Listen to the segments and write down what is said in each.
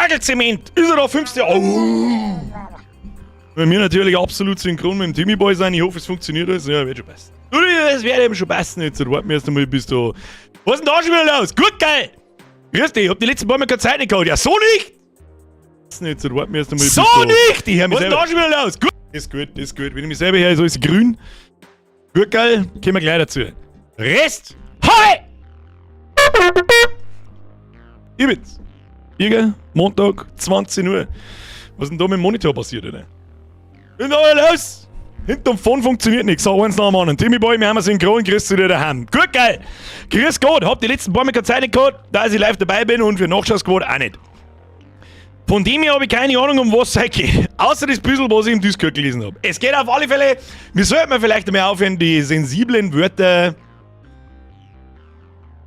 Zagelzement! Ist er da 50? Oh. Wenn wir natürlich absolut synchron mit dem Timmy Boy sein, ich hoffe, es funktioniert alles. Ja, wird schon passen. Das wird eben schon passen jetzt. Warten wir erst einmal bis da. Was ist denn da schon wieder los? Gut, geil! Grüß dich, ich hab die letzten paar Mal keine Zeit nicht gehabt. Ja, so nicht! Jetzt warten wir erst einmal So bis da. nicht! Ich hör mich Was ist selber. denn da schon wieder los? Gut! Ist gut, ist gut. Wenn ich mich selber höre, ist alles grün. Gut, geil, kommen wir gleich dazu. Rest! Hi! Ich bin's. Irge, Montag, 20 Uhr. Was ist denn da mit dem Monitor passiert, oder? Was ist denn da los? Hinterm Phone funktioniert nichts. So, eins nach dem anderen. Timmy Boy, wir haben synchron, grüß dich wieder daheim. Gut, geil. Grüß Gott, hab die letzten paar Mal keine Zeit nicht gehabt, da ich live dabei bin und für Nachschau-Squad auch nicht. Von dem her habe ich keine Ahnung, um was es geht. Außer das bisschen, was ich im Discord gelesen habe. Es geht auf alle Fälle, wir sollten vielleicht einmal aufhören, die sensiblen Wörter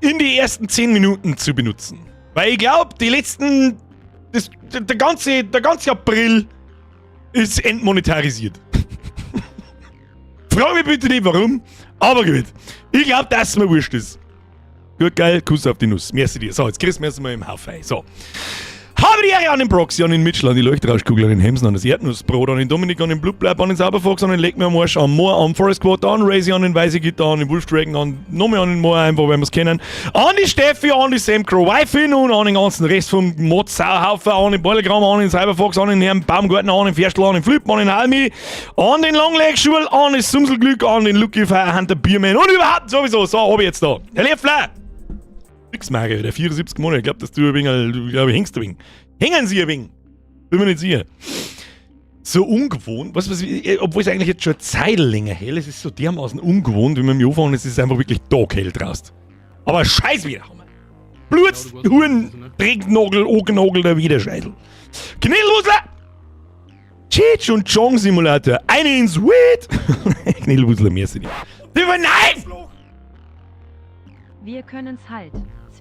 in die ersten 10 Minuten zu benutzen. Weil ich glaube, die letzten. Das, der ganze April ist entmonetarisiert. Frag mich bitte nicht warum, aber gut. Ich glaube, dass es mir wurscht ist. Gut, geil, Kuss auf die Nuss. Merci dir. So, jetzt kriegst du erst mal im Haufen. So. Habe die Ehre an den Proxy, an den Mitchell, an die Leuchtrauschkugel, an den Hemsen, an das Erdnussbrot, an den Dominik, an den Blutbleib, an den Sauberfox, an den Leck mir am Arsch, an Moor, an Forest Quarter, an Razy, an den Weiße Gitter, an den Wolf Dragon, an nochmal an den Moor, einfach, weil wir es kennen, an die Steffi, an die Sam Crow Wifin und an den ganzen Rest vom Mod Sauhaufen, an den Beutelgramm, an den Cyberfox, an den Herrn Baumgartner, an den Ferstl, an den Flip, an den Halmi, an den Longleg-Schul, an das Sumselglück, an den Lucky Fire Hunter Bierman und überhaupt sowieso, so hab ich jetzt da. Herr Leffler! Nix, Mario, der 74 Monate, ich glaub, dass du ein wenig, du, glaub ich, hängst ein wenig. Hängen Sie ein wenig. Bin mir nicht sicher. So ungewohnt, was, obwohl es eigentlich jetzt schon eine Zeit länger hell ist, es ist so dermaßen ungewohnt, wenn wir im anfangen, es ist einfach wirklich taghell draußen. Aber scheiß wieder haben wir. Bluts, Huren, Drecknagel, Ognagel, der Wiederscheidel. Knillwusler! Cheech und Chong Simulator. Eine ins Weed! Knillwusler, mehr sind nicht. Nein! Wir können's halt.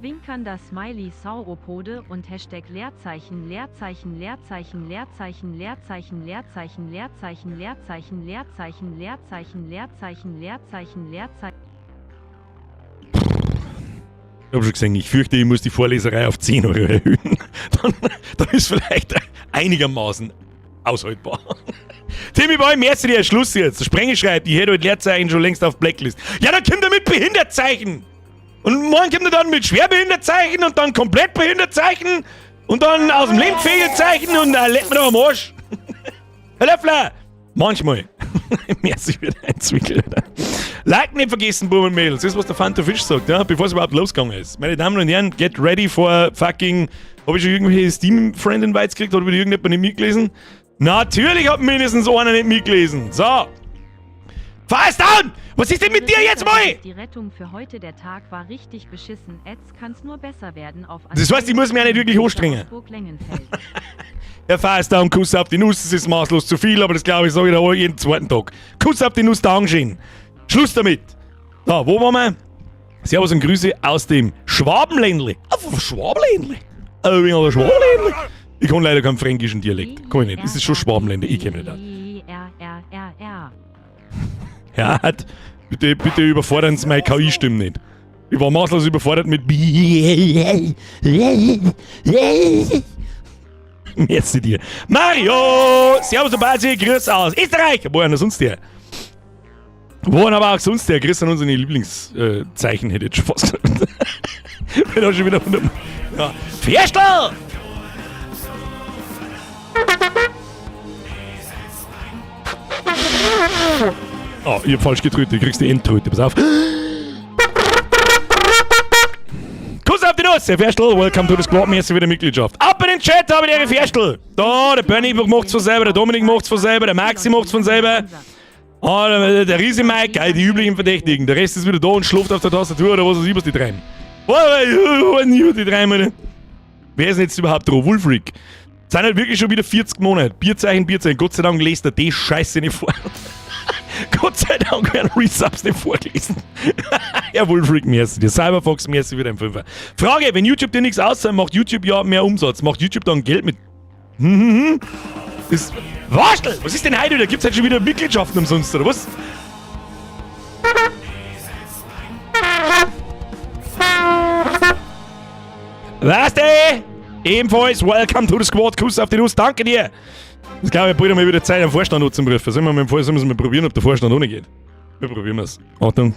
Zwinkernder Smiley Sauropode und Hashtag Leerzeichen Leerzeichen Leerzeichen Leerzeichen Leerzeichen Leerzeichen Leerzeichen Leerzeichen Leerzeichen Leerzeichen Leerzeichen Leerzeichen Leerzeichen. Ich hab schon gesehen, ich fürchte, ich muss die Vorleserei auf 10 Euro erhöhen. Dann ist vielleicht einigermaßen aushaltbar. Timmy Boy, merci dir, Schluss jetzt. Der Sprenge schreibt, ich hätte heute Leerzeichen schon längst auf Blacklist. Ja, dann kommt er mit Behindertzeichen. Und morgen kommt er dann mit Schwerbehindertzeichen und dann komplett Behindertzeichen und dann aus dem Leben und dann leckt man doch am Arsch. Herr Löffler! Manchmal. Merci für dein Zwickel. Like nicht vergessen, Buben und Mädels. Das ist, was der Fanta Fisch sagt, ja, bevor es überhaupt losgegangen ist. Meine Damen und Herren, get ready for fucking. Habe ich schon irgendwelche Steam-Friend Invites gekriegt? Hat wieder irgendjemand nicht mitgelesen? Natürlich hat mindestens einer nicht mitgelesen. So. Fast down! Was ist denn mit dir jetzt mal? Die Rettung für heute, der Tag war richtig beschissen. Jetzt kann's nur besser werden auf Das heißt, ich muss mich auch nicht wirklich anstrengen. Herr Fast down, Kuss auf die Nuss, das ist maßlos zu viel, aber das glaube ich, sage ich da jeden zweiten Tag. Kuss auf die Nuss, Dankeschön. Schluss damit. Da, wo waren wir? Servus und Grüße aus dem Schwabenländle. Ah, Schwabenländle? Ein wenig der Schwabenländle. Ich kann leider keinen fränkischen Dialekt. Kann ich nicht. Es ist schon Schwabenländle, ich kenne mich nicht aus. R, R, R, R. Ja, bitte, bitte überfordern Sie meine KI-Stimme nicht. Ich war maßlos überfordert mit B. Merci dir. Mario! Servus und Basi, grüß aus Österreich! Wo einer sonst der? Wo aber auch sonst der? Grüß an unsere Lieblingszeichen, hätte ich jetzt schon fast gesagt. Bin auch schon wieder 100. Ja. Ferstl! Oh, ich hab falsch gedrückt, du kriegst die Endtröte, pass auf. Kuss auf die Nuss, Herr Ferstl, welcome to the squad, merci für die Mitgliedschaft. Ab in den Chat, habe ich die Ferstl. Da, der Bernie macht's von selber, der Dominik macht's von selber, der Maxi macht's von selber. Ah, der Riese Mike, geil, die üblichen Verdächtigen. Der Rest ist wieder da und schläft auf der Tastatur oder was weiß ich, was die treiben. Was die treiben. Wer ist denn jetzt überhaupt da? Wolfric. Sind halt wirklich schon wieder 40 Monate. Bierzeichen, Bierzeichen. Gott sei Dank lest er die Scheiße nicht vor. Gott sei Dank werden Resubs nicht vorgelesen. Ja, Wolfric, merci dir. Cyberfox, merci für deinen Fünfer. Frage, wenn YouTube dir nichts auszahlt, macht YouTube ja mehr Umsatz. Macht YouTube dann Geld mit... Ist... Waschel! Was ist denn heute? Da gibt's halt schon wieder Mitgliedschaften umsonst, oder was? Was denn? Ebenfalls, welcome to the squad. Kuss auf die Nuss, danke dir. Das glaube ich, bald einmal wieder Zeit, am Vorstand anzurufen. Sollen wir mal, sollen wir mal probieren, ob der Vorstand ohne geht? Wir probieren es. Achtung.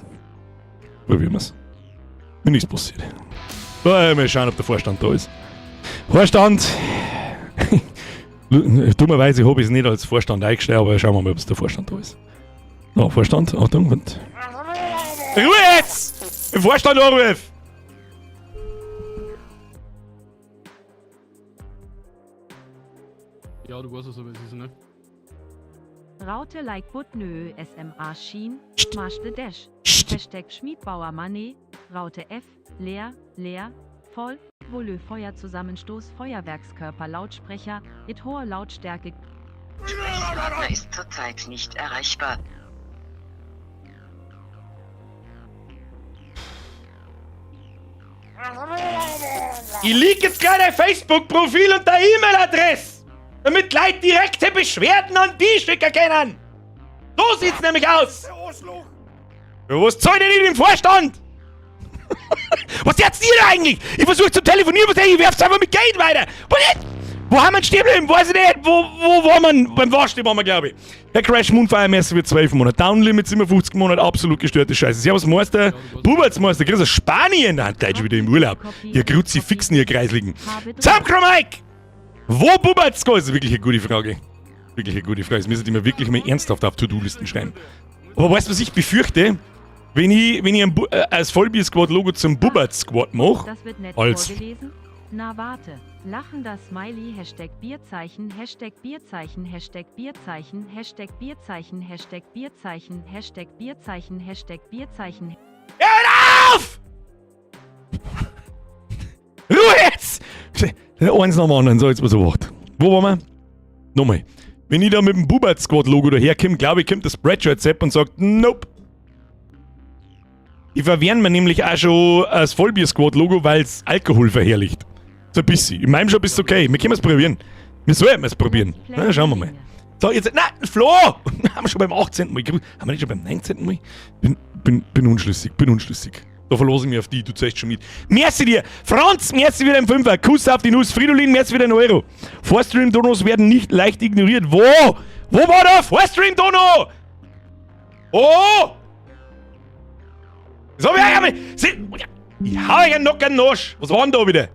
Probieren wir es. Mir nichts passiert. Mal schauen, ob der Vorstand da ist. Vorstand! Dummerweise habe ich es nicht als Vorstand eingestellt, aber schauen wir mal, ob es der Vorstand da ist. So, Vorstand, Achtung, und. Ruhe jetzt! Im Vorstand anruf! Ja, du weißt es, aber es ist, ne? Raute like Butnö SMA Schien, Smash the Dash. Hashtag Schmiedbauer Money, Raute F, leer, leer, voll, Volö Feuerzusammenstoß Feuerwerkskörper Lautsprecher, it hoher Lautstärke. Gesprächspartner ist zurzeit nicht erreichbar. Ich lieg jetzt gleich dein Facebook-Profil und deine E-Mail-Adresse, damit Leute direkte Beschwerden an die schicken können. So sieht's nämlich aus. Ja, was soll denn nicht im Vorstand? Was jetzt ihr da eigentlich? Ich versuche zu telefonieren, was ich werf's einfach mit Geld weiter. Was jetzt? Wo haben wir stehen geblieben? Weiß ich nicht. Wo war man? Beim Waschstehen waren wir, glaube ich. Herr Crash Moonfire Messe wird 12 Monate. Downlimit 57 Monate, absolut gestörte Scheiße. Servus Meister, Bubertsmeister, grüß aus Spanien. Na, der ist wieder im Urlaub. Ihr Kruzifixen, ihr Kreisligen. Zamkro Mike! Wo Buberts? Das ist wirklich eine gute Frage. Wirklich eine gute Frage. Das müssen die mir wirklich mal ernsthaft auf To-Do-Listen schreiben. Aber weißt du, was ich befürchte? Wenn ich ein als Vollbier-Squad-Logo zum Bubbert-Squad mache, Das wird nett als vorgelesen. Na warte. Lachender Smiley, Hashtag Bierzeichen, Hashtag Bierzeichen, Hashtag Bierzeichen, Hashtag Bierzeichen, Hashtag Bierzeichen, Hashtag Bierzeichen, Hashtag Bierzeichen. Hört auf! Ruhe jetzt! Eins nach dem anderen, so jetzt mal so wacht. Wo waren wir? Nochmal. Wenn ich da mit dem Bubbert Squad Logo daherkomme, glaube ich, kommt das Spreadshirt-Sepp und sagt, nope. Ich verwehren mir nämlich auch schon das Vollbier-Squad-Logo, weil's Alkohol verherrlicht. So ein bisschen. In meinem Shop ist es okay. Wir können es probieren. Wir sollten es probieren. Na, schauen wir mal. So, jetzt. Na, Flo! Haben wir schon beim 18. Mal. Haben wir nicht schon beim 19. Mal? Bin unschlüssig, bin unschlüssig. Da verlasse ich mich auf die, du zeigst schon mit. Merci dir! Franz, merci wieder im Fünfer. Kuss auf die Nuss. Fridolin, merci wieder ein Euro. Vorstream-Donos werden nicht leicht ignoriert. Wo? Wo war der Vorstream-Dono? Oh! Das hab ich auch nicht. Ich hau euch einen Nocken Nosch. Was war denn da wieder?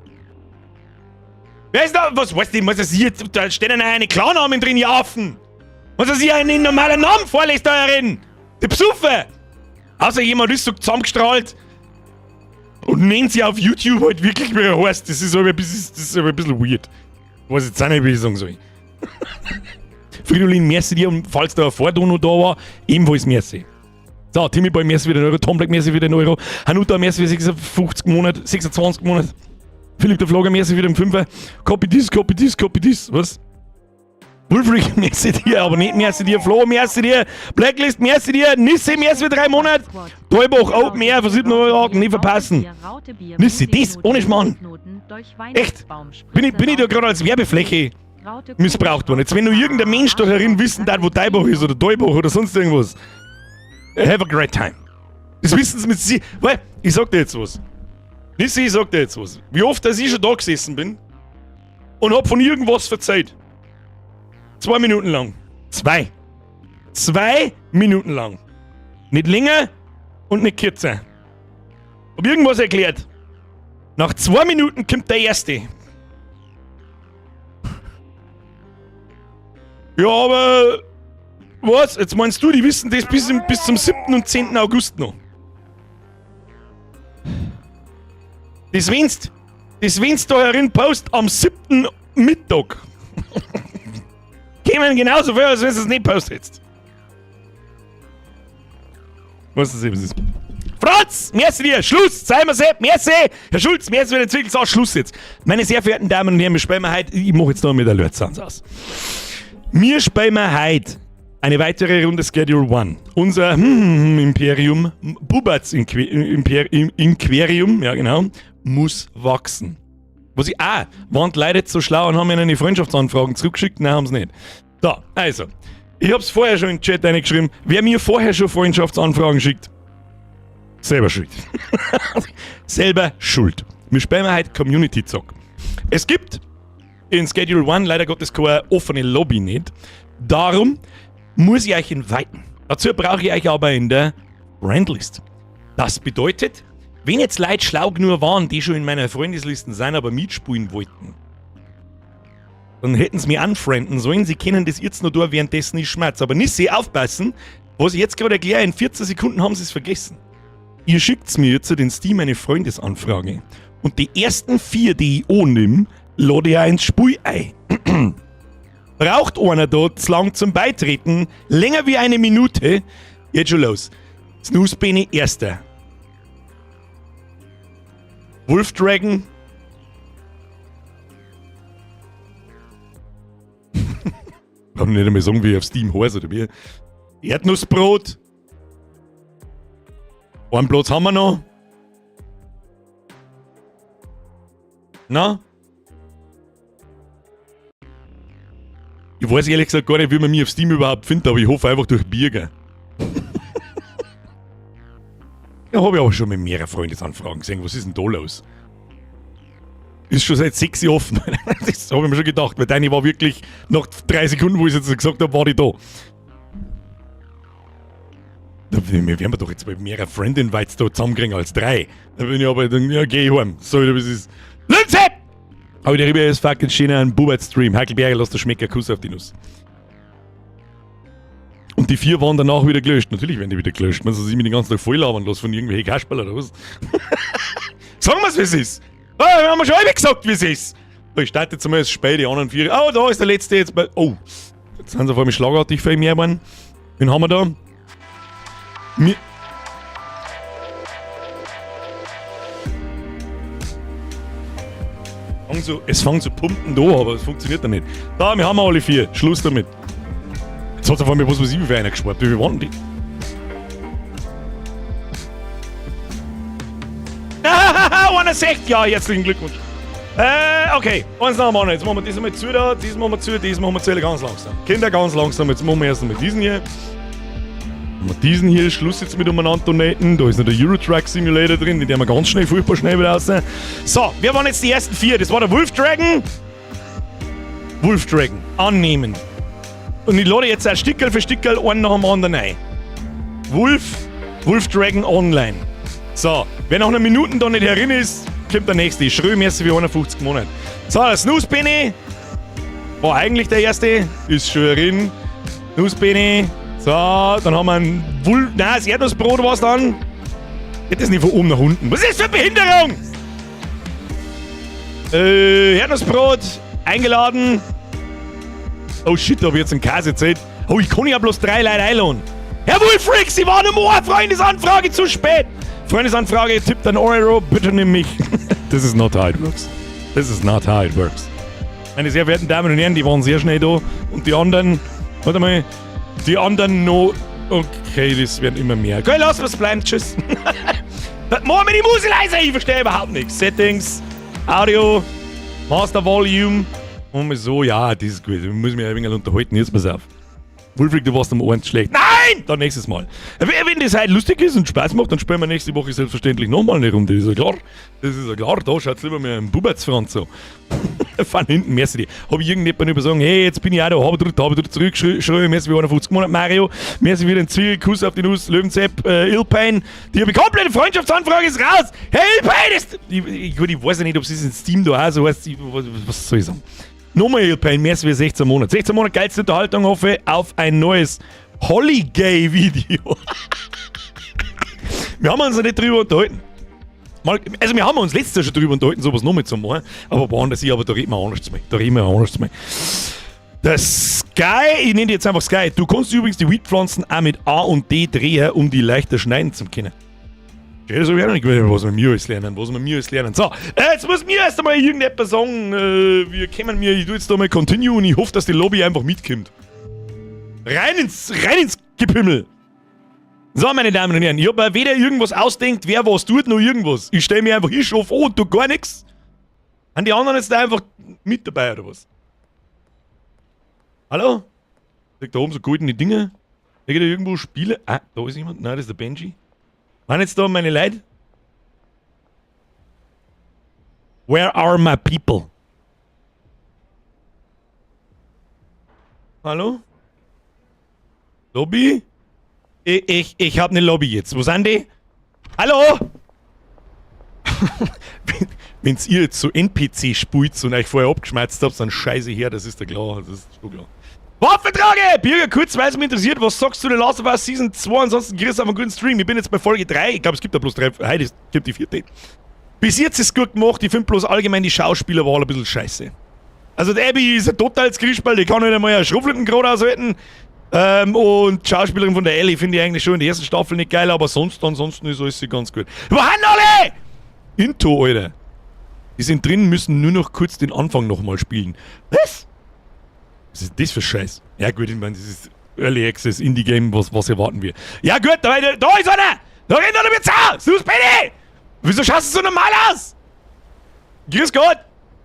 Wer ist da? Was weiß ich? Was ist hier? Da stehen ja eine Klarnamen drin, ihr Affen. Was ist hier einen normalen Namen vorlest da herin? Die Psuffe! Außer jemand ist so zusammengestrahlt und nennt sie auf YouTube halt wirklich, wie er heißt. Das ist aber ein bisschen, das ist aber ein bisschen weird. Weiß jetzt auch nicht, wie ich sagen soll. Fridolin, merci dir, und falls da ein Vordono da war, ebenfalls merci. So, Timmy Boy, merci wieder einen Euro, Tom Black, merci wieder einen Euro, Hanuta, merci für 56 Monate, 26 Monate, Philipp der Flogger, merci wieder im Fünfer, Copy this, Copy this, Copy this, was? Wolfric, merci dir, aber nicht merci dir, Flo, merci dir, Blacklist, merci dir, Nisse, merci für 3 Monate, Teubach, Open Air, für 7 Euro, nicht verpassen. Nisse, das, ohne Schmarrn. Echt? Bin ich da gerade als Werbefläche missbraucht worden? Jetzt, wenn nur irgendein Mensch da herin wissen darf, wo Teubach ist oder Teubach oder sonst irgendwas. Have a great time. Das wissen sie mit sie. Weil, ich sag dir jetzt was. Nissi, ich sag dir jetzt was. Wie oft, dass ich schon da gesessen bin und hab von irgendwas verzeiht. 2 Minuten lang. 2. 2 Minuten lang. Nicht länger und nicht kürzer. Hab irgendwas erklärt. Nach 2 Minuten kommt der Erste. Ja, aber... Was? Jetzt meinst du, die wissen das bis zum 7. und 10. August noch. Das wenn's da herin post am 7. Mittag. Kämen genauso viel, als wenn du es nicht postest. Was ist das? Was ist? Franz, merci dir, Schluss, sei mir sehr, merci, Herr Schulz, merci für den Zwickel, so, Schluss jetzt. Meine sehr verehrten Damen und Herren, wir spielen heute, ich mach jetzt noch mit der Alert Sounds aus. Wir spielen heute eine weitere Runde Schedule One. Unser Imperium, Buberts Inquerium, ja genau, muss wachsen. Was ich auch, waren die Leute jetzt so schlau und haben mir eine Freundschaftsanfragen zurückgeschickt? Nein, haben's nicht. So, also, ich hab's vorher schon in den Chat reingeschrieben, wer mir vorher schon Freundschaftsanfragen schickt, selber schuld. Selber schuld. Wir spielen heute Community Zock. Es gibt in Schedule 1 leider Gottes keine offene Lobby nicht. Darum muss ich euch inviten. Dazu brauche ich euch aber in der Friendlist. Das bedeutet, wenn jetzt Leute schlau genug waren, die schon in meiner Freundeslisten sind, aber mitspielen wollten, dann hätten sie mich unfrienden sollen. Sie können das jetzt noch tun, währenddessen ich schmatz. Aber nicht sehr aufpassen, was ich jetzt gerade erkläre, in 14 Sekunden haben sie es vergessen. Ihr schickt mir jetzt den Steam eine Freundesanfrage. Und die ersten vier, die ich annimm, lade ich auch ins Spiel ein. Braucht einer dort zu lang zum Beitreten, länger wie eine Minute, jetzt schon los. Snooze Benny erster. Wolf Dragon. Kann nicht einmal sagen, wie ich auf Steam heiße oder wie. Erdnussbrot. Einen Platz haben wir noch. Na? Ich weiß ehrlich gesagt gar nicht, wie man mich auf Steam überhaupt findet, aber ich hoffe einfach durch Birger. Ja, habe ich auch schon mit mehreren Freundesanfragen gesehen. Was ist denn da los? Ist schon seit 6 Jahren offen. Das habe ich mir schon gedacht, weil deine war wirklich nach 3 Sekunden, wo ich es jetzt gesagt habe, war die da. Da wir werden wir doch jetzt bei mehreren Friend-Invites da zusammenkriegen als 3. Da bin ich aber, dann, ja, geh ich heim. So, das ist. Lindsay! Aber der Ribe ist fucking schön ein Bubat-Stream. Heidelberger, lass der Schmecker, Kuss auf die Nuss. Und die 4 waren danach wieder gelöscht. Natürlich werden die wieder gelöscht. Man soll sich mit den ganzen Tag voll labern lassen von irgendwelchen Kasperl oder was. Sagen wir's, wie's ist. Ah, wir haben schon alle gesagt, wie's ist. So, ich starte jetzt einmal das Spiel, die anderen 4. Oh, da ist der letzte jetzt. Bei, oh, jetzt sind sie auf einmal schlagartig viel mehr geworden. Wen haben wir da? Mi so, es fängt zu pumpen da, aber es funktioniert dann nicht. Da, wir haben alle 4. Schluss damit. Jetzt hat auf einmal was weiß ich, wie viel einer gespart. Wie viel waren die? 61, ja, herzlichen Glückwunsch. Okay, eins nach dem anderen. Jetzt machen wir das einmal zu da, das machen wir zu, das machen wir zu, ganz langsam. Kinder, ganz langsam. Jetzt machen wir erst einmal diesen hier. Machen wir diesen hier, Schluss jetzt mit umeinander donaten. Da ist noch der Euro Truck Simulator drin, den werden wir ganz schnell, furchtbar schnell wieder raus. So, wir waren jetzt die ersten 4. Das war der Wolf Dragon. Wolf Dragon, annehmen. Und ich lade jetzt auch Stickerl für Stickerl einen nach dem anderen ein. Wolf Dragon Online. So, wer nach einer Minute da nicht herin ist, kommt der nächste. Ich schreie mir wie 51 Monate. So, der Snooze Benny war eigentlich der erste, ist schon herin. Snooze Benny. So, dann haben wir ein Wul-, nein, das Erdnussbrot war's dann. Geht das nicht von oben nach unten? Was ist das für eine Behinderung? Erdnussbrot, eingeladen. Oh shit, da hab ich jetzt einen Käse erzählt. Oh, ich kann ja bloß 3 Leute einladen. Herr Wulfrick, Sie waren im Ohr, Freundesanfrage zu spät. Freundesanfrage, tippt an Euro, bitte nimm mich. This is not how it works. This is not how it works. Meine sehr verehrten Damen und Herren, die waren sehr schnell da. Und die anderen, warte mal, die anderen noch, okay, das werden immer mehr. Geil, lass was bleiben, tschüss. Machen wir die Musik leiser, ich verstehe überhaupt nichts. Settings, Audio, Master Volume. Und mal so, ja, das ist gut. Ich muss mich ein wenig unterhalten, jetzt pass auf. Wulfric, du warst am Ohren schlecht. Nein! Dann nächstes Mal. Wenn das heute lustig ist und Spaß macht, dann spielen wir nächste Woche selbstverständlich nochmal eine Runde. Das ist ja klar. Das ist ja klar. Da schaut's lieber mit einem Bubertsfranz so. Von hinten, merci dir. Hab ich irgendjemanden über sagen, hey, jetzt bin ich auch da, hab ich drückt, hab ich drückt zurück, schrei, merci wie 51 Monate, Mario, merci wieder ein Zwiebelkuss auf die Nuss, Löwenzepp, Ilpain, die hab ich komplette Freundschaftsanfrage ist raus! Hey, Ilpain ist... Ich weiß ja nicht, ob es in Steam da auch so heißt, was soll ich sagen? Nochmal Ilpain, merci wie 16 Monate. 16 Monate geilste Unterhaltung, hoffe auf ein neues Holly-Gay-Video. Wir haben uns noch nicht drüber unterhalten. Mal, also wir haben uns letztes Jahr schon drüber unterhalten, sowas nochmal zu machen, aber woanders, aber da reden wir anders mal. Da reden wir anders mal. Der Sky, ich nenne die jetzt einfach Sky, du kannst übrigens die Weedpflanzen auch mit A und D drehen, um die leichter schneiden zu können. Ja, das hab ich auch noch nicht gewusst, was wir mir alles lernen, was wir mir alles lernen. So, jetzt muss mir erst einmal irgendjemand sagen, wir kommen mir, ich tu jetzt da mal Continue und ich hoffe, dass die Lobby einfach mitkommt. Rein ins Gepimmel! So, meine Damen und Herren, ich hab mir weder irgendwas ausdenkt, wer was tut, noch irgendwas. Ich stell mir einfach, ich schaff an und tu gar nix. Sind die anderen jetzt da einfach mit dabei, oder was? Hallo? Liegt da oben so goldene Dinge? Liegt da irgendwo Spiele? Ah, da ist jemand. Nein, das ist der Benji. Waren jetzt da meine Leute? Where are my people? Hallo? Lobby? Ich hab ne Lobby jetzt. Wo sind die? Hallo? Wenn's ihr jetzt so NPC spielt und euch vorher abgeschmerzt habt, dann scheiße her, das ist ja klar. Das ist schon klar. Waffentrage! Birger, kurz, weil es mich interessiert, was sagst du The Last of Us Season 2? Ansonsten kriegst du auf einen guten Stream. Ich bin jetzt bei Folge 3. Ich glaube, es gibt da bloß drei. Heute gibt die vierte. Bis jetzt ist es gut gemacht. Ich finde bloß allgemein die Schauspielerwahl ein bisschen scheiße. Also, die Abby ist ein totales Christball, die kann nicht einmal eine Schrotflinten gerade aushalten. Und die Schauspielerin von der Ellie finde ich eigentlich schon in der ersten Staffel nicht geil, aber sonst, ansonsten ist alles ganz gut. Wo haben alle? Into, Alter. Die sind drin, müssen nur noch kurz den Anfang nochmal spielen. Was? Was ist das für Scheiß? Ja gut, ich meine, das ist Early Access Indie Game, was erwarten wir? Ja gut, da ist einer! Da rennt einer mit Zau! Sus Benny! Wieso schaust du so normal aus? Grüß Gott!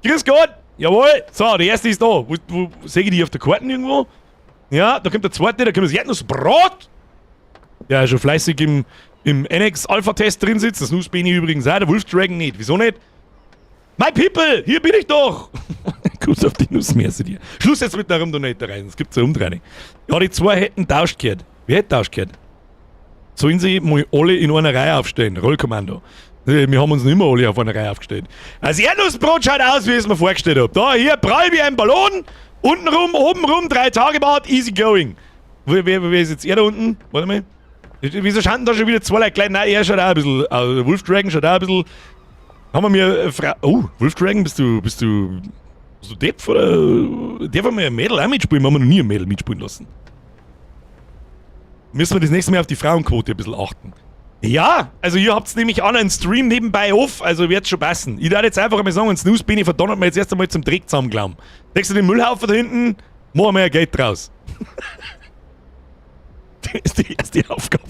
Grüß Gott! Jawohl! So, der erste ist da. Wo sehe ich die auf der Karte irgendwo? Ja, da kommt der zweite, da kommt das Erdnussbrot! Der schon fleißig im NX Alpha Test drin sitzt. Das Nussbeni übrigens auch, der Wolf Dragon nicht. Wieso nicht? My people, hier bin ich doch! Kuss auf die Nuss, merci dir. Schluss jetzt mit der Rumdonaterei, es gibt so Umdrehung. Ja, die zwei hätten tauscht gehört. Wer hätte tauscht gehört? Sollen sie mal alle in einer Reihe aufstehen? Rollkommando. Wir haben uns nicht mehr alle auf einer Reihe aufgestellt. Das Erdnussbrot schaut aus, wie ich es mir vorgestellt habe. Da, hier, prall wie ein Ballon. Unten rum, oben rum, 3 Tage Bart, easy going. Wer ist jetzt er da unten? Warte mal. Wieso schauen da schon wieder zwei Leute gleich? Nein, er schaut auch ein bisschen. Also Wolf Dragon schaut auch ein bisschen. Haben wir mir. Fra oh, Wolf Dragon, bist du Depp oder? Darf wir ein Mädel auch mitspielen? Wir haben noch nie ein Mädel mitspielen lassen. Müssen wir das nächste Mal auf die Frauenquote ein bisschen achten. Ja, also ihr habt nämlich auch noch einen Stream nebenbei off, also wird's schon passen. Ich darf jetzt einfach mal sagen, Snooze bin ich verdonnert mir jetzt erst einmal zum Dreck zusammenglauben. Denkst du den Müllhaufen da hinten? Machen wir ja Geld draus. Das ist die erste Aufgabe.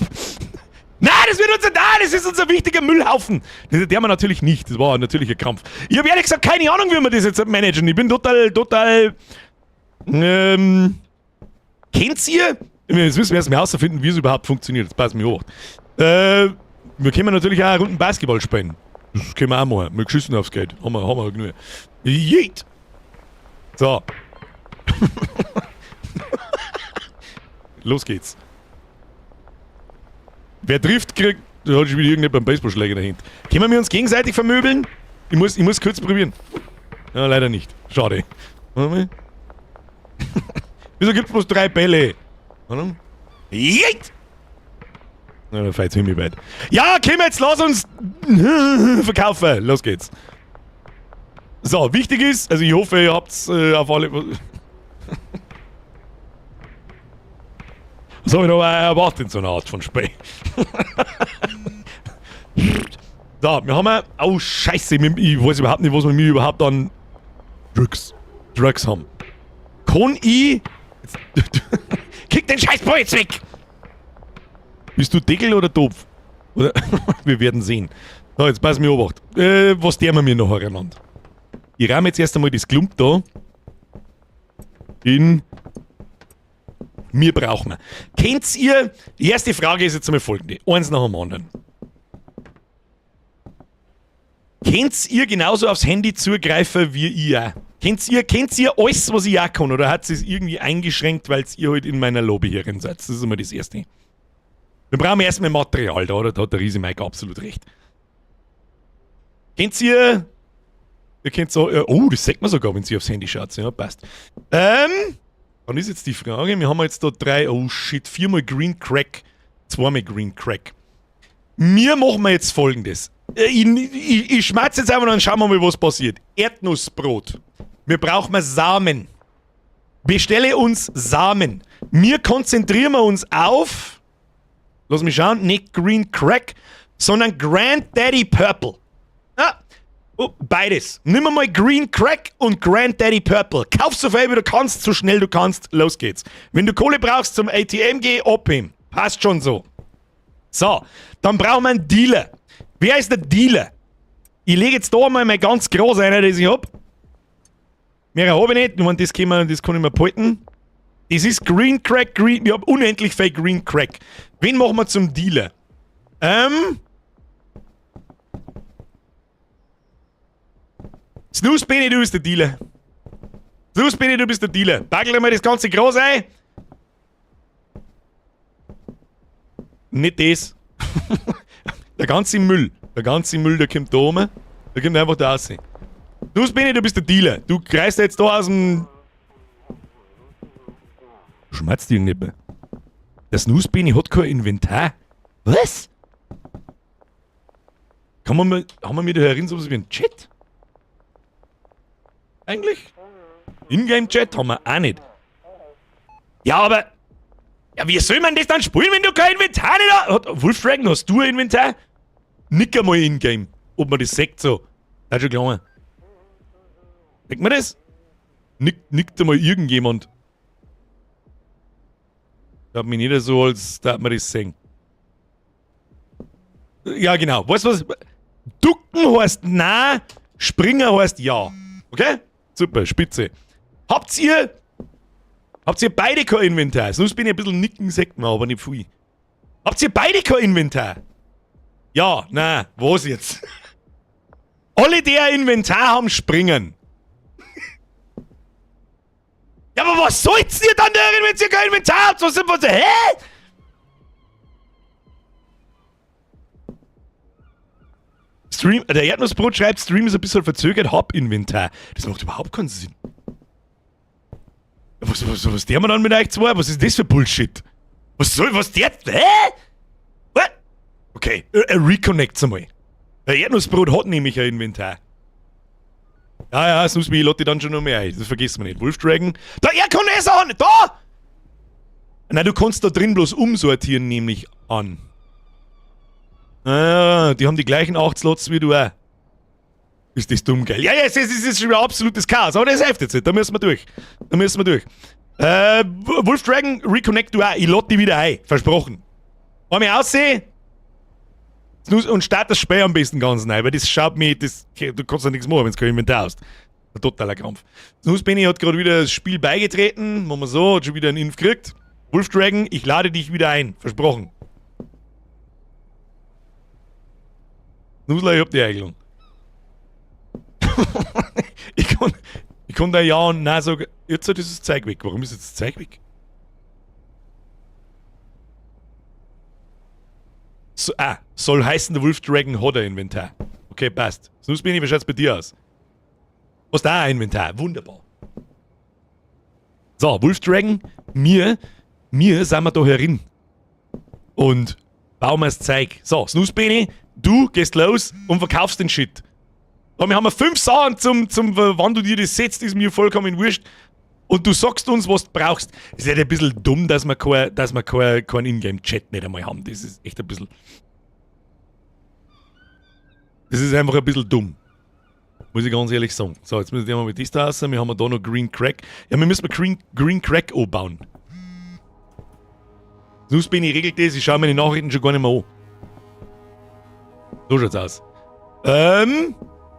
Nein, das wird unser, nein, das ist unser wichtiger Müllhaufen. Das der wir natürlich nicht. Das war natürlich ein Krampf. Ich habe ehrlich gesagt keine Ahnung, wie wir das jetzt managen. Ich bin total, total. Kennt ihr? Jetzt müssen wir erst mal herausfinden, wie es überhaupt funktioniert. Das passt mir auch. Wir können natürlich auch Runden Basketball spielen. Das können wir auch machen. Mit geschissen aufs Geld. Haben wir genug. Yeet! So. Los geht's. Wer trifft, kriegt. Da hat schon wieder irgendjemand beim Baseballschläger dahinter. Können wir uns gegenseitig vermöbeln? Ich muss kurz probieren. Ja, leider nicht. Schade. Warte mal. Wieso gibt's bloß drei Bälle? Warte. Yeet! Na, da fällt's mir weit. Ja, komm jetzt, lass uns verkaufen. Los geht's. So, wichtig ist, also ich hoffe, ihr habt's auf alle. Was habe ich noch erwartet in so einer Art von Spiel? So, wir haben. Oh, Scheiße, ich weiß überhaupt nicht, was wir mir überhaupt an Drugs haben. Kann ich. Kick den Scheiß jetzt weg! Bist du Deckel oder Topf? Oder? Wir werden sehen. So, jetzt pass mir Obacht. Was der wir mir noch hereinander? Ich rahme jetzt erst einmal das Klump da. In. Mir brauchen wir. Kennt ihr? Die erste Frage ist jetzt einmal folgende. Eins nach dem anderen. Kennt ihr genauso aufs Handy zugreifen wie ich auch? Kennt ihr alles, was ich auch kann? Oder hat es irgendwie eingeschränkt, weil ihr halt in meiner Lobby hier seid? Das ist immer das Erste. Wir brauchen erstmal Material da, oder? Da hat der Riese Mike absolut recht. Kennt ihr. Ihr kennt so. Oh, das sieht man sogar, wenn sie aufs Handy schaut. Ja, passt. Dann ist jetzt die Frage: Wir haben jetzt da drei, oh shit, viermal Green Crack, zweimal Green Crack. Mir machen wir jetzt Folgendes. Ich schmatze jetzt einfach und dann schauen wir mal, was passiert. Erdnussbrot. Wir brauchen Samen. Bestelle uns Samen. Wir konzentrieren wir uns auf, lass mich schauen, nicht Green Crack, sondern Granddaddy Purple. Ah, oh, beides. Nimm mal Green Crack und Granddaddy Purple. Kauf so viel, wie du kannst, so schnell du kannst. Los geht's. Wenn du Kohle brauchst zum ATM, geh abheben. Passt schon so. So, dann brauchen wir einen Dealer. Wer ist der Dealer? Ich lege jetzt da mal mein ganz groß einer, das ich hab. Mehr habe ich nicht. Ich meine, das kann ich mir behalten. Das ist Green Crack, Green. Ich hab unendlich viel Green Crack. Wen machen wir zum Dealer? Snooze Benny, du bist der Dealer. Sus, Benni, du bist der Dealer. Bagel mal das ganze Gras ein. Nicht das. Der ganze Müll. Der ganze Müll, der kommt da oben. Der kommt einfach da raus. Du, Benni, du bist der Dealer. Du greifst jetzt da aus dem. Schmerzt dich nicht mehr. Der Snooze Benni hat kein Inventar. Was? Kann man mal, haben wir mir da herin sowas wie einen Chat? Eigentlich? Ingame-Chat haben wir auch nicht. Ja, aber. Ja, wie soll man das dann spielen, wenn du kein Inventar nicht hast? Wolf Dragon, hast du ein Inventar? Nick einmal in-game, ob man das sieht so. Das ist schon klar. Denkt man das? Nickt einmal irgendjemand. Hat mich nicht so, als darf man das sehen. Ja, genau. Weißt du was? Ducken heißt nein, Springer heißt ja. Okay? Super, spitze. Habt ihr beide kein Inventar? Sonst bin ich ein bisschen nicken, sagt man, aber nicht viel. Habt ihr beide kein Inventar? Ja, nein, was jetzt? Alle, die ein Inventar haben, springen. Ja, aber was sollt's ihr dann darin, wenn ihr kein Inventar habt? Was sind was? Hä? Stream, der Erdnussbrot schreibt, Stream ist ein bisschen verzögert, hab Inventar. Das macht überhaupt keinen Sinn. Was der wir dann mit euch zwei? Was ist das für Bullshit? Was soll, was der, hä? What? Okay, reconnect's einmal. Der Erdnussbrot hat nämlich ein Inventar. Ja, ja, das muss mich, ich dann schon noch mehr ein. Das vergessen wir nicht. Wolf Dragon. Da, er kann es an! Da! Nein, du kannst da drin bloß umsortieren, nämlich an. Ah, die haben die gleichen 8 Slots wie du auch. Ist das dumm, geil? Ja, ja, es ist schon wieder absolutes Chaos. Aber das hilft jetzt nicht. Da müssen wir durch. Da müssen wir durch. Wolf Dragon, reconnect du auch. Ich lade dich wieder ein. Versprochen. Wollen wir aussehen? Und start das Spiel am besten ganz neu, weil das schaut mich, das, du kannst ja nichts machen, wenn du kein Inventar hast. Ein totaler Krampf. Snooze Benny hat gerade wieder das Spiel beigetreten, machen wir so, hat schon wieder einen Inf gekriegt. Wolf Dragon, ich lade dich wieder ein, versprochen. Snusler, ich hab die eingeladen. Ich kann da ja und nein sagen, jetzt ist das Zeug weg. Warum ist jetzt das Zeug weg? So, soll heißen, der Wolf Dragon hat ein Inventar. Okay, passt. Snooze Benny, wie schaut's bei dir aus? Hast du auch ein Inventar? Wunderbar. So, Wolf Dragon, mir sind wir da herin. Und bauen wir das Zeug. So, Snooze Benny, du gehst los und verkaufst den Shit. Da wir haben 5 Sachen zum, wann du dir das setzt, ist mir vollkommen wurscht. Und du sagst uns, was du brauchst. Ist ja ein bisschen dumm, dass wir keinen Ingame-Chat nicht einmal haben. Das ist echt ein bisschen. Das ist einfach ein bisschen dumm. Muss ich ganz ehrlich sagen. So, jetzt müssen wir mal mit das da raus. Wir haben da noch Green Crack. Ja, wir müssen Green Crack anbauen. Sonst bin ich regelt das, ich schaue meine Nachrichten schon gar nicht mehr an. So schaut's aus.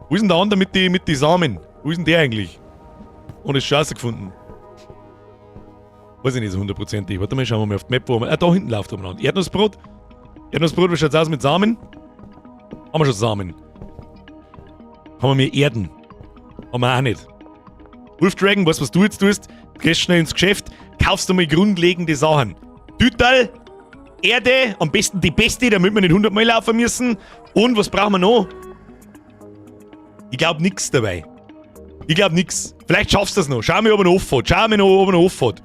Wo ist denn der andere mit die Samen? Wo ist denn der eigentlich? Und ist Scheiße gefunden. Weiß ich nicht so hundertprozentig. Warte mal, schauen wir mal auf die Map, wo wir. Ah, da hinten läuft umeinander. Erdnussbrot. Erdnussbrot, wie schaut's aus mit Samen? Haben wir schon Samen? Haben wir mehr Erden? Haben wir auch nicht. Wolf Dragon, weißt du, was du jetzt tust? Du gehst schnell ins Geschäft, kaufst du mal grundlegende Sachen. Dütterl, Erde, am besten die beste, damit wir nicht 100 Mal laufen müssen. Und was brauchen wir noch? Ich glaub nix dabei. Ich glaub nix. Vielleicht schaffst du das noch. Schau mir, ob er noch offen hat. Schau mir noch, ob er noch offen hat.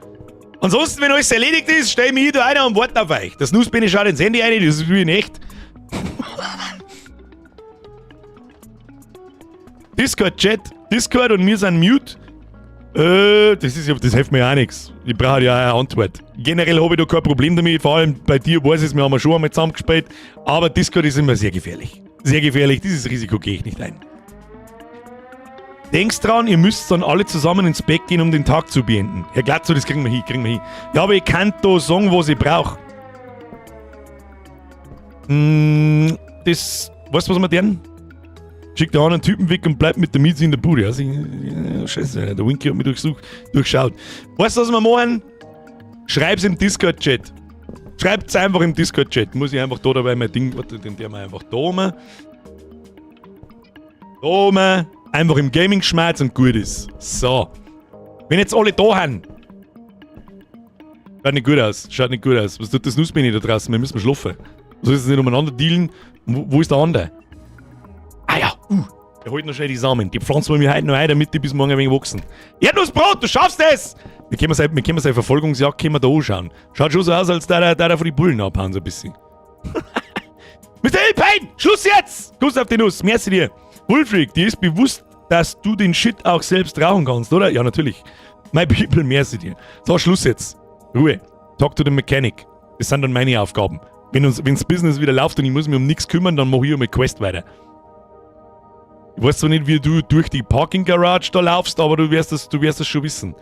Ansonsten, wenn alles erledigt ist, stell mich da einer und warte auf euch. Das Nussbeine schaut ins Handy rein, das ist wie in echt. Discord-Chat, Discord und wir sind mute. Das ist ja, das hilft mir ja auch nichts. Ich brauche ja eine Antwort. Generell habe ich da kein Problem damit, vor allem bei dir weiß ich es, wir haben ja schon einmal zusammengespielt. Aber Discord ist immer sehr gefährlich. Sehr gefährlich, dieses Risiko gehe ich nicht ein. Denkst dran, ihr müsst dann alle zusammen ins Bett gehen, um den Tag zu beenden. Herr Glatzo, das kriegen wir hin, kriegen wir hin. Ja, aber ich kann da sagen, was ich brauche. Das, weißt du, was wir denn? Schickt da einen Typen weg und bleibt mit der Mieze in der Bude. Also, ja, scheiße, der Winky hat mich durchschaut. Weißt du, was wir machen? Schreib's im Discord-Chat. Schreibt's einfach im Discord-Chat. Muss ich einfach da dabei mein Ding, warte, den der mal einfach da oben. Da oben. Einfach im Gaming-Schmerz und gut ist. So. Wenn jetzt alle da sind. Schaut nicht gut aus. Schaut nicht gut aus. Was tut das Nussbeine da draußen? Wir müssen schlafen. So ist es nicht umeinander dealen. Wo ist der andere? Ah ja, Der holt noch schnell die Samen. Die pflanzen wir mir heute noch ein, damit die bis morgen ein wenig wachsen. Erdnussbrot, du schaffst es! Wir können seine Verfolgungsjagd können wir da anschauen. Schaut schon so aus, als da von die Bullen abhauen, so ein bisschen. Mr. Hillpain! Schluss jetzt! Kuss auf die Nuss, merci dir. Wolfric, dir ist bewusst, dass du den Shit auch selbst rauchen kannst, oder? Ja, natürlich. My people, merci dir. So, Schluss jetzt. Ruhe. Talk to the mechanic. Das sind dann meine Aufgaben. Wenn das Business wieder läuft und ich muss mich um nichts kümmern, dann mache ich um Quest weiter. Ich weiß zwar nicht, wie du durch die Parking Garage da laufst, aber du wirst das schon wissen.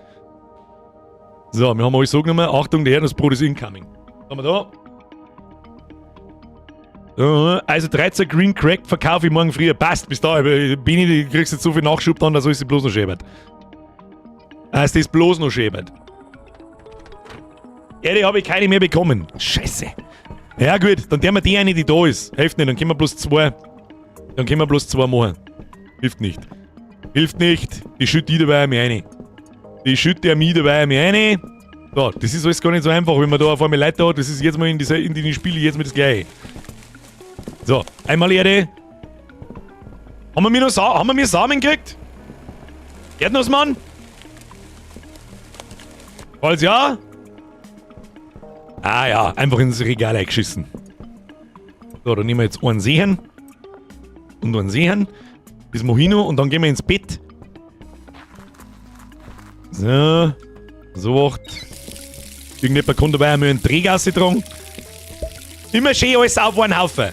So, wir haben alles so genommen. Achtung, der Erdnussbrot ist incoming. Was haben wir da? Also 13 Green Cracked verkaufe ich morgen früh. Passt, bis da. Bin ich, du kriegst jetzt so viel Nachschub dann, dass alles bloß noch schäbert. Also das bloß noch schäbert. Erde habe ich keine mehr bekommen. Scheiße. Ja gut, dann tun wir die eine, die da ist. Hilft nicht, dann können wir bloß zwei. Dann können wir bloß zwei machen. Hilft nicht. Hilft nicht. Die schütte ich dabei mir rein. Die schütte er mir dabei mir rein. So, das ist alles gar nicht so einfach, wenn man da auf einmal Leute hat. Das ist jetzt mal in den Spielen jetzt mal das Gleiche. So, einmal Erde. Haben wir mir Samen gekriegt? Erdnussmann? Falls ja? Ah ja, einfach ins Regal eingeschissen. So, dann nehmen wir jetzt einen Sehen. Und einen Sehen. Das mach ich noch und dann gehen wir ins Bett. So. So acht. Irgendjemand kann dabei einmal einen Drehgasse tragen. Immer schön alles auf einen Haufen.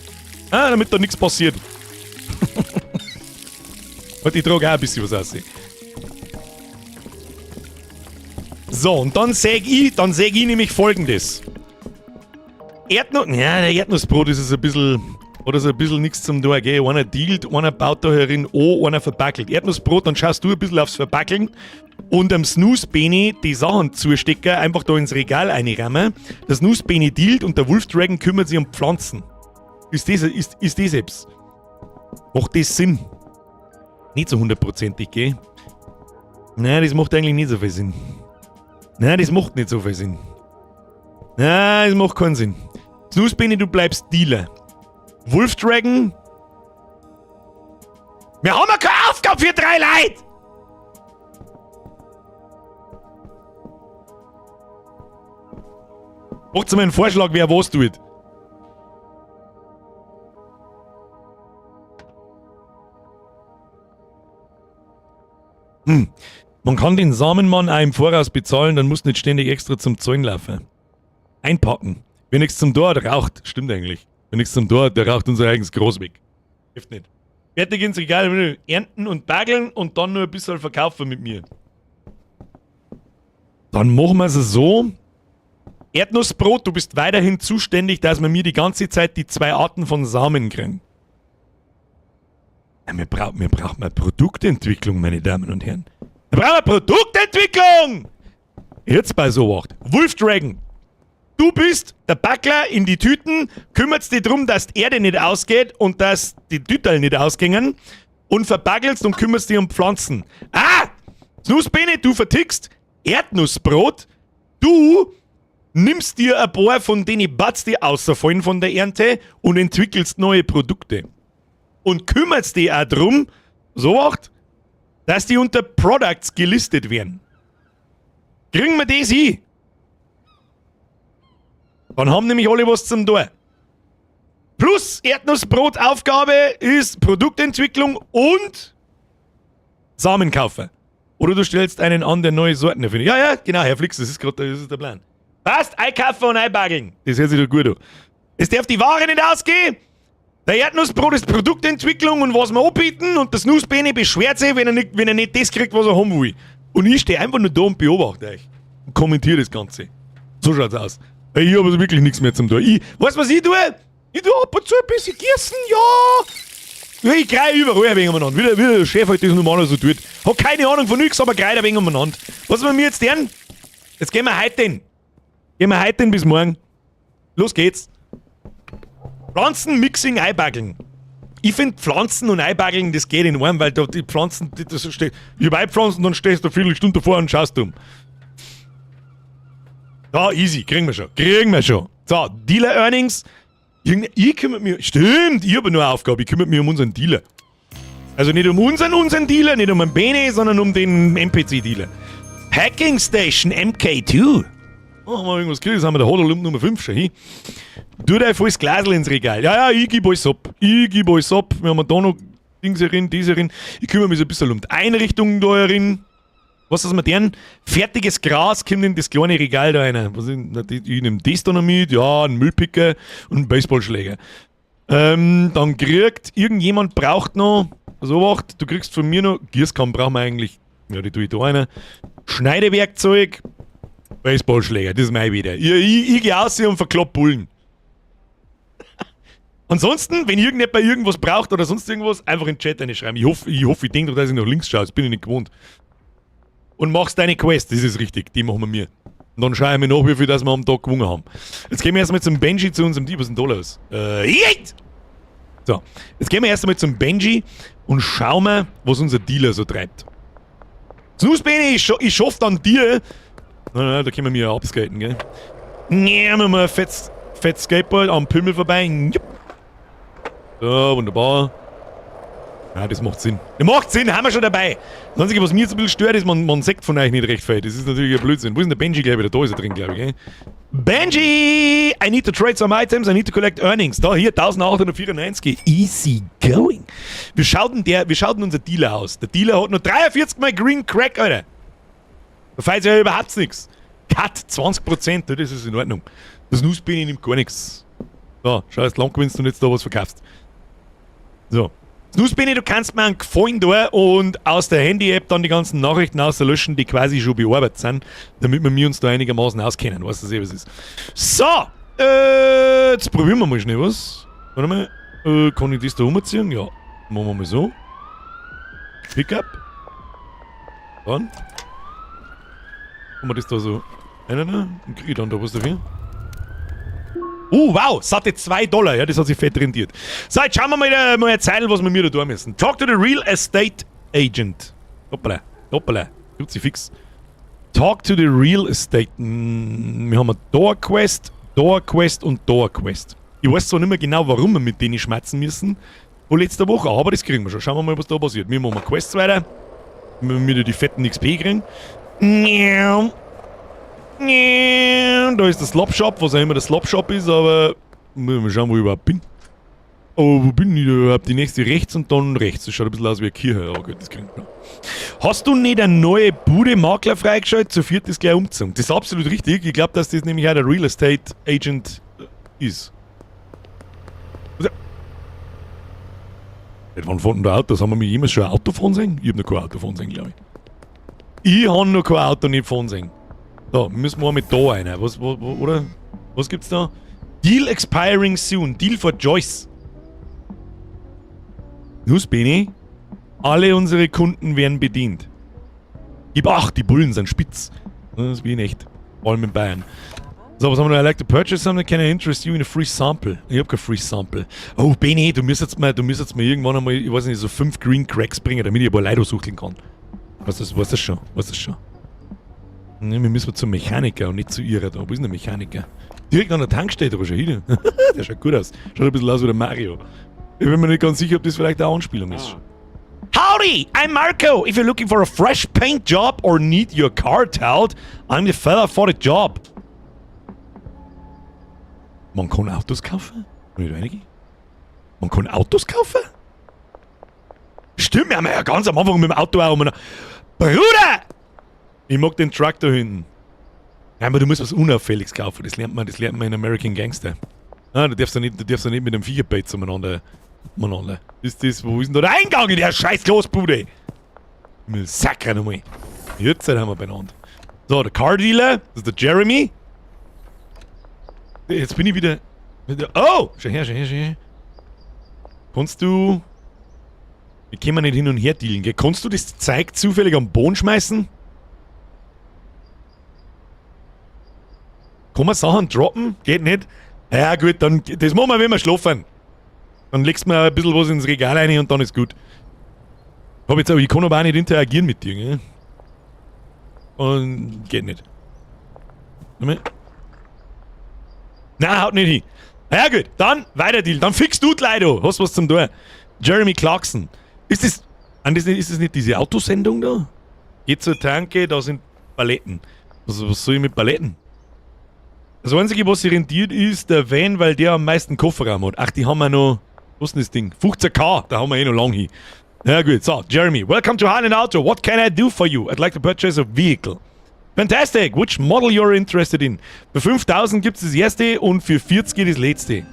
Ah, damit da nichts passiert. Und ich trage auch ein bisschen was aus. So, und dann sag ich nämlich Folgendes. Erdnuss, ja, der Erdnussbrot ist es ein bisschen, oder so ein bisschen nichts zum tun, gell? Einer dealt, einer baut da herin an, einer verpackelt. Erdnussbrot, dann schaust du ein bisschen aufs Verpackeln und am Snooze-Beni die Sachen zustecken, einfach da ins Regal einrammen. Der Snooze-Beni dealt und der Wolf Dragon kümmert sich um Pflanzen. Ist das etwas? Macht das Sinn? Nicht so hundertprozentig, gell? Nein, das macht eigentlich nicht so viel Sinn. Nein, das macht nicht so viel Sinn. Nein, das macht keinen Sinn. Snooze Benny, du bleibst Dealer. Wolf Dragon. Wir haben ja keine Aufgabe für drei Leute! Macht's mal einen Vorschlag, wer was tut. Man kann den Samenmann auch im Voraus bezahlen, dann musst du nicht ständig extra zum Zahlen laufen. Einpacken. Wer nichts zum Tor hat, raucht. Stimmt eigentlich. Wer nichts zum Tor hat, der raucht unser eigenes Gras weg. Hilft nicht. Fertig ins Regal, ernten und bageln und dann nur ein bisschen verkaufen mit mir. Dann machen wir es so. Erdnussbrot, du bist weiterhin zuständig, dass wir mir die ganze Zeit die zwei Arten von Samen kriegen. Ja, wir brauchen eine Produktentwicklung, meine Damen und Herren. Wir brauchen eine Produktentwicklung! Jetzt bei so acht. Wolf Dragon. Du bist der Backler in die Tüten, kümmerst dich drum, dass die Erde nicht ausgeht und dass die Tüterl nicht ausgingen und verbaggelst und kümmerst dich um Pflanzen. Ah! Snooze-Bene, du vertickst Erdnussbrot. Du nimmst dir ein paar von denen Buds, die außerfallen von der Ernte und entwickelst neue Produkte. Und kümmerst dich auch drum, so acht, dass die unter Products gelistet werden. Kriegen wir das hin? Dann haben nämlich alle was zum tun. Plus Erdnussbrotaufgabe ist Produktentwicklung und Samen kaufen. Oder du stellst einen an, der neue Sorten erfindet. Ja, ja, genau, Herr Flix, das ist gerade, das ist der Plan. Passt, einkaufen und einbageln. Das hört sich doch gut an. Es darf die Ware nicht ausgehen. Der Erdnussbrot ist Produktentwicklung und was wir anbieten und der Snooze-Bene beschwert sich, wenn er nicht das kriegt, was er haben will. Und ich stehe einfach nur da und beobachte euch. Und kommentiere das Ganze. So schaut's aus. Ey, ich habe also wirklich nichts mehr zum tun. Ich, weißt du, was ich tue? Ich tue ab und zu ein bisschen gießen, ja. Ja, ich krei überall ein wenig umeinander. Wie der Chef halt das normal so tut. Hat keine Ahnung von nichts, aber kreit ein wenig umeinander. Was wollen wir jetzt tun? Jetzt gehen wir heute hin. Gehen wir heute hin bis morgen. Los geht's. Pflanzen, Mixing, einbackeln. Ich finde Pflanzen und Einbaggeln, das geht in einem, weil da die Pflanzen, die, das steht, ich hab Einpflanzen, dann stehst du eine Viertelstunde davor und schaust um. Ja, easy, kriegen wir schon. Kriegen wir schon. So, Dealer Earnings. Ich kümmere mich. Stimmt, ich habe nur eine Aufgabe. Ich kümmere mich um unseren Dealer. Also nicht um unseren Dealer, nicht um den Bene, sondern um den NPC-Dealer. Packing Station MK2. Oh, haben wir irgendwas gekriegt? Das haben wir der Hodl Nummer 5 schon hin. Tu dein volles Glasl ins Regal. Ja, ich gebe alles ab. Ich gebe alles ab. Wir haben da noch Dings herin, diese herin. Ich kümmere mich so ein bisschen um die Einrichtung da herin. Was ist mit deren? Fertiges Gras kommt in das kleine Regal da rein. Was ist, na, ich nehme das da noch mit. Ja, einen Müllpicker und einen Baseballschläger. Dann kriegt irgendjemand braucht noch, so wacht, du kriegst von mir noch, Gießkanne brauchen wir eigentlich. Ja, die tue ich da rein. Schneidewerkzeug, Baseballschläger, das ist mein wieder. Ich gehe aus und verklopp Bullen. Ansonsten, wenn irgendjemand irgendwas braucht oder sonst irgendwas, einfach in den Chat reinschreiben. Ich hoffe, ich denke, dass ich nach links schaue, das bin ich nicht gewohnt. Und machst deine Quest, das ist richtig, die machen wir mir. Und dann schaue ich mir nach, wie viel das wir am Tag gewonnen haben. Jetzt gehen wir erstmal zum Benji, zu unserem Dieb. Was ist denn da los? Yeet! So, jetzt gehen wir erst einmal zum Benji und schauen wir, was unser Dealer so treibt. Snooze Bene, ich schaff dann dir. Nein, nein, da können wir mir ja abskaten, gell? Nehmen wir ein fettes, fettes Skateboard am Pimmel vorbei. Jupp. So, wunderbar. Ja, das macht Sinn. Das macht Sinn, haben wir schon dabei. Das Einzige, was mir jetzt ein bisschen stört, ist, man sieht von euch nicht recht viel. Das ist natürlich ein Blödsinn. Wo ist denn der Benji gleich wieder? Da ist er drin, glaube ich. Gell? Benji! I need to trade some items, I need to collect earnings. Da, hier, 1894. Easy going. Wie schaut denn unser Dealer aus? Der Dealer hat nur 43 mal Green Crack, Alter. Da fehlt ja überhaupt nichts. Cut, 20%, das ist in Ordnung. Das Nussbein nimmt gar nichts. So, schau, jetzt lang gewinnst du jetzt da was verkaufst. So. Snooze, du kannst mir einen Gefallen tun und aus der Handy-App dann die ganzen Nachrichten auslöschen, die quasi schon bearbeitet sind, damit wir uns da einigermaßen auskennen. Weißt du, was es ist. So, jetzt probieren wir mal schnell was. Warte mal, kann ich das da umziehen? Ja, machen wir mal so. Pickup. Dann. Kann man das da so rein, und kriege ich dann da was dafür? Oh, wow, satte 2 Dollar. Ja, das hat sich fett rentiert. So, jetzt schauen wir mal eine Zeile, was wir mir da tun müssen. Talk to the Real Estate Agent. Hoppala, hoppala. Kruzifix. Talk to the Real Estate. Wir haben da Quest, da Quest und da Quest. Ich weiß zwar nicht mehr genau, warum wir mit denen schmatzen müssen. Von letzter Woche, aber das kriegen wir schon. Schauen wir mal, was da passiert. Wir machen Quests weiter. Wir die fetten XP kriegen. Da ist der Slop Shop, was auch immer der Slop Shop ist, aber mal schauen, wo ich überhaupt bin. Oh, wo bin ich da überhaupt? Die nächste rechts und dann rechts. Das schaut ein bisschen aus wie eine Kirche. Ja, gut, das kriegt man. Hast du nicht eine neue Bude Makler freigeschaltet? Zu viert ist gleich umgezogen. Das ist absolut richtig. Ich glaube, dass das nämlich auch der Real Estate Agent ist. Also, wann fahren denn da Autos? Haben wir mich jemals schon ein Auto fahren sehen? Ich habe noch kein Auto fahren sehen, glaube ich. Ich habe noch kein Auto nicht fahren sehen. So, müssen wir mal mit da rein. Was, wo, oder? Was gibt's da? Deal expiring soon. Deal for Joyce. Nus, Beni. Alle unsere Kunden werden bedient. Gib acht, die Bullen sind spitz. Das bin ich echt. Vor allem in Bayern. So, was haben wir noch? I like to purchase something. Can I interest you in a free sample? Ich hab kein Free Sample. Oh, Beni, du müsstest mir irgendwann einmal, ich weiß nicht, so fünf Green Cracks bringen, damit ich ein paar Leute suchen kann. Weißt das schon? Weißt das schon? Ne, wir müssen zum Mechaniker und nicht zu ihrer da. Wo ist denn der Mechaniker? Direkt an der Tankstelle, da schon hin. Der schaut gut aus. Schaut ein bisschen aus wie der Mario. Ich bin mir nicht ganz sicher, ob das vielleicht eine Anspielung ist. Howdy, I'm Marco. If you're looking for a fresh paint job or need your car towed, I'm the fella for the job. Man kann Autos kaufen? Kann ich da reingehen? Man kann Autos kaufen? Stimmt, wir haben ja ganz am Anfang mit dem Auto auch um. Bruder! Ich mag den Truck da hinten. Ja, aber du musst was Unauffälliges kaufen. Das lernt man in American Gangster. Ah, du darfst ja nicht mit einem Viecherbeiz umeinander. Ist das, wo ist denn da der Eingang in der scheiß Losbude? Sacker nochmal. Jetzt haben wir beieinander. So, der Car Dealer, das ist der Jeremy. Jetzt bin ich wieder. Oh! Schau her, schau her, schau her. Kannst du. Wir können nicht hin und her dealen, gell? Kannst du das Zeug zufällig am Boden schmeißen? Kann man Sachen droppen? Geht nicht. Ja gut, dann das machen wir, wenn wir schlafen. Dann legst du mir ein bisschen was ins Regal rein und dann ist gut. Hab jetzt aber, ich kann aber auch nicht interagieren mit dir, gell? Und geht nicht. Warte mal. Na, haut nicht hin. Ja gut, dann weiter Deal. Dann fix du gleich da. Hast was zum tun. Jeremy Clarkson. Ist das nicht diese Autosendung da? Geht zur Tanke, da sind Paletten. Was soll ich mit Paletten? Das Einzige, was sich rentiert, ist der Van, weil der am meisten Kofferraum hat. Ach, die haben wir noch. Was ist denn das Ding? 15K, da haben wir eh noch lang hin. Ja gut, so, Jeremy, welcome to Highland Auto. What can I do for you? I'd like to purchase a vehicle. Fantastic! Which model you're interested in? Für 5000 gibt es das erste und für 40 das letzte.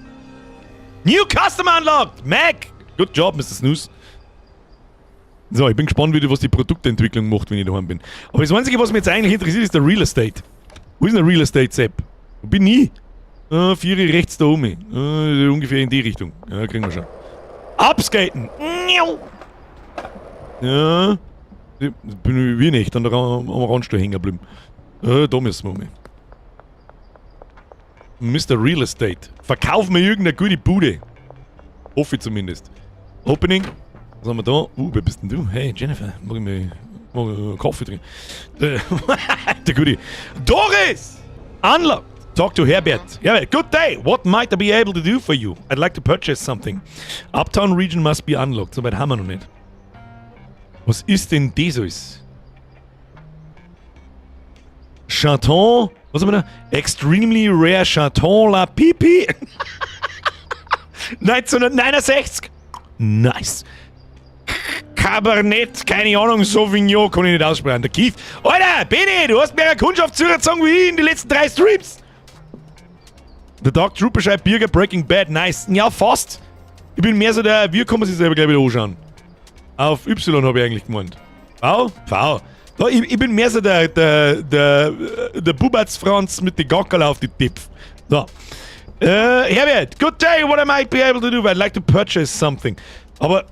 New Customer unlocked! Mac! Good job, Mr. Snooze. So, ich bin gespannt, was die Produktentwicklung macht, wenn ich daheim bin. Aber das Einzige, was mich jetzt eigentlich interessiert, ist der Real Estate. Wo ist denn der Real Estate, Sepp? Wo bin ich? Vier rechts da oben. Ungefähr in die Richtung. Ja, kriegen wir schon. Upskaten! Ja. Bin ich wie nicht am Randstuhl hängen geblieben. Da müssen wir um. Mr. Real Estate. Verkauf mir irgendeine gute Bude. Hoffe ich zumindest. Opening. Was haben wir da? Wer bist denn du? Hey, Jennifer. Mag ich einen Kaffee trinken? Der gute. Doris! Unlocked! Talk to Herbert. Herbert, good day. What might I be able to do for you? I'd like to purchase something. Uptown region must be unlocked. Soweit haben wir noch nicht. Was ist denn das alles? Chaton. Was haben wir da? Extremely Rare Chaton La Pipi. 1969. Nice. Cabernet, keine Ahnung, Sauvignon, kann ich nicht aussprechen. Der Keith. Alter, Benny, du hast mehr Kundschaft zugezogen wie ich in die letzten drei Streams. The Dark Trooper schreibt Birger Breaking Bad, nice. Ja, fast. Ich bin mehr so der, wie kann man sich selber gleich wieder anschauen? Auf Y habe ich eigentlich gemeint. V? V. Da, ich bin mehr so der Bubatz Franz mit den Gackerl auf die Tipf. So. Herbert, good day, what I might be able to do? I'd like to purchase something. Aber,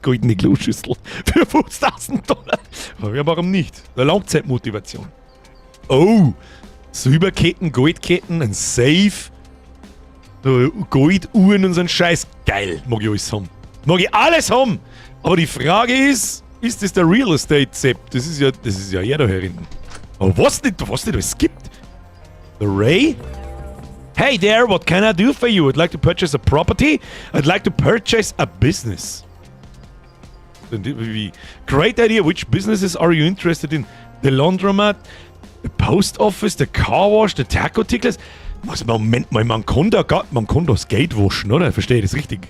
Goldene Kloschüssel für 50.000 Dollar. Aber ja, warum nicht? Eine Langzeitmotivation. Oh, Silberketten, Goldketten, ein Safe, so Golduhren und so ein Scheiß. Geil, mag ich alles haben. Mag ich alles haben. Aber die Frage ist, ist das der Real Estate Sepp? Das ist ja er da hinten. Aber was nicht alles gibt. The Ray? Hey there, what can I do for you? I'd like to purchase a property. I'd like to purchase a business. Great idea. Which businesses are you interested in? The laundromat, the post office, the car wash, the Taco Ticklers? Was, Moment mal, man kann das Geld waschen, oder? Verstehe ich das richtig?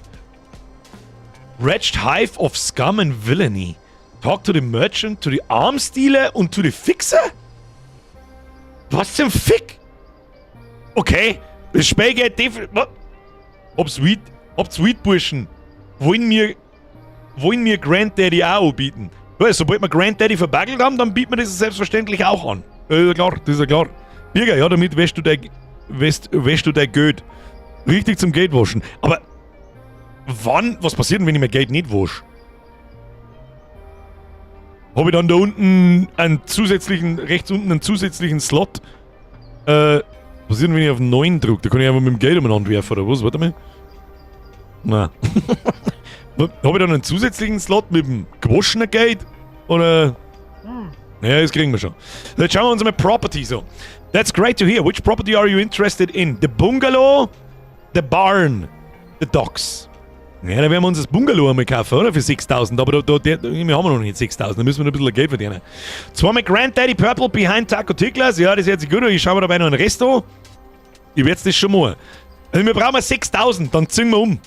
Wretched Hive of Scum and Villainy. Talk to the Merchant, to the Arms Dealer und to the Fixer? Was zum Fick? Okay, das Spiel geht definitiv. Ob's Weed, ob's Weed, Burschen. Wollen mir Granddaddy auch anbieten? Ja, sobald wir Granddaddy verbaggelt haben, dann bieten wir das selbstverständlich auch an. Klar, das ist ja klar. Birger, ja, damit wäschst du dein Geld. Richtig zum Geld waschen. Aber was passiert denn, wenn ich mein Geld nicht wasche? Habe ich dann da unten einen zusätzlichen, rechts unten einen zusätzlichen Slot? Was ist denn, wenn ich auf 9 drücke? Da kann ich einfach mit dem Geld umeinander werfen, oder was? Warte mal. Nein. Habe ich dann einen zusätzlichen Slot mit dem gewaschenen Geld? Oder? Ja, das kriegen wir schon. Jetzt schauen wir uns mal Properties an. That's great to hear. Which property are you interested in? The bungalow, the barn, the docks. Ja, da werden wir uns das Bungalow einmal kaufen, oder? Für 6000. Aber wir haben noch nicht 6000, da müssen wir noch ein bisschen Geld verdienen. Zweimal Granddaddy Purple behind Taco Ticklers. Ja, das hört sich gut an. Ich schaue mir dabei noch ein Resto. Ich werde das schon machen. Also wir brauchen 6000, dann ziehen wir um.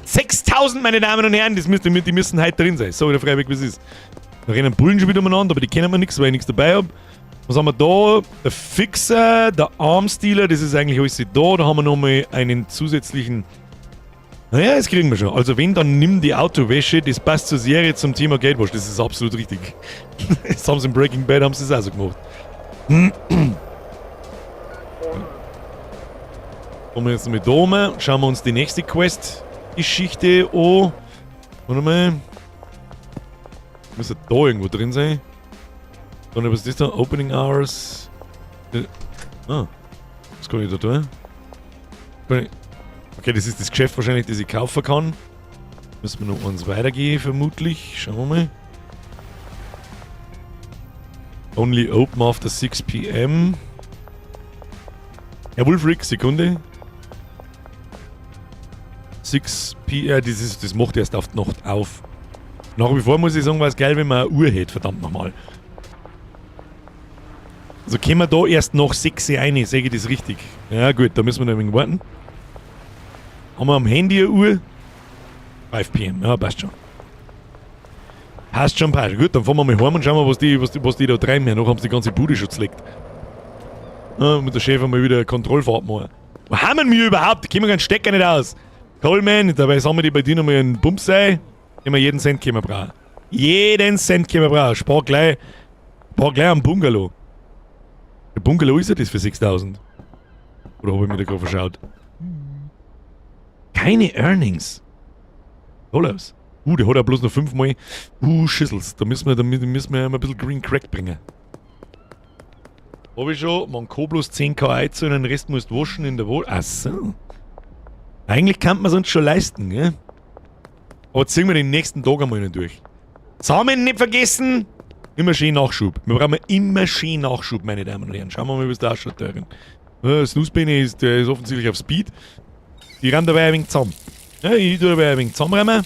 6000, meine Damen und Herren, die müssen heute drin sein. So, der Freiweg, wie es ist. Da rennen Bullen schon wieder umeinander, aber die kennen wir nichts, weil ich nichts dabei habe. Was haben wir da? Der Fixer, der Arms Dealer, das ist eigentlich alles da. Da haben wir nochmal einen zusätzlichen. Naja, das kriegen wir schon. Also wenn, dann nimm die Autowäsche, das passt zur Serie zum Thema Geldwasch. Das ist absolut richtig. Das haben sie in Breaking Bad, haben sie das auch so gemacht. Kommen wir jetzt mit da rum, schauen wir uns die nächste Quest-Geschichte an. Warte mal. Müsste da irgendwo drin sein. Dann, was ist das da? Opening Hours. Ah. Was kann ich da tun? Okay, das ist das Geschäft wahrscheinlich, das ich kaufen kann. Müssen wir noch eins weitergehen, vermutlich. Schauen wir mal. Only open after 6 p.m. Herr Wulfric, Sekunde. 6 p.m. Das macht erst auf die Nacht auf. Nach wie vor muss ich sagen, war es geil, wenn man eine Uhr hätte, verdammt nochmal. Also können wir da erst nach 6 rein, sehe ich das richtig? Ja gut, da müssen wir noch ein wenig warten. Haben wir am Handy eine Uhr? 5 p.m., ja, passt schon. Passt schon, passt. Gut, dann fahren wir mal heim und schauen wir, was die da treiben. Ja, noch haben sie die ganze Bude schon zerlegt. Ja, mit der Chef einmal wieder eine Kontrollfahrt machen. Wo haben wir überhaupt? Die kommen keinen Stecker nicht aus. Coleman, dabei sammeln die bei dir nochmal einen Bums ein. Immer jeden Cent können wir brauchen. Jeden Cent können wir brauchen. Spar gleich am Bungalow. Der Bungalow ist ja das für 6000. Oder habe ich mir da gerade verschaut? Keine Earnings. Toll aus. Der hat ja bloß noch fünfmal. Schüssels. Da müssen wir ein bisschen Green Crack bringen. Hab ich schon. Man kann bloß 10K einzahlen, den Rest musst du waschen in der Wohnung. Ach so. Eigentlich kann man es uns schon leisten, gell? Aber ziehen wir den nächsten Tag einmal noch durch. Samen nicht vergessen! Immer schön Nachschub. Wir brauchen immer schön Nachschub, meine Damen und Herren. Schauen wir mal, wie es da ausschaut da drin. Snoozebeine ist, der ist offensichtlich auf Speed. Die rammen dabei ein wenig zusammen. Ja, ich tue dabei ein wenig zusammenräumen.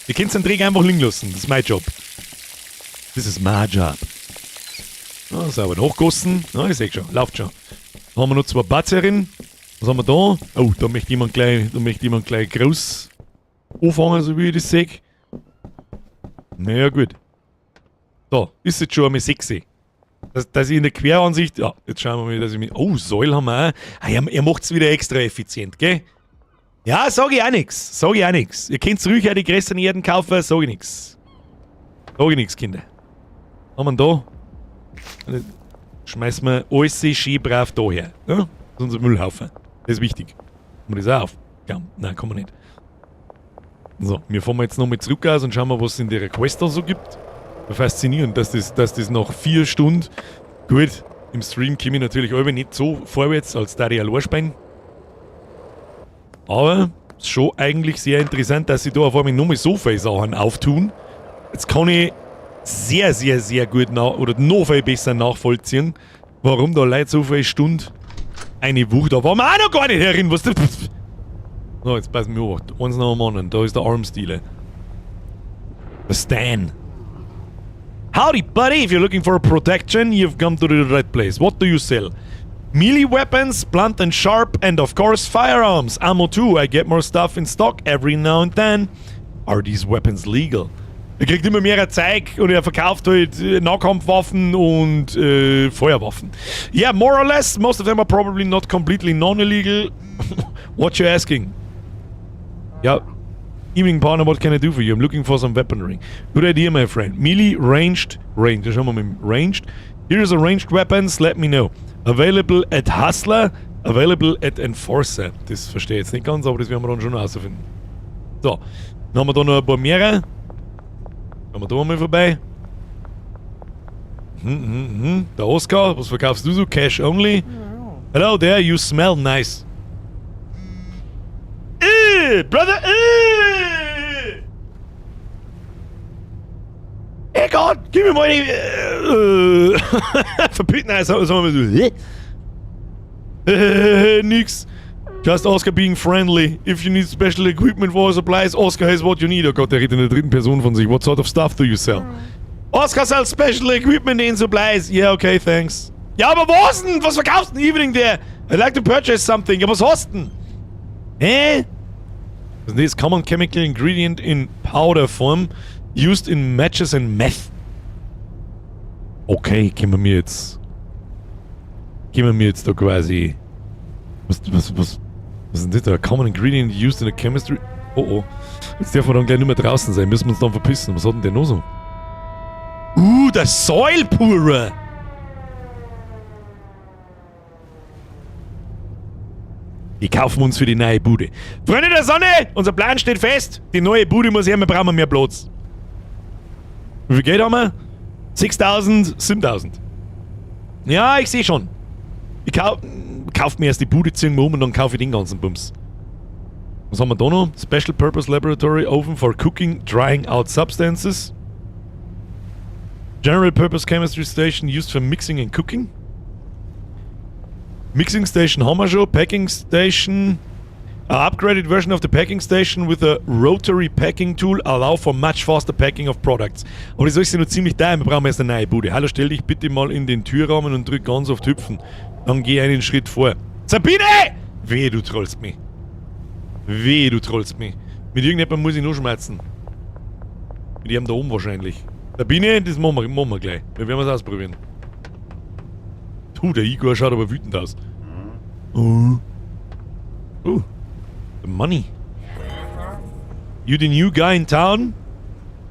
Ihr könnt den Dreck einfach liegen lassen. Das ist mein Job. This is my job. Ja, sauber nachgossen. Ja, ich seh schon. Läuft schon. Dann haben wir noch zwei Batzerinnen. Was haben wir da? Oh, da möchte jemand gleich groß anfangen, so wie ich das sehe. Naja, gut. Da, ist jetzt schon einmal 6. Dass ich in der Queransicht. Ja, jetzt schauen wir mal, dass ich mich. Oh, Säule haben wir auch. Ah, er macht es wieder extra effizient, gell? Ja, sag ich auch nix. Sag ich auch nix. Ihr könnt ruhig auch die größeren Erden kaufen, sag ich nix. Sag ich nix, Kinder. Was haben wir da? Schmeißen wir alles schön brav da her. Ja? Das ist unser Müllhaufen. Das ist wichtig. Kann man das auch auf? Ja, nein, kann man nicht. So, wir fahren jetzt nochmal zurück aus und schauen mal, was es in der Quest da so gibt. Faszinierend, dass das nach 4 Stunden. Gut, im Stream komme ich natürlich alle nicht so vorwärts, als da ich allein spielen. Aber ist schon eigentlich sehr interessant, dass sie da auf einmal nochmal so viele Sachen auftun. Jetzt kann ich sehr, sehr, sehr gut nach oder noch viel besser nachvollziehen, warum da Leute so viele Stunden eine Woche, da waren wir auch noch gar nicht herin, was das. So, jetzt passen wir auf. Eins nach dem anderen. Da ist der Arms Dealer. Der Stan. Howdy, buddy. If you're looking for protection, you've come to the right place. What do you sell? Melee weapons, blunt and sharp, and of course firearms. Ammo too. I get more stuff in stock every now and then. Are these weapons legal? Er kriegt immer mehr Zeug und er verkauft halt Nahkampfwaffen und Feuerwaffen. Yeah, more or less. Most of them are probably not completely non-illegal. What you asking? Ja. Evening, partner, what can I do for you? I'm looking for some weaponry. Good idea, my friend. Melee, ranged, range. Da schauen wir mal. Ranged. Here's a ranged weapons, let me know. Available at Hustler, available at Enforcer. Das verstehe ich jetzt nicht ganz, aber das werden wir dann schon herausfinden. So, dann haben wir da noch ein paar mehrere. Gehen wir da mal vorbei. Der Oscar, was verkaufst du so? Cash only? Hello there, you smell nice. Brother, Ey Gott, gib mir mal die. Verpiss, nein, sagen wir so. Nix. Just Oscar being friendly. If you need special equipment for supplies, Oscar has what you need. Oh Gott, der redet in der dritten Person von sich. What sort of stuff do you sell? Oscar sells special equipment and supplies. Yeah, okay, thanks. Ja, aber was denn? Was verkaufst du denn? Evening there. I'd like to purchase something. Ja, was hast du denn? Hä? Was ist denn das? Common chemical ingredient in powder form used in matches and meth. Okay, können wir mir jetzt da quasi. Was ist denn das da? Common ingredient used in a chemistry. Oh. Jetzt dürfen wir dann gleich nicht mehr draußen sein. Müssen wir uns dann verpissen. Was hat denn der noch so? Der Soil Pourer! Die kaufen wir uns für die neue Bude. Freunde der Sonne, unser Plan steht fest. Die neue Bude muss her, wir brauchen mehr Platz. Wie viel Geld haben wir? 6000, 7000. Ja, ich sehe schon. Ich kau Kauf mir erst die Bude, ziehen wir um und dann kaufe ich den ganzen Bums. Was haben wir da noch? Special Purpose Laboratory Oven for Cooking, Drying Out Substances. General Purpose Chemistry Station used for mixing and cooking. Mixing Station haben wir schon. Packing Station. A upgraded version of the packing station with a rotary packing tool allow for much faster packing of products. Aber das ist noch ziemlich teuer, wir brauchen erst eine neue Bude. Hallo, stell dich bitte mal in den Türrahmen und drück ganz oft hüpfen. Dann geh einen Schritt vor. Sabine! Weh, du trollst mich. Weh, du trollst mich. Mit irgendjemandem muss ich nur schmerzen. Mit ihm da oben wahrscheinlich. Sabine, das machen wir gleich. Wir werden es ausprobieren. Du, der Igor schaut aber wütend aus. Oh. Oh. The money. You the new guy in town?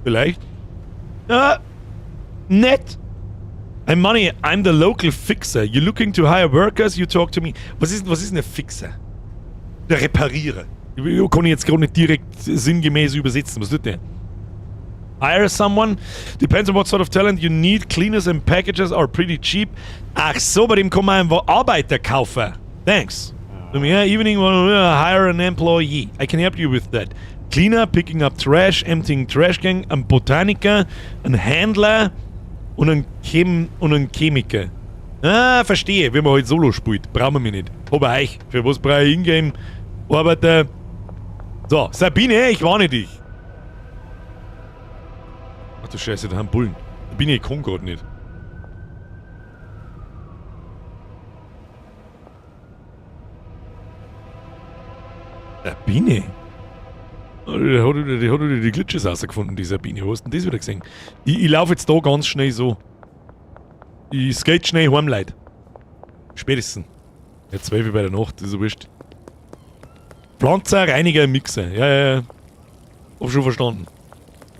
Vielleicht? Nett. I'm Money, I'm the local fixer. You looking to hire workers? You talk to me. Was ist denn ein Fixer? Der Reparierer. Ich kann ich jetzt gerade nicht direkt sinngemäß übersetzen. Was tut der? Hire someone? Depends on what sort of talent you need. Cleaners and packagers are pretty cheap. Ach so, bei dem kann man einfach Arbeiter kaufen. Thanks. Yeah, evening, hire an employee. I can help you with that. Cleaner, picking up trash, emptying trash can, ein Botaniker, ein Handler und ein Chemiker. Ah, verstehe. Wenn man halt Solo spielt, brauchen wir mich nicht. Hab euch. Für was brauche ich Ingame? Arbeiter. So, Sabine, ich warne dich. Ach du Scheiße, da haben Bullen. Sabine, ich kann gerade nicht. Sabine? Oh, die hat wieder die Glitches rausgefunden, die Sabine. Wo hast du denn das wieder gesehen? Ich laufe jetzt da ganz schnell so. Ich skate schnell heim, Leute. Spätestens. Ja, 12 Uhr bei der Nacht, ist ja wurscht. Pflanzer, Reiniger, Mixer. Ja. Hab schon verstanden.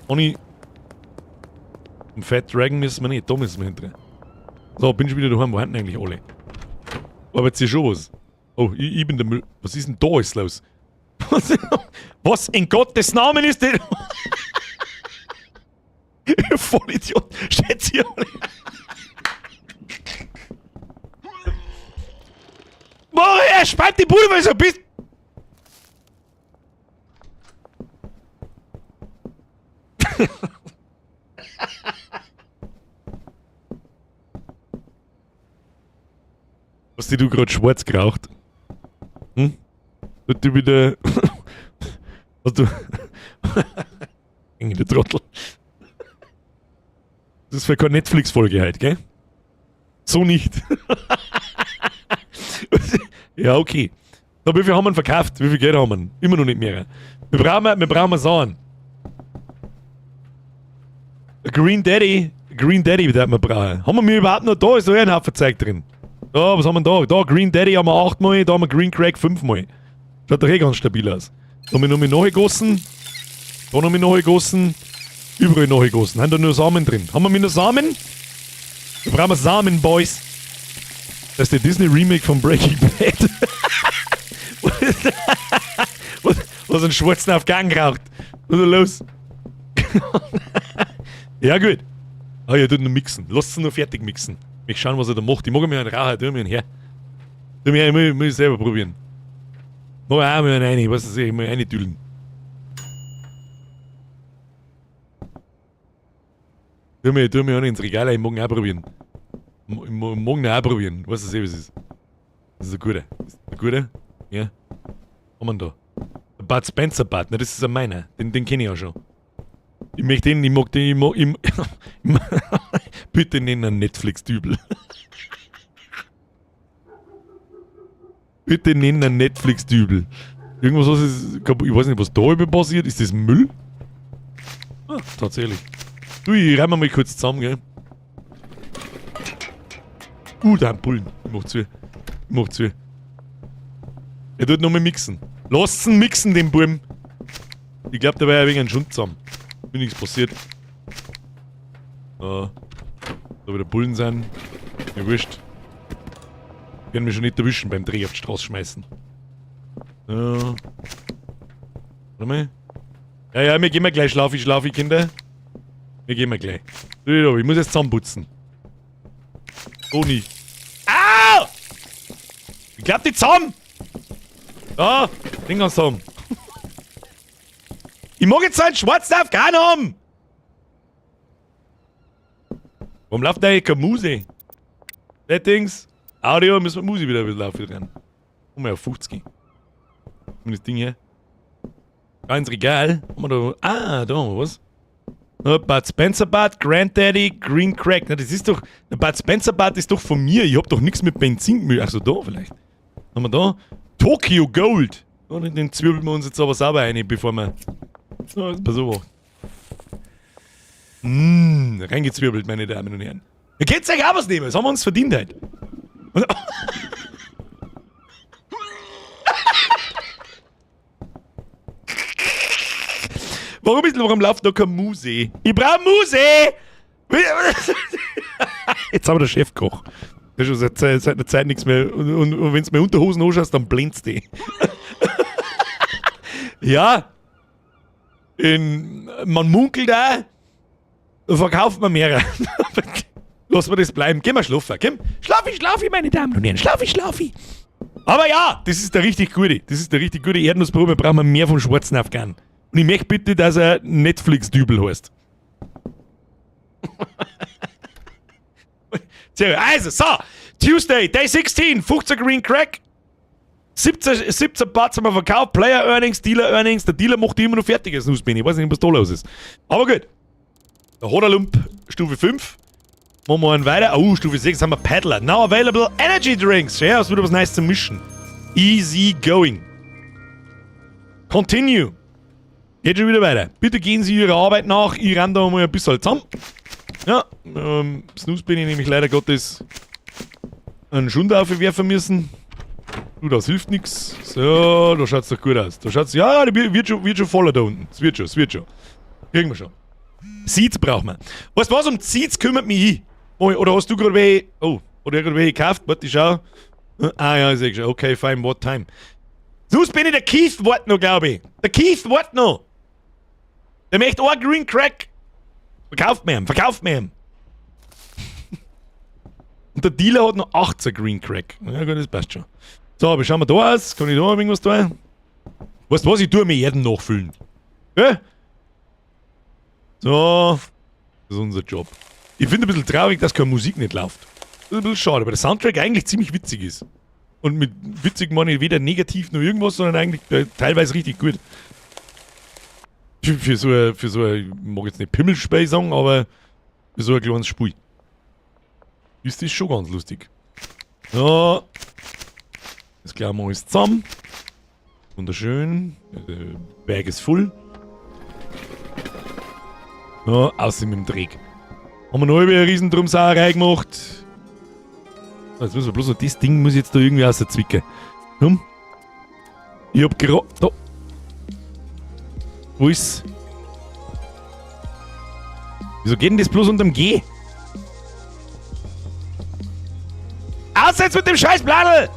Oni. Im Fat Dragon müssen wir nicht, da müssen wir hinter. So, bin schon wieder daheim. Wo sind denn eigentlich alle? Arbeitet hier schon was? Oh, ich bin der Müll. Was ist denn da alles los? Was in Gottes Namen ist denn? Ihr Vollidiot. Steht hier alle. Boah, er spannt die Bude, weil du so bist. Hast du gerade schwarz geraucht? Hm? Du wieder. Hast du. Der Trottel. Das ist für keine Netflix-Folge heute, gell? So nicht. Ja, okay. So, wie viel haben wir verkauft? Wie viel Geld haben wir? Immer noch nicht mehr. Wir brauchen Sachen. Green Daddy. Green Daddy wird wir brauchen. Haben wir mir überhaupt noch da? Ist da eh ein Haufen Zeug drin. Da, was haben wir da? Da, Green Daddy haben wir 8 Mal, da haben wir Green Crack 5 Mal. Schaut doch eh ganz stabil aus. Da haben wir noch mal nachgegossen. Da noch mal nachgegossen. Überall nachgegossen. Haben da nur Samen drin. Haben wir mit noch Samen? Da brauchen wir Samen, Boys. Das ist der Disney Remake von Breaking Bad. Was einen Schwarzen auf Gang raucht. Was ist los? Ja, gut. Ah, ja, tut nur mixen. Lass es nur fertig mixen. Ich schauen, was er da macht. Ich mag mir einen Raucher, tu mir einen her. Tu mir einen, muss ich selber probieren. Mach auch mal einen rein, ich weiß nicht, ich muss eine düllen. Tu mir einen ins Regal, ich mag ihn auch probieren. Ich mag ihn auch probieren, weiß nicht, was es ist. Das ist ein guter. Das ist ein guter? Ja. Was haben wir da? Der Bud Spencer Bud, ne, das ist ein meiner. Den kenne ich auch schon. Ich möchte den, ich mag den, ich mag, ich, bitte nenn einen Netflix-Dübel. Bitte nenn einen Netflix-Dübel. Irgendwas, was ist, ich weiß nicht, was da über passiert. Ist das Müll? Ah, tatsächlich. Du, ich reim mal kurz zusammen, gell? Da haben Bullen. Ich mach zu. Ich mach zu. Er tut nochmal mixen. Lasst ihn mixen, den Buben. Ich glaub, der war ja wegen einem Schund zusammen. Bin nichts passiert. Da wieder Bullen sind. Mir wurscht. Werden mich schon nicht erwischen beim Dreh auf die Straße schmeißen. Warte mal. Ja, ja, wir gehen mal gleich schlafi, schlafi, Kinder. Wir gehen mal gleich. Ich muss jetzt zusammenputzen. Oh, nicht. Au! Ich glaub die zusammen! Da, den kannst du haben. Ich mag jetzt einen schwarzen Afghan haben! Warum läuft da eigentlich keine Musik? Settings, Audio, müssen wir Musik wieder ein bisschen aufdrehen. Um auf 50. Und das Ding hier. Ganz Regal. Haben wir da. Ah, da haben wir was. Bud Spencer Bud, Granddaddy, Green Crack. Na, das ist doch. Der Bud Spencer Bud ist doch von mir. Ich hab doch nichts mit Benzin gemischt. Also da vielleicht. Haben wir da? Tokyo Gold. Und den zwirbeln wir uns jetzt aber sauber rein, bevor wir. So, pass auf. Reingezwirbelt, meine Damen und Herren. Ihr könnt euch auch was nehmen, das haben wir uns verdient heute. Warum läuft da kein Muse? Ich brauch Muse! Jetzt haben wir den Chefkoch. Das ist schon seit einer Zeit nichts mehr. Und wenn du mir Unterhosen anschaust, dann blendest du die. Ja. Man munkelt auch, verkauft man mehrere. Lass mir das bleiben. Geh mal schlafen. Komm. Schlafi, schlafi, meine Damen und Herren. Schlafi, schlafi. Aber ja, das ist der richtig gute. Das ist der richtig gute Erdnussprobe. Brauchen wir mehr vom schwarzen Afghan. Und ich möchte bitte, dass er Netflix-Dübel heißt. Also, so. Tuesday, Day 16, 15 Green Crack. 17 Buds haben wir verkauft. Player Earnings, Dealer Earnings. Der Dealer macht die immer noch fertig, das Nussbein. Ich weiß nicht, was da los ist. Aber gut. Der Hoderlump, Stufe 5. Machen wir einen weiter. Oh, Stufe 6 haben wir Paddler. Now available Energy Drinks. Ja, das wird was nice zum Mischen. Easy going. Continue. Geht schon wieder weiter. Bitte gehen Sie Ihrer Arbeit nach. Ich renn da mal ein bisschen zusammen. Ja, Snooze bin ich nämlich leider Gottes einen Schund aufwerfen müssen. Du, das hilft nix. So, da schaut's doch gut aus. Da schaut's, ja, die wird schon voller da unten. Es wird schon, es wird schon. Kriegen wir schon. Seeds brauchen wir. Weißt du was, um Seeds kümmert mich ich. Oder hast du gerade welche? Oh, oder gerade welche gekauft? Warte, ich schau. Ah ja, ich seh schon. Okay, fine, what time? Sonst bin ich der Keith wart noch, glaub ich. Der Keith wart noch. Der möchte auch Green Crack. Verkauft mir ihn, verkauft mir ihn. Und der Dealer hat noch 18 Green Crack. Ja gut, das passt schon. So, wie schauen wir da aus? Kann ich da noch irgendwas tun? Weißt du was, ich tue mir Erden nachfüllen. Gell? So. Das ist unser Job. Ich finde ein bisschen traurig, dass keine Musik nicht läuft. Das ist ein bisschen schade, weil der Soundtrack eigentlich ziemlich witzig ist. Und mit witzig meine ich weder negativ noch irgendwas, sondern eigentlich teilweise richtig gut. Für so ein, ich mag jetzt nicht Pimmelspiel sagen, aber für so ein kleines Spiel. Ist das schon ganz lustig. So. Das klauen wir alles zusammen. Wunderschön. Der Berg ist voll. So, außer mit dem Dreck. Haben wir noch eine Riesendrumsauerei gemacht. Jetzt müssen wir bloß noch das Ding muss ich jetzt da irgendwie aus der Zwicke. Komm. Ich hab da. Wo ist's? Wieso geht denn das bloß unterm G? Aus jetzt mit dem scheiß Bladel!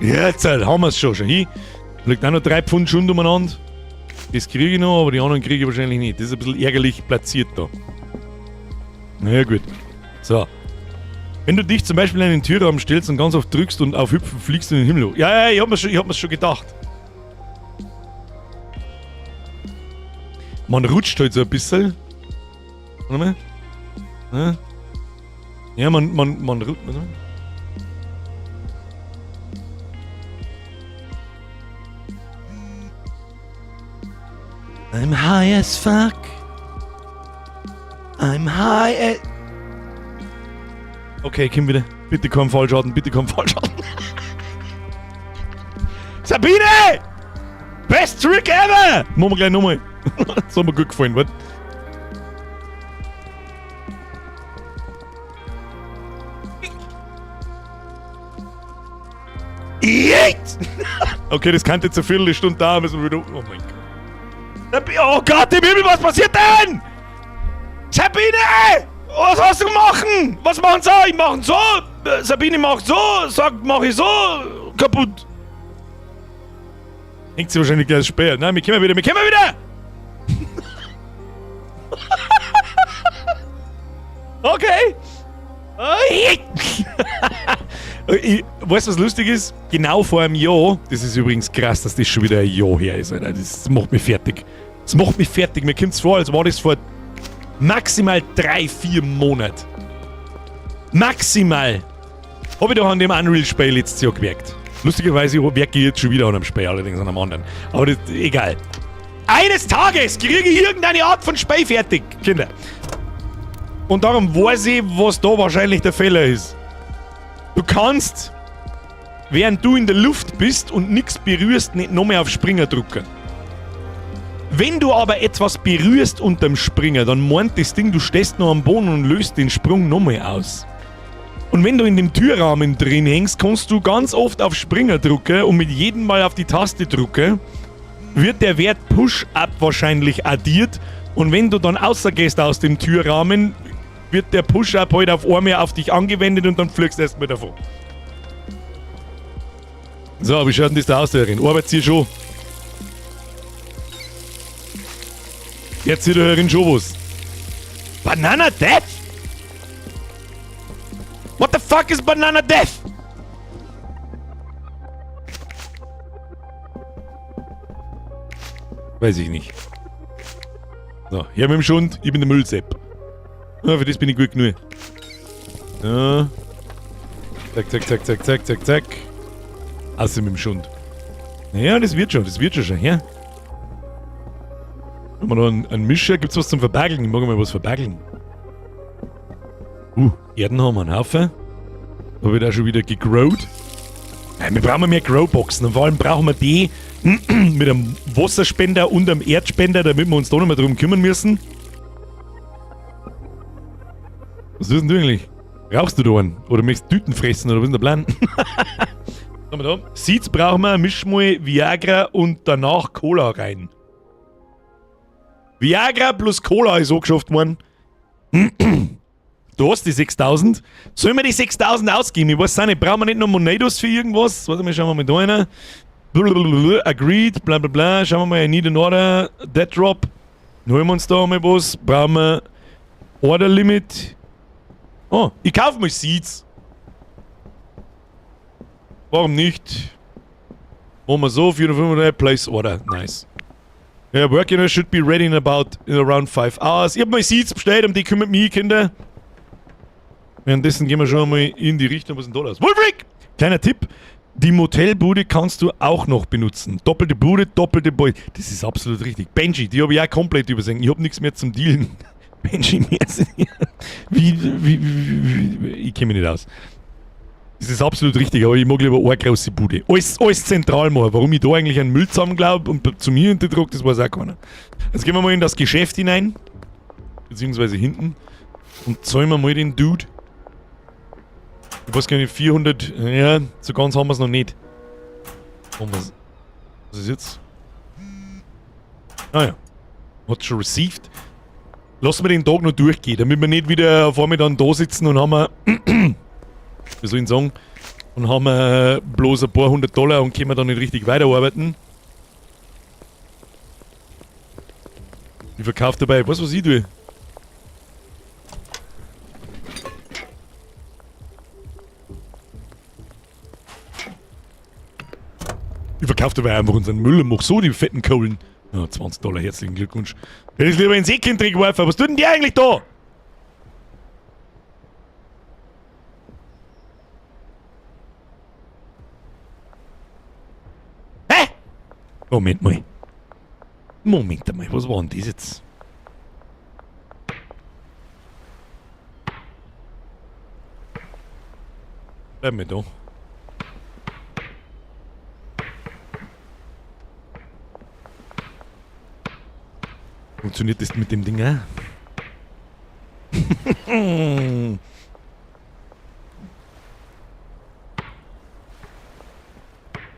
Jetzt halt, haben wir's schon. Schon hin. Liegt auch noch 3 Pfund Schund umeinander. Das kriege ich noch, aber die anderen kriege ich wahrscheinlich nicht. Das ist ein bisschen ärgerlich platziert da. Na ja, gut. So. Wenn du dich zum Beispiel in einen Türrahmen stellst und ganz oft drückst und auf Hüpfen fliegst du in den Himmel hoch. Ja, ja, ich hab mir's schon gedacht. Man rutscht halt so ein bisschen. Warte mal. Ja, ja, man rutscht. Warte mal. I'm high as fuck. I'm high as... Okay, komm wieder. Bitte komm Fallschaden, bitte komm Fallschaden. Sabine! Best Trick ever! Machen wir gleich nochmal. Das hat mir gut gefallen, warte. Yeet! Okay, das kann jetzt eine Viertelstunde dauern, müssen wir wieder... Oh mein Gott. Oh Gott, im Himmel, was passiert denn? Sabine! Was hast du gemacht? Was machen sie? Ich mach so. Sabine macht so. Sagt, mach ich so. Kaputt. Hängt sie wahrscheinlich gleich später. Nein, wir kommen wieder. Wir kommen wieder! Okay. Ich, weißt du, was lustig ist? Genau vor einem Jahr, das ist übrigens krass, dass das schon wieder ein Jahr her ist, Alter. Das macht mich fertig. Das macht mich fertig. Mir kommt's vor, als war das vor maximal 3, 4 Monaten. Maximal. Hab ich doch an dem Unreal-Spiel letztes Jahr gewerkt. Lustigerweise werke ich jetzt schon wieder an einem Spiel, allerdings an einem anderen. Aber das, egal. Eines Tages kriege ich irgendeine Art von Spiel fertig, Kinder. Und darum weiß ich, was da wahrscheinlich der Fehler ist. Du kannst, während du in der Luft bist und nichts berührst, nicht noch mehr auf Springer drücken. Wenn du aber etwas berührst unterm Springer, dann meint das Ding, du stehst noch am Boden und löst den Sprung nochmal aus. Und wenn du in dem Türrahmen drin hängst, kannst du ganz oft auf Springer drücken und mit jedem Mal auf die Taste drücken, wird der Wert Push-Up wahrscheinlich addiert. Und wenn du dann rausgehst aus dem Türrahmen, wird der Push-Up halt auf einmal auf dich angewendet und dann fliegst du erstmal davon. So, wie schaut denn das da aus, der Herrin? Arbeitet ihr schon? Jetzt sieht der Herrin schon was. Banana Death? What the fuck is Banana Death? Weiß ich nicht. So, her mit dem Schund, ich bin der Müllsepp. Ja, für das bin ich gut genug. Ja. Zack, zack, zack, zack, zack, zack, zack. Außer mit dem Schund. Naja, das wird schon, das wird schon schon. Her. Haben wir noch einen Mischer? Gibt's was zum Verbageln? Ich mag mal was verbageln. Erden haben wir einen Haufen. Da wird auch schon wieder gegrowt. Nein, wir brauchen mehr Growboxen. Und vor allem brauchen wir die mit einem Wasserspender und einem Erdspender, damit wir uns da nicht mehr drum kümmern müssen. Was ist denn du eigentlich? Brauchst du da einen? Oder möchtest du Tüten fressen? Oder was ist denn der Plan? Was haben wir da? Seeds brauchen wir, misch mal Viagra und danach Cola rein. Viagra plus Cola ist angeschafft worden. Du hast die 6000. Sollen wir die 6000 ausgeben? Ich weiß auch nicht. Brauchen wir nicht noch Monedos für irgendwas? Warte mal, schauen wir mal da rein. Blablabla, agreed, bla bla bla. Schauen wir mal, I need an order. Dead Drop. Holen wir uns da mal was. Brauchen wir Order Limit. Oh, ich kaufe mal Seeds. Warum nicht? Machen wir so, 435, Place Order. Nice. Yeah, working should be ready in around 5 hours. Ich hab mal Seeds bestellt, um die kümmert mich, Kinder. Währenddessen gehen wir schon mal in die Richtung, was ist denn da los? Wolfric! Kleiner Tipp, die Motelbude kannst du auch noch benutzen. Doppelte Bude, doppelte Beute. Das ist absolut richtig. Benji, die habe ich auch komplett übersehen. Ich hab nichts mehr zum Dealen. Benji, merci. Wie, ich kenne mich nicht aus. Das ist absolut richtig, aber ich mag lieber eine große Bude. Alles zentral machen. Warum ich da eigentlich einen Müll zusammenklaub und zu mir in den Druck, das weiß auch keiner. Jetzt gehen wir mal in das Geschäft hinein. Beziehungsweise hinten. Und zahlen wir mal den Dude. Ich weiß gar nicht, 400, ja, so ganz haben wir's noch nicht. Haben wir's. Was ist jetzt? Ah ja. Hat schon received. Lassen wir den Tag noch durchgehen, damit wir nicht wieder auf einmal dann da sitzen und haben wir, wie soll ich sagen, und haben wir bloß ein paar hundert Dollar und können wir dann nicht richtig weiterarbeiten. Ich verkaufe dabei, weißt du, was ich tue? Ich verkaufe dabei einfach unseren Müll und mach so die fetten Kohlen. Ja, 20 Dollar, herzlichen Glückwunsch. Hätte ich lieber ins Eckchen geworfen. Was tut denn der eigentlich da? Hä? Moment mal. Moment einmal, was war denn das jetzt? Bleib mal da. Funktioniert das mit dem Ding auch?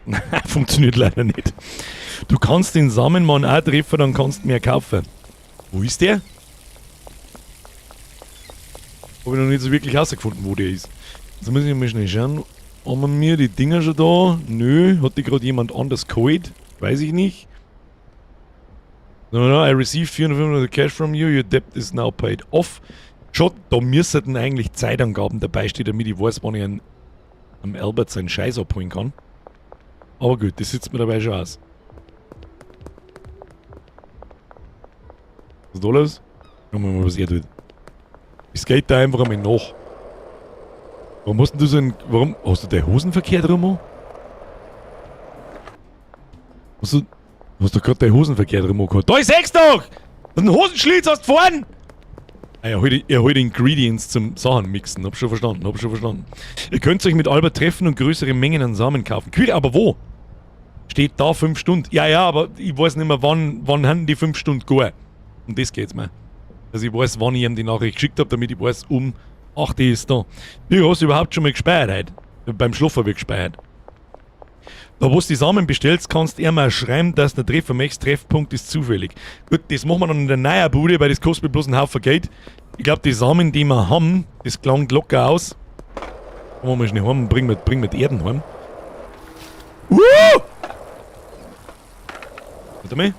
Nein, funktioniert leider nicht. Du kannst den Samenmann auch treffen, dann kannst du mehr kaufen. Wo ist der? Hab ich noch nicht so wirklich herausgefunden, wo der ist. Jetzt muss ich mal schnell schauen. Haben wir mir die Dinger schon da? Nö, hat die gerade jemand anders geholt? Weiß ich nicht. No, no, I received 450 cash from you, your debt is now paid off. Schon, da müssten eigentlich Zeitangaben dabei stehen, damit ich weiß, wann ich einen am Albert seinen Scheiß abholen kann. Aber gut, das sitzt mir dabei schon aus. Was ist da los? Schauen wir mal, was er tut. Ich skate da einfach einmal nach. Warum hast denn du so einen. Warum hast du deine Hosen verkehrt rum? Hast du. Hast du gerade deine Hosen verkehrt rum gehabt? Da ist sechs doch! Das ist ein Hosenschlitz, hast du gefahren! Ah, er holt Ingredients zum Sachen mixen. Hab schon verstanden, hab schon verstanden. Ihr könnt euch mit Albert treffen und größere Mengen an Samen kaufen. Kühe, aber wo? Steht da 5 Stunden. Ja, ja, aber ich weiß nicht mehr, wann haben die 5 Stunden gegangen. Um das geht's mir. Also ich weiß, wann ich ihm die Nachricht geschickt hab, damit ich weiß, um 8 Uhr ist da. Wie hast du überhaupt schon mal gespeichert heute? Beim Schlafen wird gespeichert. Da, wo du die Samen bestellst, kannst du ihm auch schreiben, dass der Treffen möchtest. Treffpunkt ist zufällig. Gut, das machen wir dann in der neuen Bude, weil das kostet mir bloß einen Haufen Geld. Ich glaub, die Samen, die wir haben, das klangt locker aus. Kommen wir mal schnell heim und bringen wir die Erden heim. Warte mal.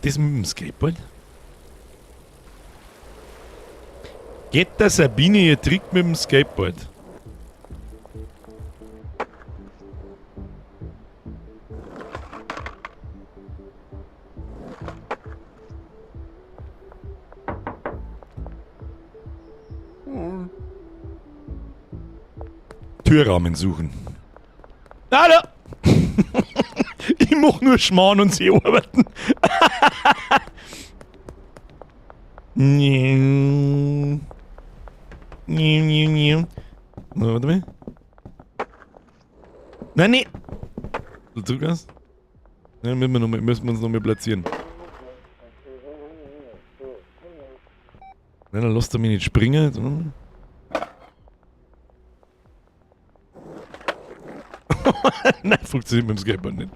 Das mit dem Skateboard? Geht der Sabine ihr Trick mit dem Skateboard? Türrahmen suchen. Hallo! Ich mach nur Schmarrn und sie arbeiten. Na, warte mal. Nein, nee. Zurück aus. Nein, müssen wir uns noch mal platzieren. Nein, dann lasst er mich nicht springen. Nein, funktioniert mit dem Skateboard nicht.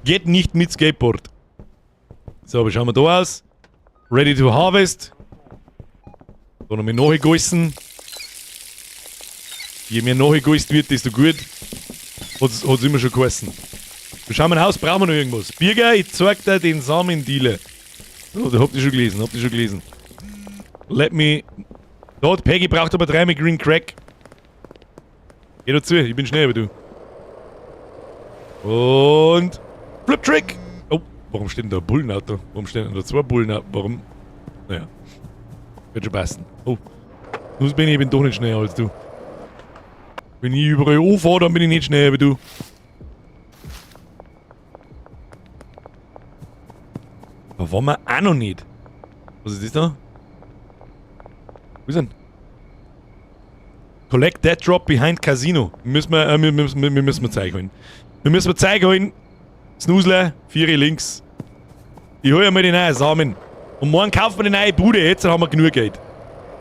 Geht nicht mit Skateboard. So, aber schauen wir da aus. Ready to harvest. Da noch mal nachgegossen. Je mehr nachgegossen wird, desto gut. Hat's immer schon geheißen. Wir schauen mal aus, brauchen wir noch irgendwas. Birger, ich zeig dir den Samendealer. Oh, da habt ihr schon gelesen, habt ihr schon gelesen. Let me... Da, die Peggy braucht aber dreimal Green Crack. Geh dazu, ich bin schnell, aber du. Und... Flip Trick! Oh, warum steht denn da ein Bullenauto? Warum stehen denn da zwei Bullen? Warum? Naja. Wird schon passen. Oh. Nur bin ich eben doch nicht schneller als du. Wenn ich überall anfahre, dann bin ich nicht schneller wie du. Aber waren wir auch noch nicht. Was ist das da? Wo ist denn? Collect that drop behind Casino. Müssen wir Zeug holen. Wir müssen Zeug holen. Snusler, 4 links. Ich hol ja mal die neuen Samen. Und morgen kaufen wir die neue Bude. Jetzt haben wir genug Geld.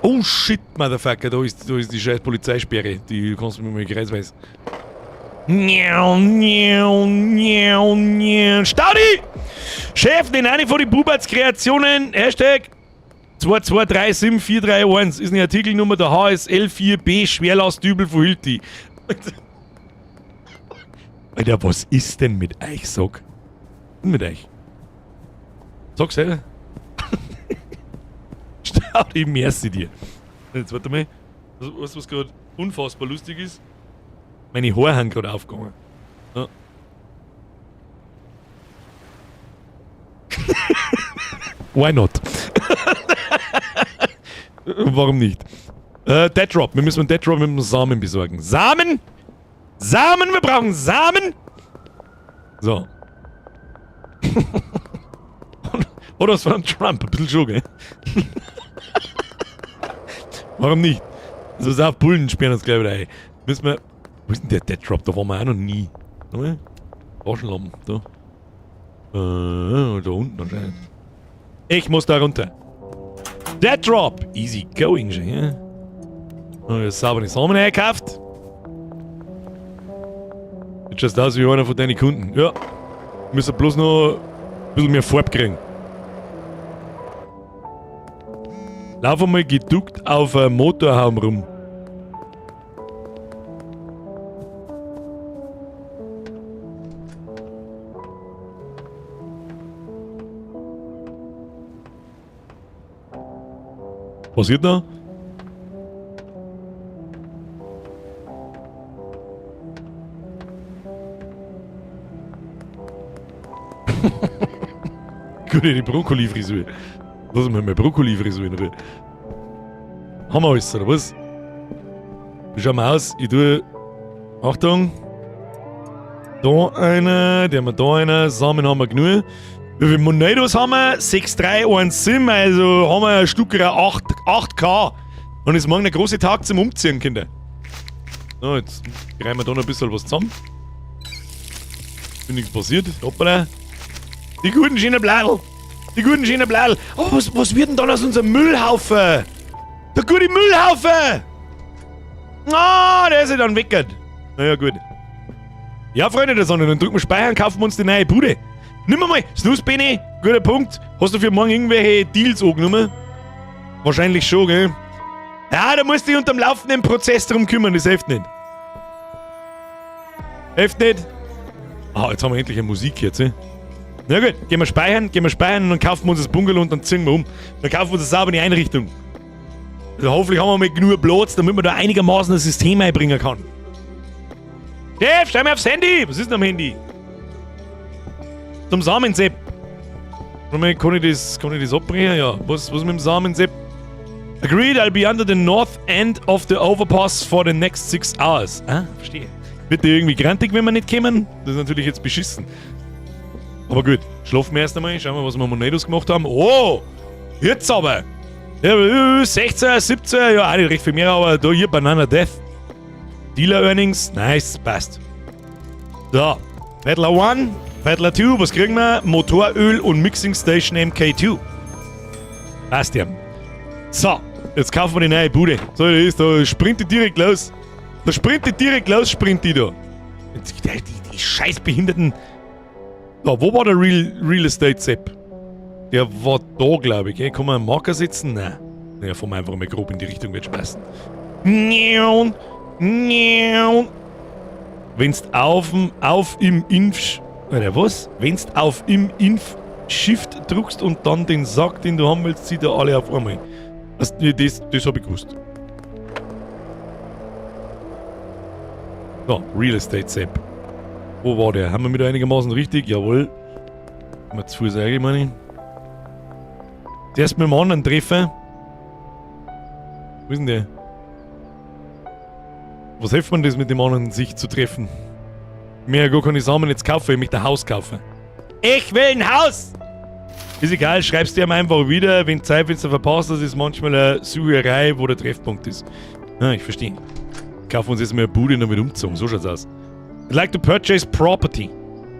Oh shit, Motherfucker. Da ist die scheiß Polizeisperre. Die kannst du mir mal kreisweisen. Staudi! Chef, den eine von den Buberts Kreationen. Hashtag 2237431 ist eine Artikelnummer der HSL4B Schwerlastdübel von Hilti. Alter, was ist denn mit euch, sag? Was ist denn mit euch? Sag selber. Staudi, merci dir. Jetzt warte mal. Weißt du, was gerade unfassbar lustig ist? Meine Haare haben gerade aufgegangen. Ja. Why not? Warum nicht? Dead Drop. Wir müssen einen Dead Drop mit dem Samen besorgen. Samen! Samen! Wir brauchen Samen! So. Oder was war ein Trump? Ein bisschen schon, gell? Warum nicht? Also, pass auf, Bullen sperren uns gleich wieder ein. Müssen wir. Wo ist denn der Dead Drop? Da waren wir auch noch nie. Taschenlampen, da. Da unten anscheinend. Ich muss da runter. Dead Drop! Easy going, schon, ja? Oh, saubere Samen eingekauft. Jetzt schaust du aus wie einer von deinen Kunden. Ja. Müssen bloß noch ein bisschen mehr Farbe kriegen. Lauf einmal geduckt auf einem Motorhaum rum. Was passiert da? Wieder die Brokkoli-Frisur. Lass mal meine Brokkoli-Frisur in Ruhe. Haben wir alles, oder was? Wie schauen wir aus? Ich tue. Achtung! Da einer, der haben wir da einer, Samen haben wir genug. Wie viele Monedos haben wir? 6, 3, 1, 7, also haben wir ein Stück 8, 8K. Und ist morgen der große Tag zum Umziehen, Kinder. So, jetzt reihen wir da noch ein bisschen was zusammen. Ist nichts passiert. Hoppala. Die guten schönen Bladel. Die guten schönen Bladel. Oh, was wird denn dann aus unserem Müllhaufen? Der gute Müllhaufen! Ah, der ist ja dann weg. Naja, gut. Ja, Freunde der Sonne, dann drücken wir Speichern, kaufen wir uns die neue Bude. Nimm mal, Snooze Benny, guter Punkt. Hast du für morgen irgendwelche Deals angenommen? Wahrscheinlich schon, gell? Ja, da musst du dich unter dem laufenden Prozess drum kümmern, das hilft nicht. Hilft nicht. Ah, jetzt haben wir endlich eine Musik jetzt, eh? Na gut, gehen wir speichern und dann kaufen wir uns das Bungalow und dann ziehen wir um. Dann kaufen wir uns eine saubere Einrichtung. Also hoffentlich haben wir mal genug Platz, damit man da einigermaßen ein System einbringen kann. Chef, schau mal aufs Handy! Was ist denn am Handy? Zum Samensepp. Moment, kann ich das abbrechen? Ja. Was mit dem Samensepp? Agreed, I'll be under the north end of the overpass for the next 6 hours. Ah, verstehe. Wird der irgendwie grantig, wenn wir nicht kommen? Das ist natürlich jetzt beschissen. Aber gut, schlafen wir erst einmal. Schauen wir, was wir Monedos gemacht haben. Oh! Jetzt aber! Ja, 16, 17, ja, auch nicht recht viel mehr, aber da hier Banana Death. Dealer Earnings, nice, passt. So, Peddler 1, Peddler 2, was kriegen wir? Motoröl und Mixing Station MK2. Passt ja. So, jetzt kaufen wir die neue Bude. So, das ist, da sprintet direkt los. Da sprintet direkt los, sprinnt die da. Die scheiß Behinderten. So, wo war der Real Estate Sepp? Der war da, glaube ich. Kann man einen Marker setzen? Nein. Ja, fahren wir einfach mal grob in die Richtung, wird schon passen. Wenn's auf im Inf... Oder was? Wenn's auf im Inf Shift drückst und dann den Sack, den du haben willst, zieht er alle auf einmal. Also, das hab ich gewusst. So, Real Estate Sepp. Wo war der? Haben wir wieder einigermaßen richtig? Jawohl. Haben wir zu Fuß eigentlich, meine ich. Zuerst mit dem anderen treffen. Wo ist denn der? Was hilft mir das, mit dem anderen sich zu treffen? Mehr gar keine Samen jetzt kaufen, ich möchte ein Haus kaufen. Ich will ein Haus! Ist egal, schreibst du ihm einfach wieder, wenn Zeitfenster verpasst, das ist manchmal eine Sucherei, wo der Treffpunkt ist. Ah, ich verstehe. Kaufen uns jetzt mal eine Bude und dann wird umgezogen, so schaut's aus. I'd like to purchase property.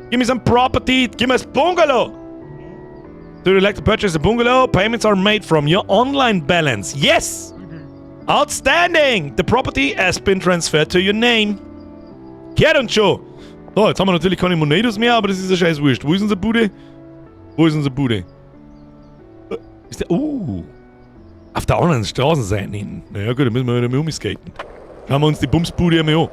Give me some property, give me a bungalow! Do you like to purchase a bungalow? Payments are made from your online balance. Yes! Outstanding! The property has been transferred to your name. Kehrt uns schon! So, jetzt haben wir natürlich keine Monedos mehr, aber das ist ja scheiß wurscht. Wo ist unsere Bude? Wo ist unsere Bude? Ist der... Auf der anderen Straßenseite hinten. Naja gut, da müssen wir wieder mal umskaten. Schauen wir uns die Bumsbude einmal an.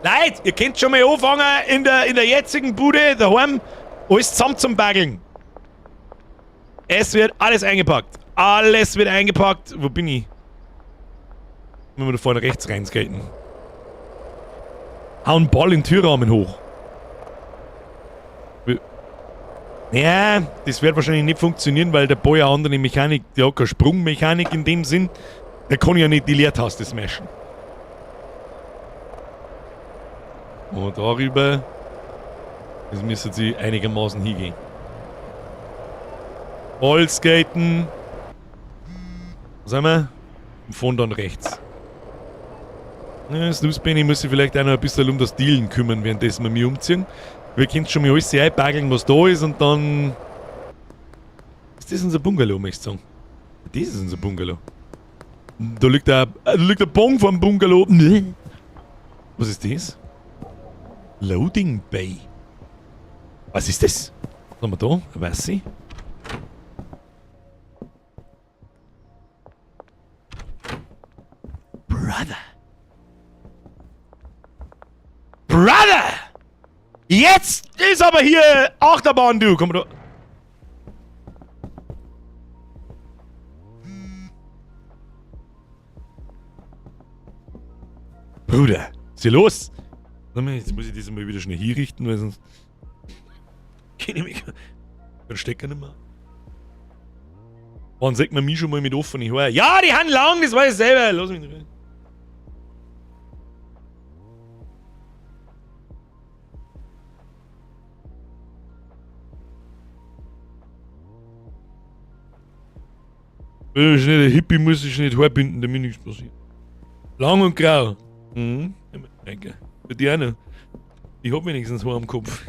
Leute, ihr könnt schon mal anfangen in der jetzigen Bude daheim alles zusammen zum Baggeln. Es wird alles eingepackt. Alles wird eingepackt. Wo bin ich? Wenn wir da vorne rechts reinskaten. Hauen Ball in den Türrahmen hoch. Ja, das wird wahrscheinlich nicht funktionieren, weil der Ball ja andere Mechanik, der hat keine Sprungmechanik in dem Sinn. Der kann ja nicht die Leertaste smashen. Und darüber, das müsste sie einigermaßen hingehen. Allskaten. Was haben wir? Und von dann rechts. Ja, Snooze Benny muss sich vielleicht auch noch ein bisschen um das Dealen kümmern, währenddessen wir mich umziehen. Wir können schon mal alles einpacken, was da ist, und dann... Ist das unser Bungalow, möchtest du sagen? Das ist unser Bungalow. Da liegt der Bon vom Bungalow. Was ist das? Loading Bay. Was ist das? Was haben wir da? Weiß ich. Brother. Brother! Jetzt ist aber hier Achterbahn, du! Komm da. Bruder, ist hier los? Jetzt muss ich das mal wieder schnell hier richten, weil sonst... Kenn ich mich. Den Stecker nicht mehr. Wann sieht man mich schon mal mit offenen Haaren? Ja, die haben lang, das weiß ich selber. Lass mich nicht. Bin ich nicht ein Hippie, muss ich nicht Haar binden, damit nichts passiert. Lang und grau. Mhm. Danke. Für die eine. Ich hab wenigstens Haar am Kopf.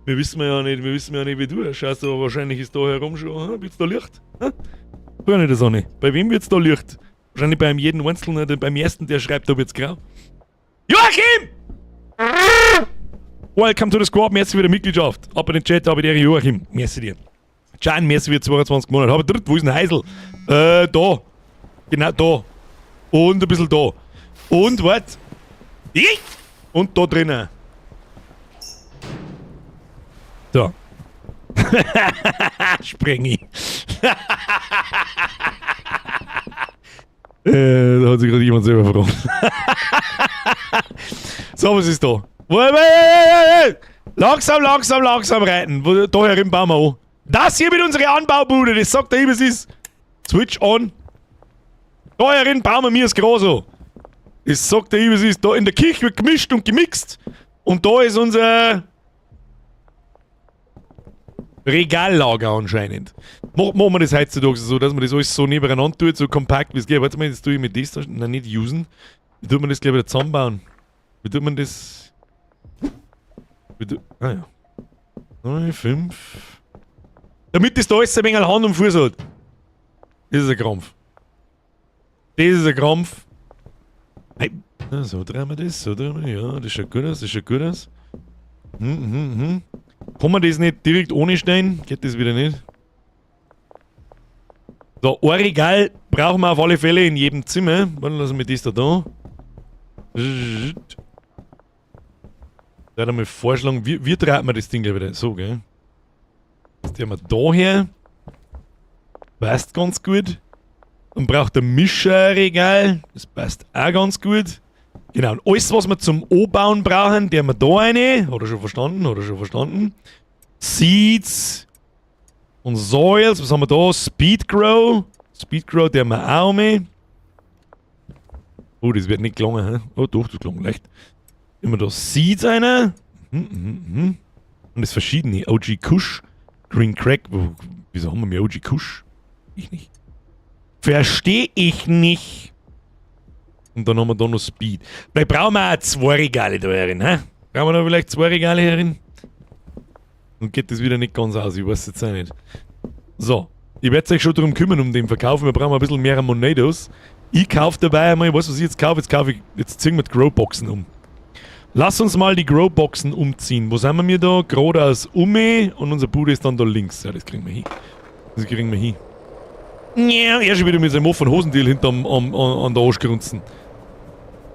Wir wissen ja nicht, wir wissen ja nicht, wie du ausschaust, aber wahrscheinlich ist da herum schon. Hm, wird's da Licht? Hm? Gar nicht der Sonne. Bei wem wird's da Licht? Wahrscheinlich beim jeden Einzelnen, beim ersten, der schreibt, da wird's grau. Joachim! Welcome to the squad, merci für die Mitgliedschaft. Ab in den Chat, ab in die Joachim. Merci dir. Can, merci für 22 Monate. Aber dritt, wo ist denn Heisel? Da. Genau da. Und ein bisschen da. Und, wart. Ich? Und da drinnen. So. Spreng ich. Da hat sich gerade jemand selber verraten. So, was ist da? Langsam, langsam, langsam reiten. Da herin bauen wir an. Das hier mit unserer Anbaubude, das sagt der immer, es ist. Switch on. Da herin bauen wir mir das Gras an. Das sagt der immer, es ist. Da in der Küche wird gemischt und gemixt. Und da ist unser Regallager anscheinend. Machen wir das heutzutage so, dass man das alles so nebeneinander tut, so kompakt wie es geht. Warte mal, das tue ich mit das da. Nein, nicht usen. Wie tut man das gleich wieder zusammenbauen? Wie tut man das? Wie tu, ah ja. 9, 5. Damit das da alles ein wenig Hand und Fuß hat. Das ist ein Krampf. Das ist ein Krampf. Hey. So drehen wir das, so drehen wir. Ja, das schaut gut aus, das schaut gut aus. Kann man das nicht direkt ohne stellen? Geht das wieder nicht? So, ein Regal brauchen wir auf alle Fälle in jedem Zimmer. Warte, lassen wir das da da. Ich werde mal vorschlagen, wie dreht man das Ding gleich wieder? So, gell? Das tun wir da her. Passt ganz gut. Dann braucht der Mischerregal. Das passt auch ganz gut. Genau, und alles, was wir zum Anbauen brauchen, der wir da rein. Hat er schon verstanden? Hat er schon verstanden? Seeds und Soils. Was haben wir da? Speedgrow. Speedgrow, der haben wir auch mit. Oh, das wird nicht gelungen. Hä? Oh doch, das gelang leicht. Immer da Seeds rein. Und das verschiedene. OG Kush, Green Crack. Wieso haben wir mehr OG Kush? Ich nicht. Versteh ich nicht. Und dann haben wir da noch Speed. Vielleicht brauchen wir auch 2 Regale da herin, hä? Brauchen wir da vielleicht 2 Regale herin? Und geht das wieder nicht ganz aus, ich weiß jetzt auch nicht. So, ich werde euch schon darum kümmern, um den Verkauf. Wir brauchen ein bisschen mehr Monedos. Ich kaufe dabei einmal, weißt du, was ich jetzt kaufe? Jetzt kaufe ich, jetzt ziehen wir die Growboxen um. Lass uns mal die Growboxen umziehen. Wo sind wir mir da? Geradeaus um und unser Bude ist dann da links. Ja, das kriegen wir hin. Das kriegen wir hin. Ja, er schon wieder mit seinem offenen Hosendeal hinterm, an der Arschgrunzen.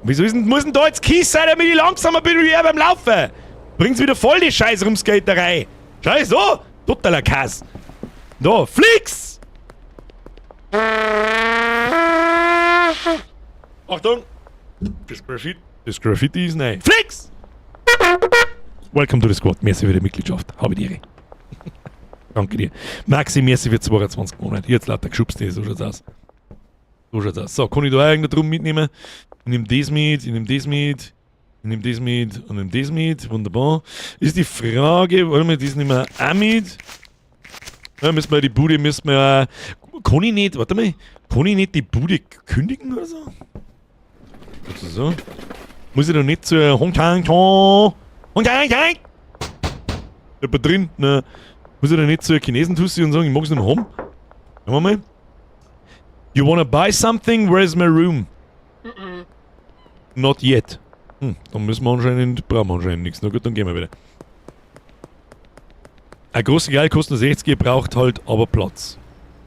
Wieso muss denn da jetzt Kies sein, damit ich langsamer bin wie er beim Laufen? Bringt's wieder voll die Scheiß Rumskaterei. Scheiß, so! Totaler Kass. Da, Flix! Achtung! Das Graffiti ist neu. Flix! Welcome to the squad. Merci für die Mitgliedschaft. Habe die Ehre. Danke dir. Maxi, merci für 22 Monate. Jetzt lauter geschubst, so schaut's aus. So schaut's aus. So, kann ich da auch irgendeinen drum mitnehmen? Ich nehm das mit, ich nehm das mit, ich nehm das mit und nehm das mit. Wunderbar. Ist die Frage, wollen wir das nehmen wir auch mit? Ja, müssen wir die Bude, müssen wir auch, kann ich nicht, warte mal, kann ich nicht die Bude kündigen oder so? Also so. Muss ich doch nicht zur Hong Kong, Hong Kong, Kong? Jemand drin? Na, muss ich doch nicht zur Chinesentussi und sagen, ich mag's nicht mehr haben? Schauen wir mal. You wanna buy something? Where's my room? Mm-mm. Not yet. Dann müssen wir anscheinend, brauchen wir anscheinend nichts. Na gut, dann gehen wir wieder. Ein großes Geld kostet nur 60, braucht halt aber Platz.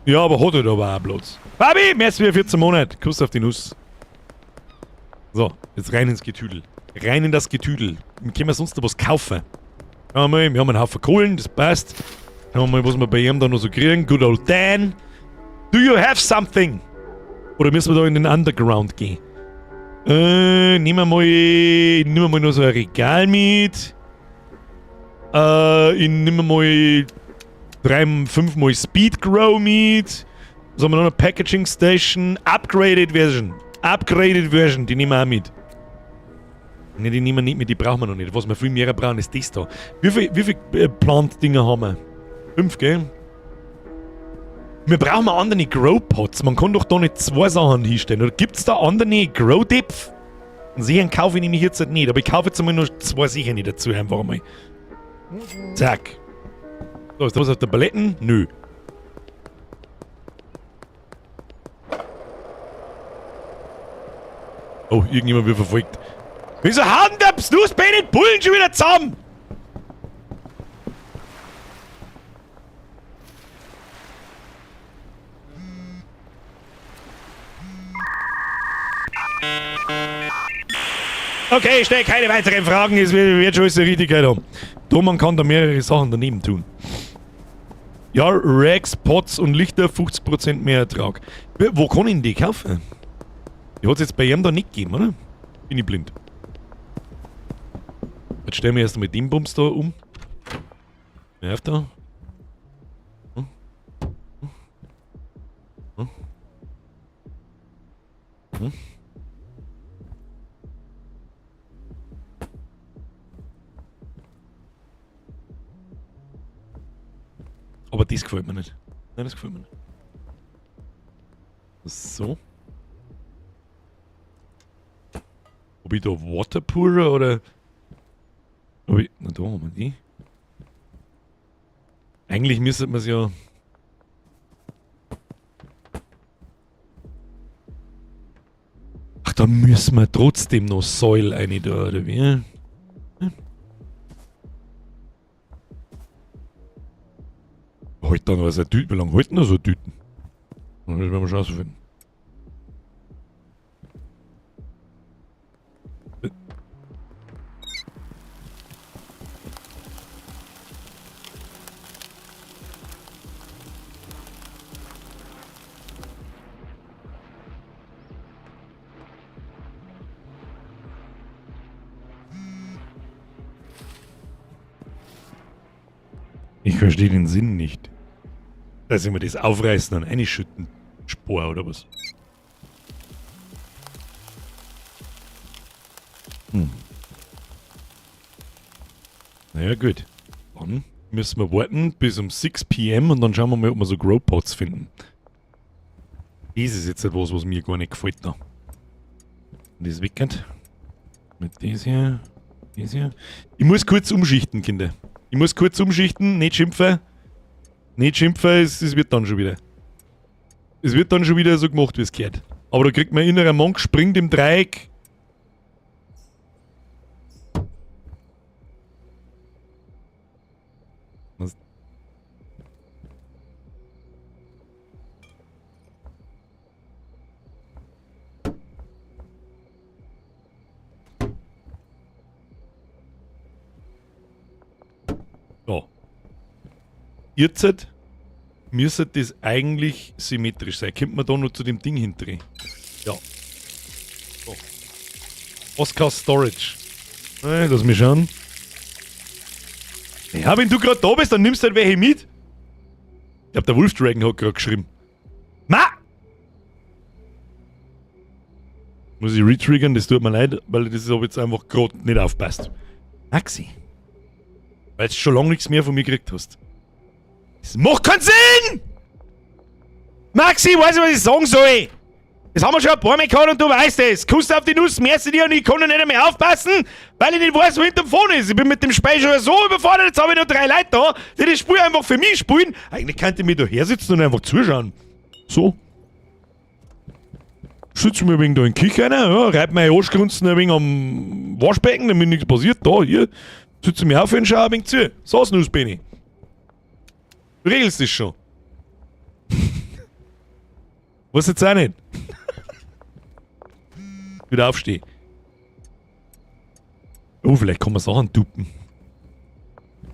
Ja, aber hat halt aber auch Platz. Fabi, merci für 14 Monate. Kuss auf die Nuss. So, jetzt rein ins Getüdel. Rein in das Getüdel. Können wir sonst noch was kaufen? Schauen wir mal, wir haben einen Haufen Kohlen, das passt. Schauen wir mal, was wir bei ihm da noch so kriegen. Good old Dan. Do you have something? Oder müssen wir da in den Underground gehen? Nehmen wir mal noch so ein Regal mit. Ich nehme mal 3, 5 mal Speed Grow mit. Was haben wir noch? Eine Packaging Station. Upgraded Version. Upgraded Version, die nehmen wir auch mit. Ne, die nehmen wir nicht mit, die brauchen wir noch nicht. Was wir viel mehr brauchen, ist das da. Wie viel Plant-Dinger haben wir? 5, gell? Wir brauchen mal andere Grow Pots. Man kann doch da nicht 2 Sachen hinstellen. Oder gibt's da andere Grow Depth? Und sicher kaufe ich nämlich jetzt nicht. Aber ich kaufe jetzt einmal nur 2 sicher nicht dazu. Einfach mal. Zack. So, ist da was auf der Paletten? Nö. Oh, irgendjemand wird verfolgt. Wieso hauen der Snooze-Bane den Bullen schon wieder zusammen? Okay, ich stelle keine weiteren Fragen, es wird schon alles die Richtigkeit haben. Da, man kann da mehrere Sachen daneben tun. Ja, Racks, Pots und Lichter, 50% mehr Ertrag. Wo kann ich denn die kaufen? Die hat's jetzt bei ihm da nicht gegeben, oder? Bin ich blind. Jetzt stellen wir erst einmal den Bums da um. Wer auf da? Hm? Hm? Hm? Aber das gefällt mir nicht. Nein, das gefällt mir nicht. So. Ob ich da Water Pourer oder... Ob ich, na, da haben wir die. Eigentlich müsste man's ja... Ach, da müssen wir trotzdem noch Soil rein da, oder wie? Hm? Halt dann was eine Tüte. Wie lange halten da so Tüten? Das werden wir schon rausfinden. Ich verstehe den Sinn nicht. Dass ich mir das aufreißen und einschütten. Spor oder was? Naja, gut. Dann müssen wir warten bis um 6 PM und dann schauen wir mal, ob wir so Grow Pots finden. Das ist jetzt etwas, was mir gar nicht gefällt da. Und das weckert. Mit das hier. Das hier. Ich muss kurz umschichten, Kinder. Ich muss kurz umschichten, nicht schimpfen. Nicht schimpfen, es wird dann schon wieder. Es wird dann schon wieder so gemacht, wie es gehört. Aber da kriegt man innerer Monk, springt im Dreieck. Was? So. Jetzt müsste das eigentlich symmetrisch sein. Kommt man da noch zu dem Ding hindrehen? Ja. So. Oscar Storage. Hey, lass mich schauen. Ja, wenn du grad da bist, dann nimmst du halt welche mit. Ich glaub, der Wolf Dragon hat grad geschrieben. Ma! Muss ich retriggern, das tut mir leid, weil das hab ich jetzt einfach grad nicht aufpasst. Maxi. Weil du schon lange nichts mehr von mir gekriegt hast. Das macht keinen Sinn! Maxi, weiß ich, was ich sagen soll? Das haben wir schon ein paar Mal gehabt und du weißt es. Kuss auf die Nuss, merci dir und ich kann noch nicht mehr aufpassen, weil ich nicht weiß, wo hinterm Phone ist. Ich bin mit dem Spiel schon so überfordert, jetzt habe ich noch 3 Leute da, die das Spiel einfach für mich spielen. Eigentlich könnte ich mir da hersitzen und einfach zuschauen. So. Sitze mir ein wenig da in die Küche rein, ja, reib meine Arschgrunzen ein wenig am Waschbecken, damit nichts passiert. Da, hier. Sitze mich auf und schau ein wenig zu. So, Snooze, Benny. Du regelst das schon. Weiß jetzt auch nicht. Wieder aufstehen. Oh, vielleicht kann man Sachen dupen.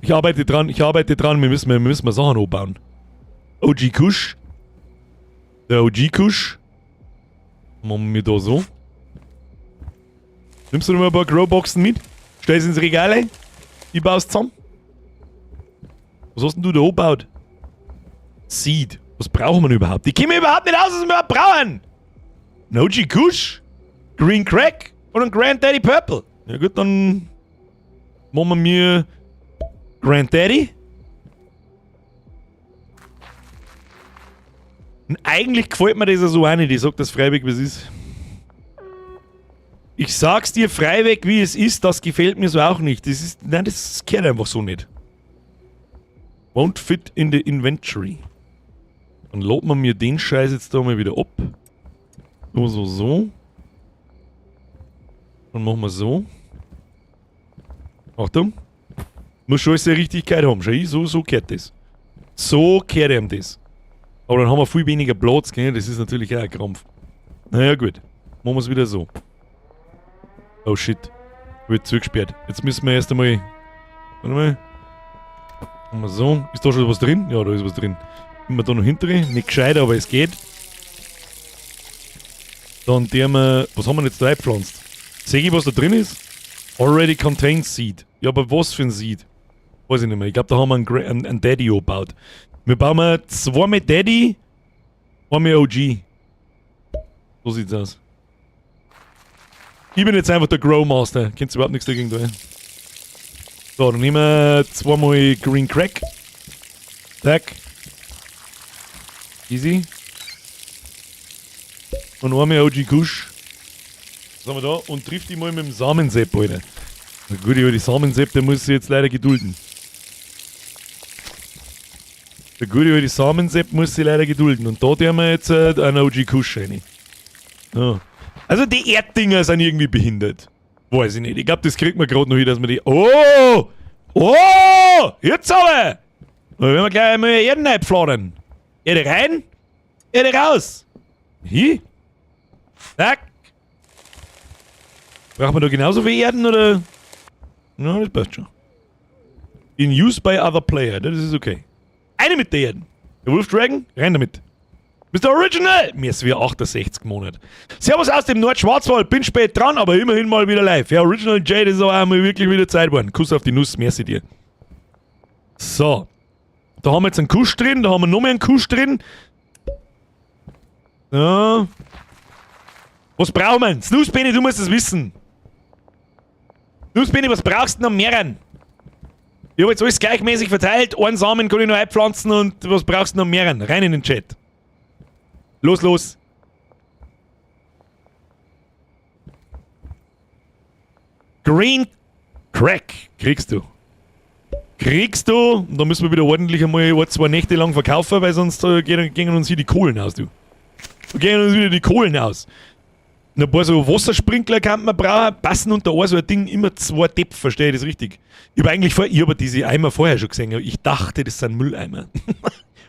Ich arbeite dran, ich arbeite dran. Wir müssen mal Sachen anbauen. OG Kush. Der OG Kush. Machen wir da so. Nimmst du noch mal ein paar Growboxen mit? Stellst ins Regal ein. Ich baue es zusammen. Was hast denn du da angebaut? Seed. Was brauchen wir denn überhaupt? Die kommen überhaupt nicht aus, was wir überhaupt brauchen. Ein OG Kush, Green Crack und ein Granddaddy Purple. Ja gut, dann machen wir mir Granddaddy. Und eigentlich gefällt mir das ja so auch nicht. Ich sag das freiwillig, wie es ist. Ich sag's dir freiweg, wie es ist, das gefällt mir so auch nicht. Das ist, nein, das gehört einfach so nicht. Won't fit in the inventory. Dann lobt man mir den Scheiß jetzt da mal wieder ab. So, so, so. Dann machen wir so. Achtung. Muss schon alles eine Richtigkeit haben. Schau, so, so gehört das. So gehört ihm das. Aber dann haben wir viel weniger Platz, gell? Das ist natürlich auch ein Krampf. Naja, gut. Machen wir es wieder so. Oh shit. Wird zugesperrt. Jetzt müssen wir erst einmal. Warte mal. Machen wir so. Ist da schon was drin? Ja, da ist was drin. Immer da noch hintere. Nicht gescheit, aber es geht. Dann der wir. Was haben wir denn jetzt da eingepflanzt? Sehe ich, was da drin ist? Already contains Seed. Ja, aber was für ein Seed? Weiß ich nicht mehr. Ich glaube, da haben wir einen Daddy gebaut. Wir bauen zweimal Daddy, einmal OG. So sieht's aus. Ich bin jetzt einfach der Growmaster. Kennst überhaupt nichts dagegen tun. So, dann nehmen wir zweimal Green Crack. Zack. Easy. Und einmal OG Kush. Was haben wir da? Und trifft die mal mit dem Samensepp, Alter. Na gut, die Samensepp, der muss sich jetzt leider gedulden. Der gute alte Samensepp muss sich leider gedulden. Und da tun wir jetzt einen OG Kush rein. Ja. Also die Erddinger sind irgendwie behindert. Weiß ich nicht. Ich glaube, das kriegt man gerade noch hin, dass man die. Oh! Oh! Jetzt aber! Da werden wir gleich einmal Erden einpflanzen. Erde rein, Erde raus. Hier? Zack. Braucht man da genauso viel Erden oder? Na, das passt schon. In use by other player, das ist okay. Eine mit der Erden. Der Wolf Dragon, rein damit. Mr. Original! Mir ist wieder 68 Monate. Servus aus dem Nordschwarzwald, bin spät dran, aber immerhin mal wieder live. Ja, Original Jade ist auch einmal wirklich wieder Zeit geworden. Kuss auf die Nuss, merci dir. So. Da haben wir jetzt einen Kusch drin, da haben wir noch mehr einen Kusch drin. Ja. Was brauchen wir? Snooze Benny, du musst es wissen. Snooze Benny, was brauchst du noch mehr? Ich habe jetzt alles gleichmäßig verteilt. Einen Samen kann ich noch einpflanzen und was brauchst du noch mehr? Rein in den Chat. Los, los. Green Crack kriegst du. Kriegst du. Und da müssen wir wieder ordentlich einmal ein, zwei Nächte lang verkaufen, weil sonst gehen uns hier die Kohlen aus, du. Da gehen uns wieder die Kohlen aus. Und ein paar so Wassersprinkler kann man brauchen, passen unter ein so ein Ding immer zwei Töpfe, verstehe ich das richtig? Ich habe eigentlich vor, ich habe diese Eimer vorher schon gesehen, aber ich dachte, das sind Mülleimer.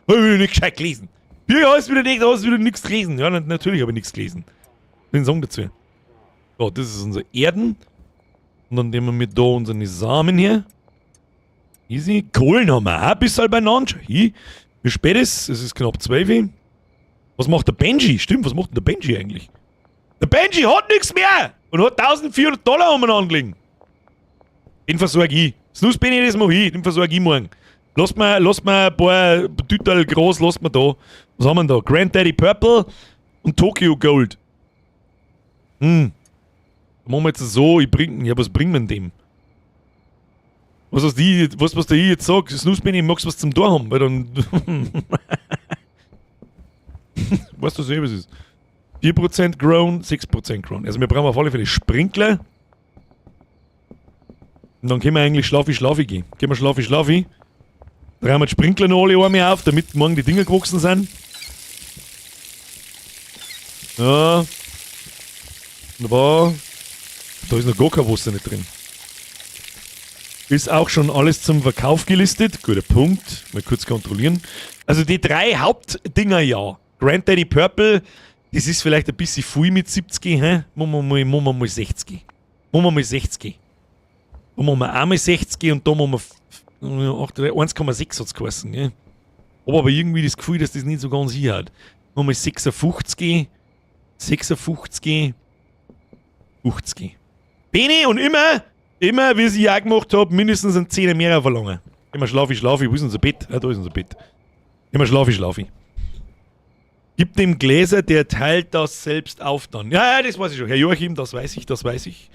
Habe ich nicht gescheit gelesen. Ja, hast wieder nicht, hast wieder nichts gelesen. Ja, natürlich habe ich nichts gelesen. Den Song dazu. So, das ist unser Erden. Und dann nehmen wir mit da unsere Samen hier. Easy. Kohlen haben wir auch ein bisschen beieinander. Hier. Wie spät ist es? Es ist knapp 12. Was macht der Benji? Stimmt, was macht denn der Benji eigentlich? Der Benji hat nichts mehr! Und hat 1400 Dollar umeinander gelegen. Den versorge ich. Snooze Benny, das mach ich. Den versorge ich morgen. Lass mir ein paar Tüterl groß, lass mir da. Was haben wir denn da? Granddaddy Purple und Tokyo Gold. Machen wir jetzt so, ich bring, ja, was bringen wir denn dem? Was, was, die, was, was der ich jetzt sag, Snooze Benny, magst du was zum Tor haben? Weil dann. Weißt du selber, was es ist? 4% grown, 6% grown. Also wir brauchen auf alle Fälle Sprinkler. Und dann können wir eigentlich schlafi schlafi gehen. Gehen wir schlafi schlafi. Drehen wir die Sprinkler noch alle einmal auf, damit morgen die Dinger gewachsen sind. Ja. Wunderbar. Da ist noch gar kein Wasser nicht drin. Ist auch schon alles zum Verkauf gelistet. Guter Punkt. Mal kurz kontrollieren. Also die drei Hauptdinger ja. Granddaddy Purple, das ist vielleicht ein bisschen viel mit 70, hä? Machen wir mal, machen wir mal 60. Machen wir mal 60. Da machen wir einmal 60 und da machen wir 1,6 hat es geheißen, gell? Hab aber irgendwie das Gefühl, dass das nicht so ganz hinhaut. Machen wir 56, 56, 50. Bene und immer, immer, wie ich auch gemacht habe, mindestens einen Zehner mehr verlangen. Immer schlafe ich, schlafe ich, wo ist unser Bett? Ah, da ist unser Bett. Immer schlafi, schlafi. Gib dem Gläser, der teilt das selbst auf dann. Ja, ja, das weiß ich schon. Herr Joachim, das weiß ich, das weiß ich.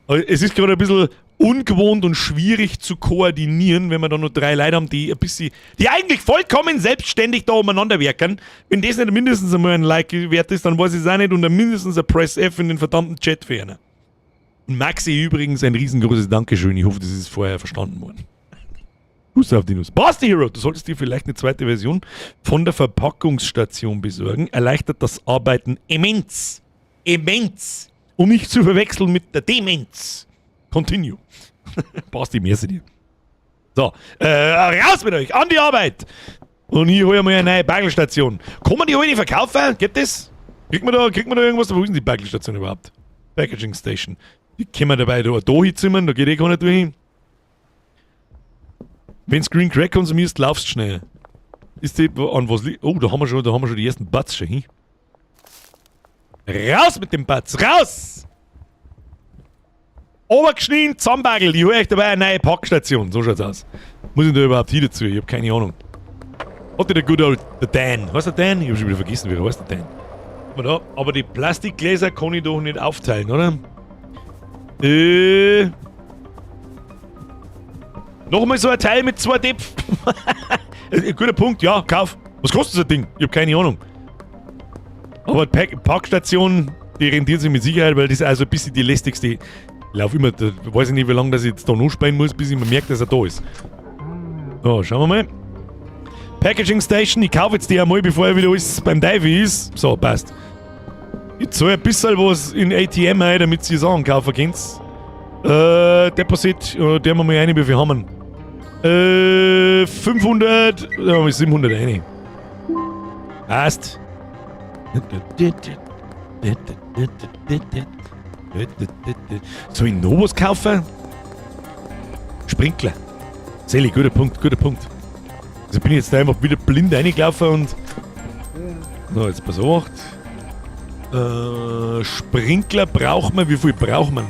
Aber es ist gerade ein bisschen ungewohnt und schwierig zu koordinieren, wenn wir da nur drei Leute haben, die ein bisschen, die eigentlich vollkommen selbstständig da umeinander werken. Wenn das nicht mindestens einmal ein Like wert ist, dann weiß ich es auch nicht und dann mindestens ein Press F in den verdammten Chat für einer. Und Maxi übrigens ein riesengroßes Dankeschön. Ich hoffe, das ist vorher verstanden worden. Kuss auf die Nuss. Basti Hero, du solltest dir vielleicht eine zweite Version von der Verpackungsstation besorgen. Erleichtert das Arbeiten immens. Immens. Um nicht zu verwechseln mit der Demenz. Continue. Basti, merci dir. So, raus mit euch, an die Arbeit! Und ich hole mir eine neue Bagelstation. Kann man die heute verkaufen? Geht das? Kriegt man da irgendwas? Wo ist denn die Bagelstation überhaupt? Packaging Station. Die können wir dabei da hinzimmern, da geht eh gar nicht durch. Wenn's Green Crack konsumierst, laufst schnell. Ist die, an was li Oh, da haben wir schon die ersten Butts schon hin. Raus mit dem Batz, raus! Obergeschnien, zusammenbagelt. Ich hole euch dabei eine neue Packstation. So schaut's aus. Muss ich da überhaupt hin dazu? Ich hab keine Ahnung. Hat der good old der Dan? Heißt der Dan? Ich hab schon wieder vergessen, wie er heißt, der Dan. Aber, da, aber die Plastikgläser kann ich doch nicht aufteilen, oder? Nochmal so ein Teil mit zwei Depf. Guter Punkt, ja, kauf. Was kostet so ein Ding? Ich hab keine Ahnung. Aber die Packstation, die rentiert sich mit Sicherheit, weil das ist also ein bisschen die lästigste. Ich lauf immer, da weiß ich nicht, wie lange das ich jetzt da noch spielen muss, bis ich mir merke, dass er da ist. So, schauen wir mal. Packaging Station, ich kaufe jetzt die einmal, bevor er wieder alles beim Teufel ist. So, passt. Ich zahle ein bisschen was in ATM ein, damit ihr Sachen kaufen könnt. Deposit, der wir mal rein, wie viel haben wir? 500, ja, 700 rein. Passt. Soll ich noch was kaufen? Sprinkler. Sally, guter Punkt, guter Punkt. Also bin ich jetzt da einfach wieder blind reingelaufen und... So, jetzt pass auf. Sprinkler braucht man. Wie viel braucht man?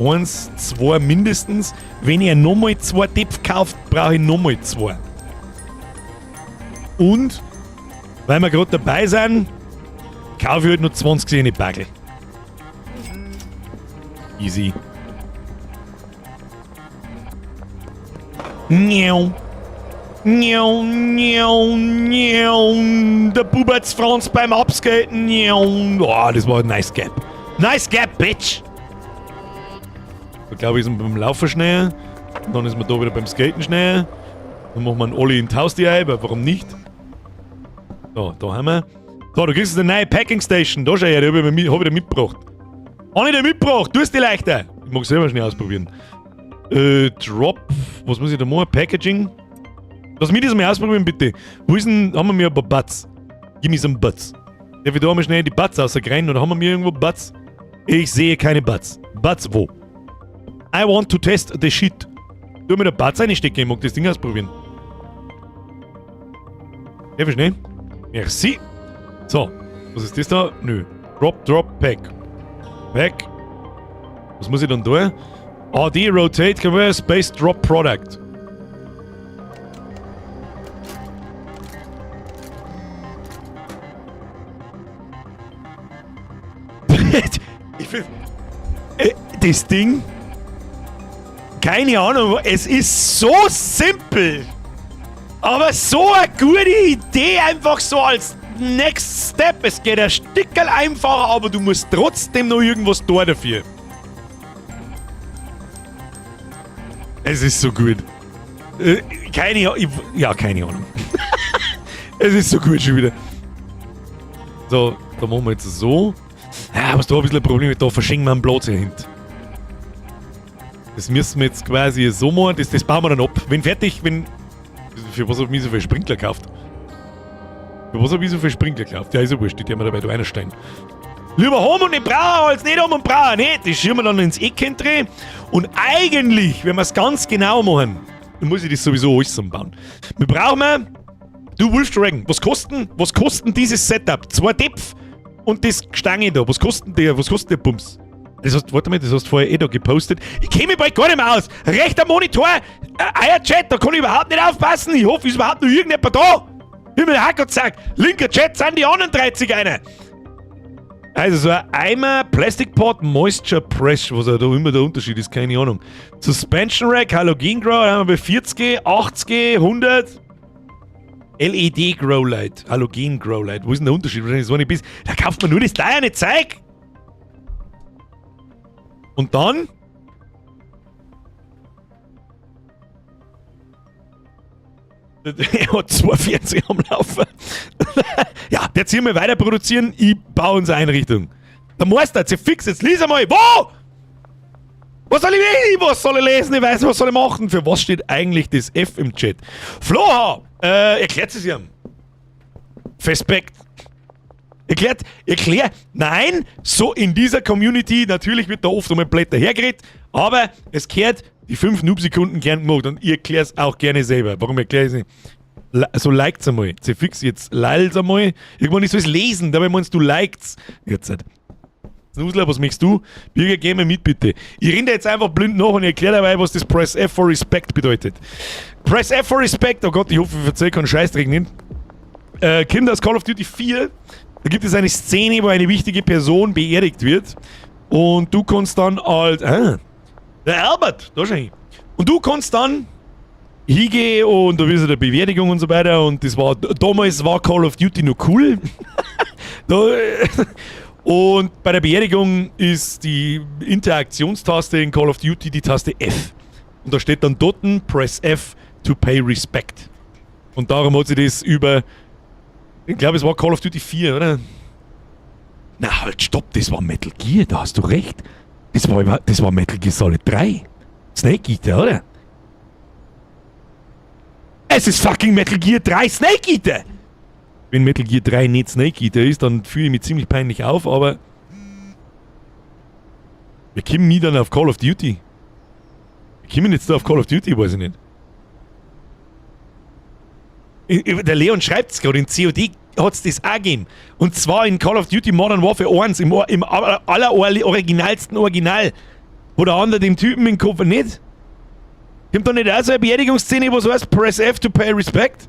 1, 2 mindestens. Wenn ich nochmal 2 Töpfe kauft, brauche ich nochmal 2. Und, weil wir gerade dabei sind, kaufe ich halt noch 20 Zähne Bagel. Easy. Miau. Miau, miau, miau. Der Buberts Franz beim Upskaten. Miau. Oh, das war ein nice Gap. Nice Gap, Bitch! Da glaube ich, ist man beim Laufen schnell. Und dann ist man da wieder beim Skaten schnell. Dann machen wir einen Olli in die Haustür ein, weil warum nicht? So, da haben wir. So, du kriegst jetzt eine neue Packing Station. Da schau her, die hab ich, hab ich dir mitgebracht. Hab ich dir mitgebracht, du hast die leichter. Ich mag selber schnell ausprobieren. Drop. Was muss ich da machen? Packaging. Lass mich das mal ausprobieren, bitte. Wo ist denn. Haben wir mir ein paar Butts? Gib me some Butts. Darf ich da mal schnell die Butts rausgreifen oder haben wir mir irgendwo Butts? Ich sehe keine Butts. Butts wo? I want to test the shit. Du mir da Butts reinstecken, ich mag das Ding ausprobieren. Darf ich schnell? Merci. So, was ist das da? Nö. Drop, drop, pack. Pack. Was muss ich dann tun? AD Rotate, Convert, Space Drop Product. Ich find, das Ding, keine Ahnung, es ist so simpel, aber so eine gute Idee, einfach so als Next Step. Es geht ein Stickerl einfacher, aber du musst trotzdem noch irgendwas tun dafür. Es ist so gut. Keine Ahnung. Ja, keine Ahnung. Es ist so gut schon wieder. So, da machen wir jetzt so. Ja, was da ein bisschen ein Problem ist, da verschenken wir einen Platz hier hinten. Das müssen wir jetzt quasi so machen, das bauen wir dann ab. Wenn fertig, wenn... Für was hab ich so viel Sprinkler gekauft? Für was hab ich so viel Sprinkler gekauft? Ja, ist ja wurscht, die werden wir dabei da reinstellen. Lieber haben und nicht brauchen, als nicht haben und brauchen. Ne, das schieben wir dann ins Eck drehen. Und eigentlich, wenn wir es ganz genau machen, dann muss ich das sowieso alles zusammenbauen. Wir brauchen, du Wolf Dragon, was kosten dieses Setup? 2 Töpfe und das Stange da. Was kostet der, was kostet der Bums? Das hast, warte mal, das hast du vorher eh da gepostet. Ich kenne mich bald gar nicht mehr aus. Rechter Monitor, euer Chat, da kann ich überhaupt nicht aufpassen. Ich hoffe, ist überhaupt noch irgendjemand da. Himmel, Hackerzack. Linker Chat sind die anderen 30 einer. Also so ein Eimer, Plastic Pot, Moisture Press, was auch da immer der Unterschied ist, keine Ahnung. Suspension Rack, Halogen Grow, da haben wir bei 40, 80, 100. LED Grow Light, Halogen Grow Light. Wo ist denn der Unterschied? Wahrscheinlich so nicht bis. Da kauft man nur das teure Zeug. Und dann? Er hat 2,40 am Laufen. Ja, der ziehen wir weiter produzieren, ich baue unsere Einrichtung. Der Meister hat sich fix, jetzt lies einmal. Wo? Was soll ich lesen? Was soll ich lesen? Ich weiß nicht, was soll ich machen? Für was steht eigentlich das F im Chat? Floha, erklärt es ihm. Respekt. Erklärt, erklär, nein, so in dieser Community, natürlich wird da oft um ein Blätter hergeredet, aber es kehrt die 5 Noob-Sekunden gern gemacht und ihr erklärt es auch gerne selber. Warum erkläre ich es nicht? So liked's einmal. Fix jetzt like's einmal. Irgendwann ist es lesen, dabei meinst du liked's. Jetzt halt. Snusler, was möchtest du? Birger, geh mir mit, bitte. Ich renne jetzt einfach blind nach und erkläre dabei, was das Press F for Respect bedeutet. Press F for Respect, oh Gott, ich hoffe, ich verzähle keinen Scheißdreck nicht. Kinder aus Call of Duty 4, da gibt es eine Szene, wo eine wichtige Person beerdigt wird. Und du kannst dann als. Ah, der Albert, da schau ich. Und du kannst dann hingehen und da ist der Beerdigung und so weiter. Und das war, damals war Call of Duty noch cool. Da, und bei der Beerdigung ist die Interaktionstaste in Call of Duty die Taste F. Und da steht dann dort Press F to pay respect. Und darum hat sie das über, ich glaube, es war Call of Duty 4, oder? Na halt, stopp, das war Metal Gear, da hast du recht. Das war Metal Gear Solid 3. Snake Eater, oder? Es ist fucking Metal Gear 3 Snake Eater! Wenn Metal Gear 3 nicht Snake Eater ist, dann führe ich mich ziemlich peinlich auf, aber. Wir kommen nie dann auf Call of Duty. Wir kommen jetzt da auf Call of Duty, weiß ich nicht. Der Leon schreibt es gerade, in COD hat es das auch gegeben. Und zwar in Call of Duty Modern Warfare 1, im aller originalsten Original. Wo der andere dem Typen im Kopf nicht. Kommt da nicht auch so eine Beerdigungsszene, wo so heißt, Press F to pay respect?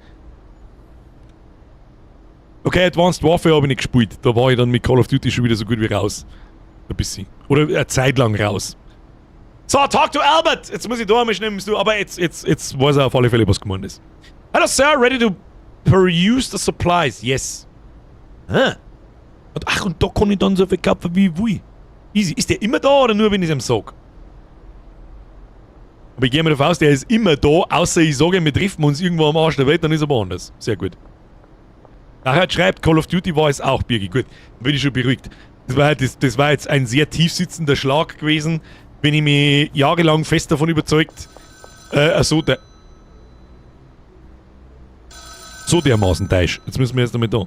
Okay, Advanced Warfare habe ich nicht gespielt. Da war ich dann mit Call of Duty schon wieder so gut wie raus. Ein bisschen. Oder eine Zeit lang raus. So, talk to Albert! Jetzt muss ich da einmal schnell, aber jetzt weiß er auf alle Fälle, was gemeint ist. Hello, sir, ready to peruse the supplies? Yes. Ah. Und, ach, und da kann ich dann so viel kaufen, wie ich will. Easy. Ist der immer da oder nur, wenn ich es ihm sag? Aber ich gehe mal davon aus, der ist immer da, außer ich sage, wir treffen uns irgendwo am Arsch der Welt, dann ist er woanders. Sehr gut. Nachher schreibt, Call of Duty war es auch, Birgi. Gut, dann bin ich schon beruhigt. Das war jetzt ein sehr tiefsitzender Schlag gewesen. Bin ich mich jahrelang fest davon überzeugt, so, der, so dermaßen täusch. Jetzt müssen wir erst einmal da.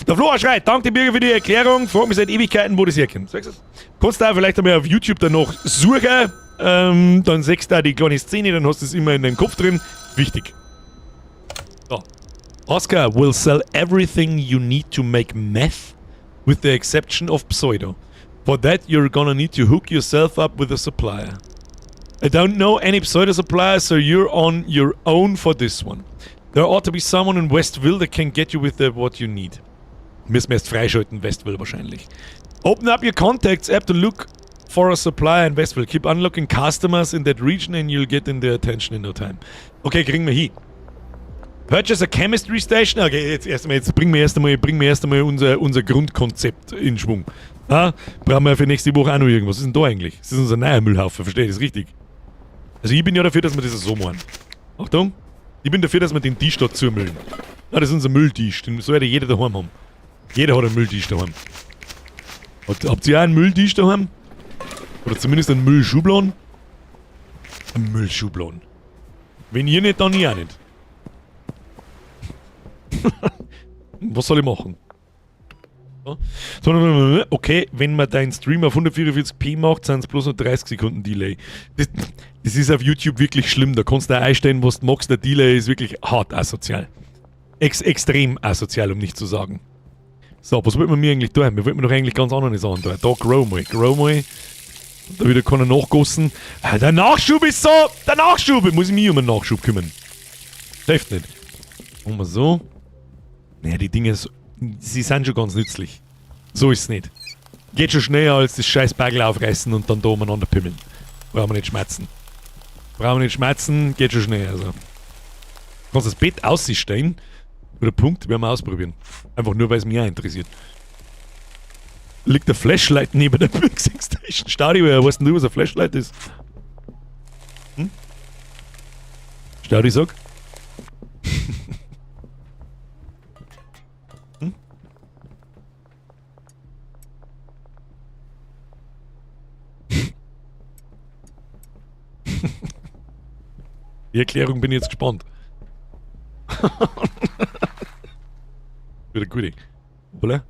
Der Flora schreit, danke dir, Birger, für die Erklärung. Frag mich seit Ewigkeiten, wo das herkommt. Sagst du das? Kannst du auch vielleicht einmal auf YouTube dann noch suchen. Dann siehst du da die kleine Szene, dann hast du es immer in deinem Kopf drin. Wichtig. So. Oscar will sell everything you need to make meth, with the exception of Pseudo. For that, you're gonna need to hook yourself up with a supplier. I don't know any Pseudo suppliers, so you're on your own for this one. There ought to be someone in Westville that can get you with what you need. Müssen wir erst freischalten, Westville wahrscheinlich. Open up your contacts app to look for a supplier in Westville. Keep unlocking customers in that region and you'll get in their attention in no time. Okay, kriegen wir hin. Purchase a Chemistry Station. Okay, jetzt, erst einmal, jetzt bringen wir erst einmal unser Grundkonzept in Schwung. Ah, brauchen wir für nächste Woche auch noch irgendwas. Was ist denn da eigentlich? Das ist unser neuer Müllhaufen, verstehe ich das richtig? Also ich bin ja dafür, dass wir das so machen. Achtung. Ich bin dafür, dass wir den Tisch da zumüllen. Ah, das ist unser Mülltisch. Den sollte jeder daheim haben. Jeder hat einen Mülltisch daheim. Habt ihr auch einen Mülltisch daheim? Oder zumindest einen Müllschubladen? Ein Müllschubladen. Wenn ihr nicht, dann ich auch nicht. Was soll ich machen? Okay, wenn man deinen Stream auf 144p macht, sind es bloß noch 30 Sekunden Delay. Das ist auf YouTube wirklich schlimm. Da kannst du einstellen, was du magst. Der Delay ist wirklich hart asozial. Extrem asozial, um nicht zu sagen. So, was wollten wir mir eigentlich tun? Wir wollten doch eigentlich ganz andere Sachen tun. Da, grow mal. Grow mal. Da wieder keiner nachgossen. Ah, der Nachschub ist so! Der Nachschub! Ich muss mich um den Nachschub kümmern. Hilft nicht. Machen wir so. Naja, die Dinge, sie sind schon ganz nützlich. So ist es nicht. Geht schon schneller als das scheiß Bagel aufreißen und dann da umeinander pimmeln. Brauchen wir nicht schmerzen. Brauchen wir nicht schmerzen, geht schon schnell. Also. Kannst das Bett aussehen? Oder Punkt, werden wir ausprobieren. Einfach nur, weil es mich auch interessiert. Liegt der Flashlight neben der Mixing Station? Staudi, woher weißt denn du, was ein Flashlight ist? Hm? Staudi, sag. Hm? Die Erklärung bin ich jetzt gespannt. Wieder gut. Oder?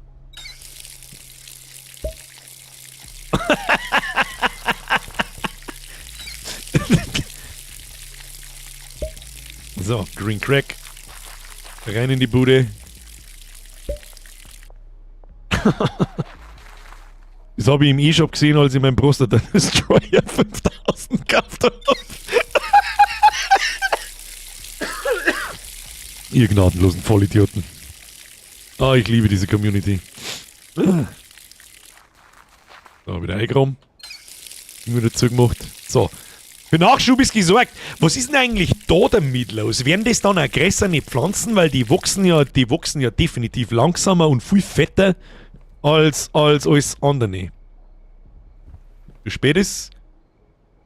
So, Green Crack. Rein in die Bude. Das habe ich im E-Shop gesehen, als ich meinen Prostata Destroyer 5000 gekauft habe. Ihr gnadenlosen Vollidioten. Ah, ich liebe diese Community. So, wieder eingeräumt. Wieder zugemacht. So. Für Nachschub ist gesorgt. Was ist denn eigentlich da damit los? Werden das dann auch größere Pflanzen? Weil die wachsen ja definitiv langsamer und viel fetter als alles andere. Wie spät ist?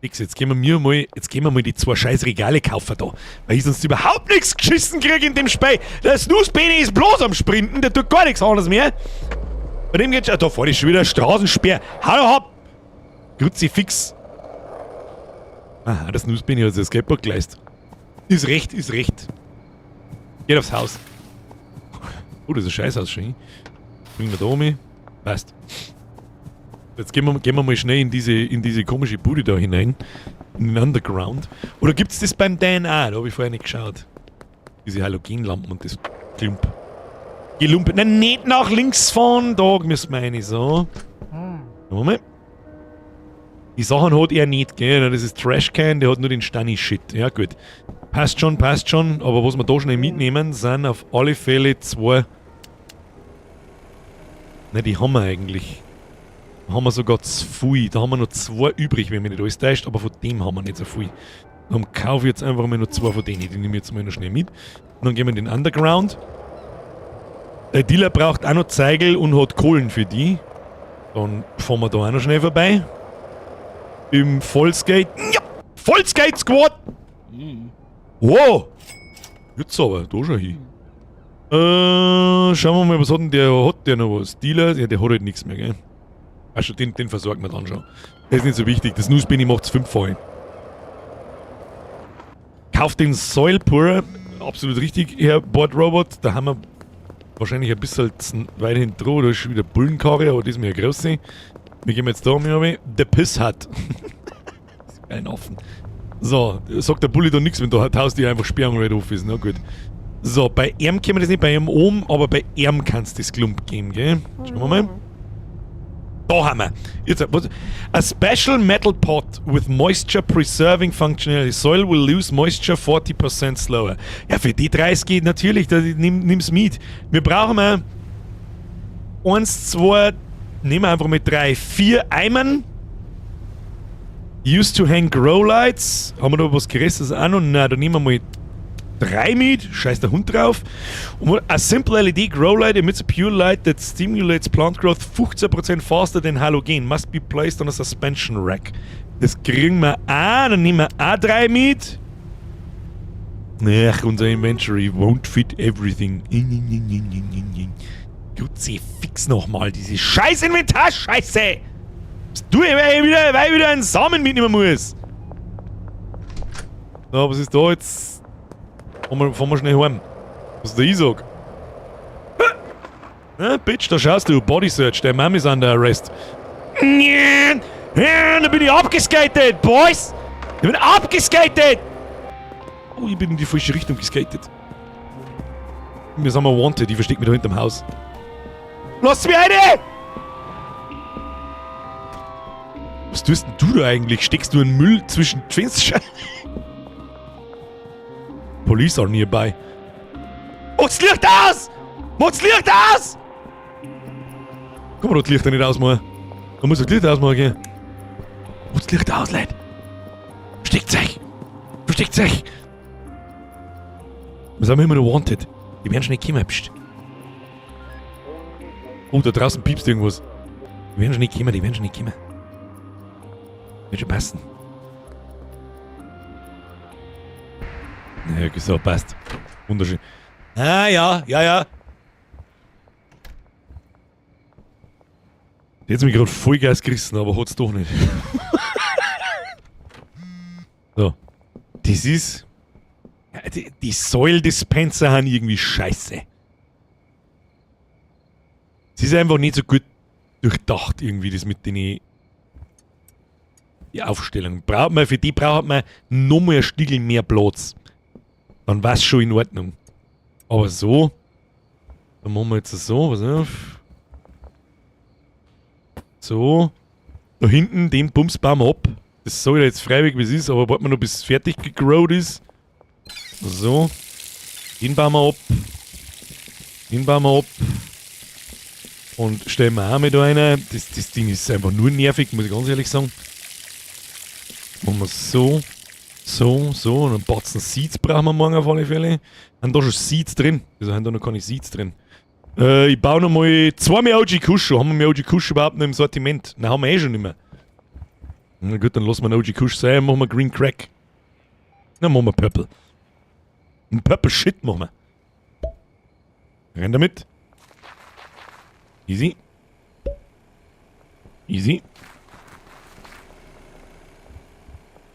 Nix, jetzt gehen wir mir mal, jetzt gehen wir mal die zwei scheiß Regale kaufen da. Weil ich sonst überhaupt nichts geschissen krieg in dem Spiel. Der Snooze-Bene ist bloß am Sprinten, der tut gar nichts anderes mehr. Bei dem geht schon, da vorne ist schon wieder ein Straßensperr. Hallo, hopp! Kruzifix. Aha, das Snooze-Bene hat sich das Skateboard geleistet. Ist recht, ist recht. Geht aufs Haus. Oh, das ist ein Scheißhaus schon. Bringen wir da um. Passt. Jetzt gehen wir mal schnell in diese komische Bude da hinein. In den Underground. Oder gibt's das beim Dan auch? Da hab ich vorher nicht geschaut. Diese Halogenlampen und das Klump. Gelumpe. Nein, nicht nach links fahren. Da müssen wir rein. So. Moment. Die Sachen hat er nicht, gell? Das ist Trashcan, der hat nur den Stani-Shit. Ja, gut. Passt schon, passt schon. Aber was wir da schnell mitnehmen, sind auf alle Fälle zwei. Ne, die haben wir eigentlich. Da haben wir sogar zu viel. Da haben wir noch zwei übrig, wenn mich nicht alles täuscht. Aber von dem haben wir nicht so viel. Dann kaufe ich jetzt einfach mal noch zwei von denen. Die nehme ich jetzt mal noch schnell mit. Und dann gehen wir in den Underground. Der Dealer braucht auch noch Zeigel und hat Kohlen für die. Dann fahren wir da auch noch schnell vorbei. Im Vollskate. Ja! Vollskate Squad! Wow! Jetzt aber, da schon hin. Schauen wir mal, was hat denn der? Hat der noch was? Dealer? Ja, der hat halt nichts mehr, gell? Also den versorgen wir dann schon. Das ist nicht so wichtig. Das Nussbini macht's 5-fach. Kauft den Soil Pourer. Absolut richtig, Herr Board Robot. Da haben wir wahrscheinlich ein bisschen weit hinten dran. Da ist schon wieder Bullenkarre, aber das ist mir ja groß. Wir gehen jetzt da um, The Piss Hut. Das ist geil offen. So, sagt der Bulli da nichts, wenn da das Haus die einfach sperrangelweit offen ist. Na gut. So, bei ihm können wir das nicht, bei ihm oben, aber bei ihm kann's das Klump geben, gell? Schauen wir mal. Da haben wir. Jetzt, was? A special metal pot with moisture preserving functionality. Soil will lose moisture 40% slower. Ja, für die 30 geht natürlich, da, nimm's mit. Wir brauchen mal 1, 2, nehmen wir einfach mit 3, 4 Eimern. Used to hang grow lights. Haben wir da was Größeres auch noch? Nein, da nehmen wir mal 3 mit. Scheiß der Hund drauf. Und a simple LED grow light emits a pure light that stimulates plant growth 15% faster than halogen. Must be placed on a suspension rack. Das kriegen wir auch. Dann nehmen wir auch 3 mit. Ach, unser Inventory won't fit everything. Gutzi, fix nochmal diese scheiß Inventar-Scheiße! Was tue ich, weil ich wieder einen Samen mitnehmen muss? So, was ist da jetzt? Fahren wir schnell heim. Was der ich sag? Na, Bitch, da schaust du. Body Search, der Mann ist under arrest. Ja, da bin ich abgeskatet, Boys! Ich bin abgeskatet! Oh, ich bin in die falsche Richtung geskatet. Wir sind mal wanted, ich versteck mich da hinterm Haus. Lass mich rein! Was tust denn du da eigentlich? Steckst du einen Müll zwischen die Fensterscheiben? Police are nearby. Macht's Licht aus! Macht's Licht aus! Kann man das Licht nicht ausmachen? Da muss das Licht ausmachen gehen. Macht's Licht aus, Leute! Versteckt euch! Versteckt euch! Wir sind immer noch wanted. Die werden schon nicht kommen. Psst. Oh, da draußen piepst irgendwas. Die werden schon nicht kommen, die werden schon nicht kommen. Wird schon passen. Ja, so, passt. Wunderschön. Ah, ja. Jetzt mich gerade Vollgas gerissen, aber hat's doch nicht. So. Das ist. Ja, die Soil Dispenser haben irgendwie scheiße. Es ist einfach nicht so gut durchdacht, irgendwie, das mit den. Die Aufstellung. Braucht man, für die braucht man noch mal ein Stückchen mehr Platz. Dann war's schon in Ordnung. Aber so. Dann machen wir jetzt so, pass auf. So. Da hinten, den Bums bauen wir ab. Das sag ich jetzt freiwillig, wie es ist, aber warten wir noch, bis es fertig gegrowt ist. So. Den bauen wir ab. Den bauen wir ab. Und stellen wir auch mit da rein. Das Ding ist einfach nur nervig, muss ich ganz ehrlich sagen. Machen wir so. So, so. Und ein Batzen Seeds brauchen wir morgen auf alle Fälle. Haben da schon Seeds drin? Wieso haben da noch keine Seeds drin? Ich baue noch mal zwei mehr OG Kush. Haben wir mehr OG Kush überhaupt noch im Sortiment? Nein, haben wir eh schon nicht mehr. Na gut, dann lassen wir einen OG Kush sein und machen wir Green Crack. Dann machen wir Purple. Ein Purple Shit machen wir. Renn damit. Easy. Easy.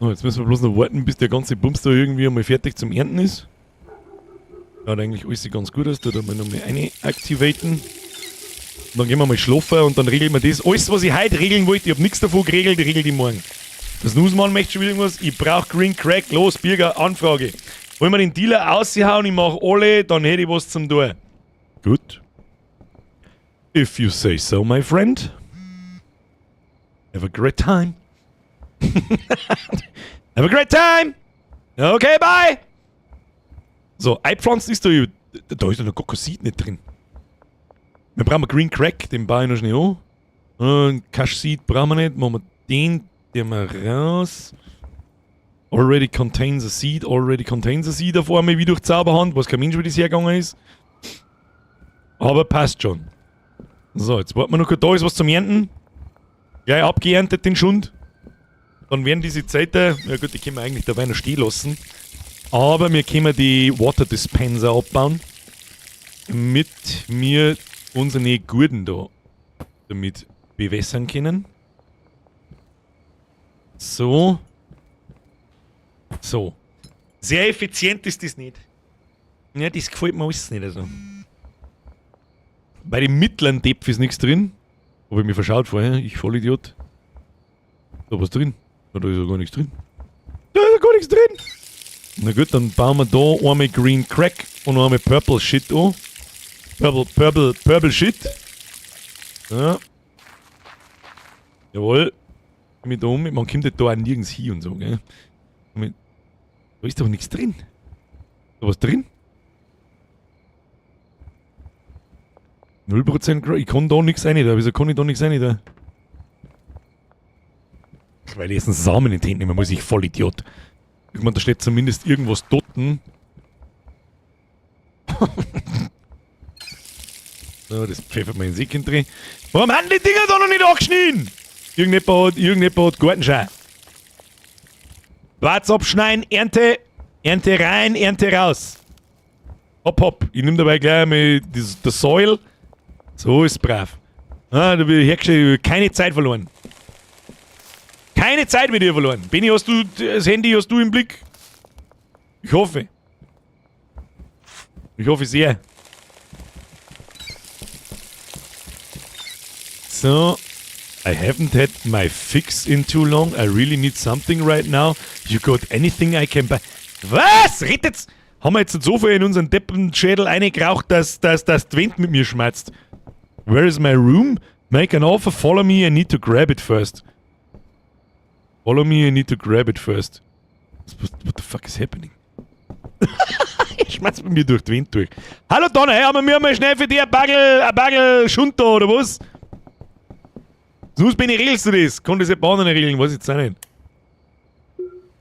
So, jetzt müssen wir bloß noch warten, bis der ganze Bums da irgendwie einmal fertig zum Ernten ist. Schaut eigentlich alles ganz gut aus. Da tun wir nochmal eine activaten. Und dann gehen wir mal schlafen und dann regeln wir das. Alles, was ich heute regeln wollte, ich hab nichts davon geregelt, ich regel die morgen. Das Nussmann möchte schon wieder irgendwas. Ich brauch Green Crack. Los, Birger, Anfrage. Wollen wir den Dealer aushauen? Ich mach alle, dann hätte ich was zum tun. Gut. If you say so, my friend. Have a great time. Have a great time! Okay, bye! So, eingepflanzt ist da. Da ist ja noch gar kein Seed nicht drin. Wir brauchen Green Crack, den baue ich noch schnell an. Und Kush Seed brauchen wir nicht. Machen wir den, den wir raus. Already contains a seed, already contains a seed auf einmal wie durch Zauberhand, was kein Mensch, wie das hergegangen ist. Aber passt schon. So, jetzt warten wir noch kurz. Da ist was zum Ernten. Gleich abgeerntet den Schund. Dann werden diese Zeiten, ja gut, die können wir eigentlich dabei noch stehen lassen. Aber wir können die Water Dispenser abbauen. Mit mir unsere Gurden da damit bewässern können. So. So. Sehr effizient ist das nicht. Ja, das gefällt mir alles nicht. Also. Bei dem mittleren Depf ist nichts drin. Habe ich mich verschaut vorher, ich Vollidiot. Da was drin? Da ist ja gar nichts drin. Da ist ja gar nichts drin. Na gut, dann bauen wir da einmal Green Crack und einmal Purple Shit an. Purple, Purple, Purple Shit. Ja. Jawohl. Mit da um. Man kommt da auch nirgends hin und so, gell? Da ist doch nichts drin. Da was drin? 0% Growth. Ich kann da nichts rein da. Wieso kann ich da nichts rein da? Weil ich jetzt einen Samen in die Hände nehmen muss, ich Vollidiot. Ich meine, da steht zumindest irgendwas doten. So, das pfeffert mir in den Säckchen drin. Warum haben die Dinger da noch nicht angeschnitten? Irgendjemand hat Gartenschau. Platz abschneiden, Ernte, Ernte rein, Ernte raus. Hopp, hopp. Ich nehme dabei gleich einmal das Soil. So ist brav. Ah, da bin ich hergestellt, keine Zeit verloren. Keine Zeit mit dir verloren. Benni, hast du das Handy hast du im Blick? Ich hoffe. Ich hoffe sehr. So. I haven't had my fix in too long. I really need something right now. You got anything I can buy? Was? Rettet's? Haben wir jetzt so viel in unseren Deppenschädel reingeraucht, dass die Wind mit mir schmerzt? Where is my room? Make an offer, follow me, I need to grab it first. Follow me, I need to grab it first. What the fuck is happening? Ich schmeiß mit mir durch die Wind durch. Hallo Donner, hey, haben wir mal schnell für dich ein Bagel Schund da, oder was? Sonst bin ich, regelst du das? Kann das jemand anderen regeln? Weiß ich jetzt auch nicht.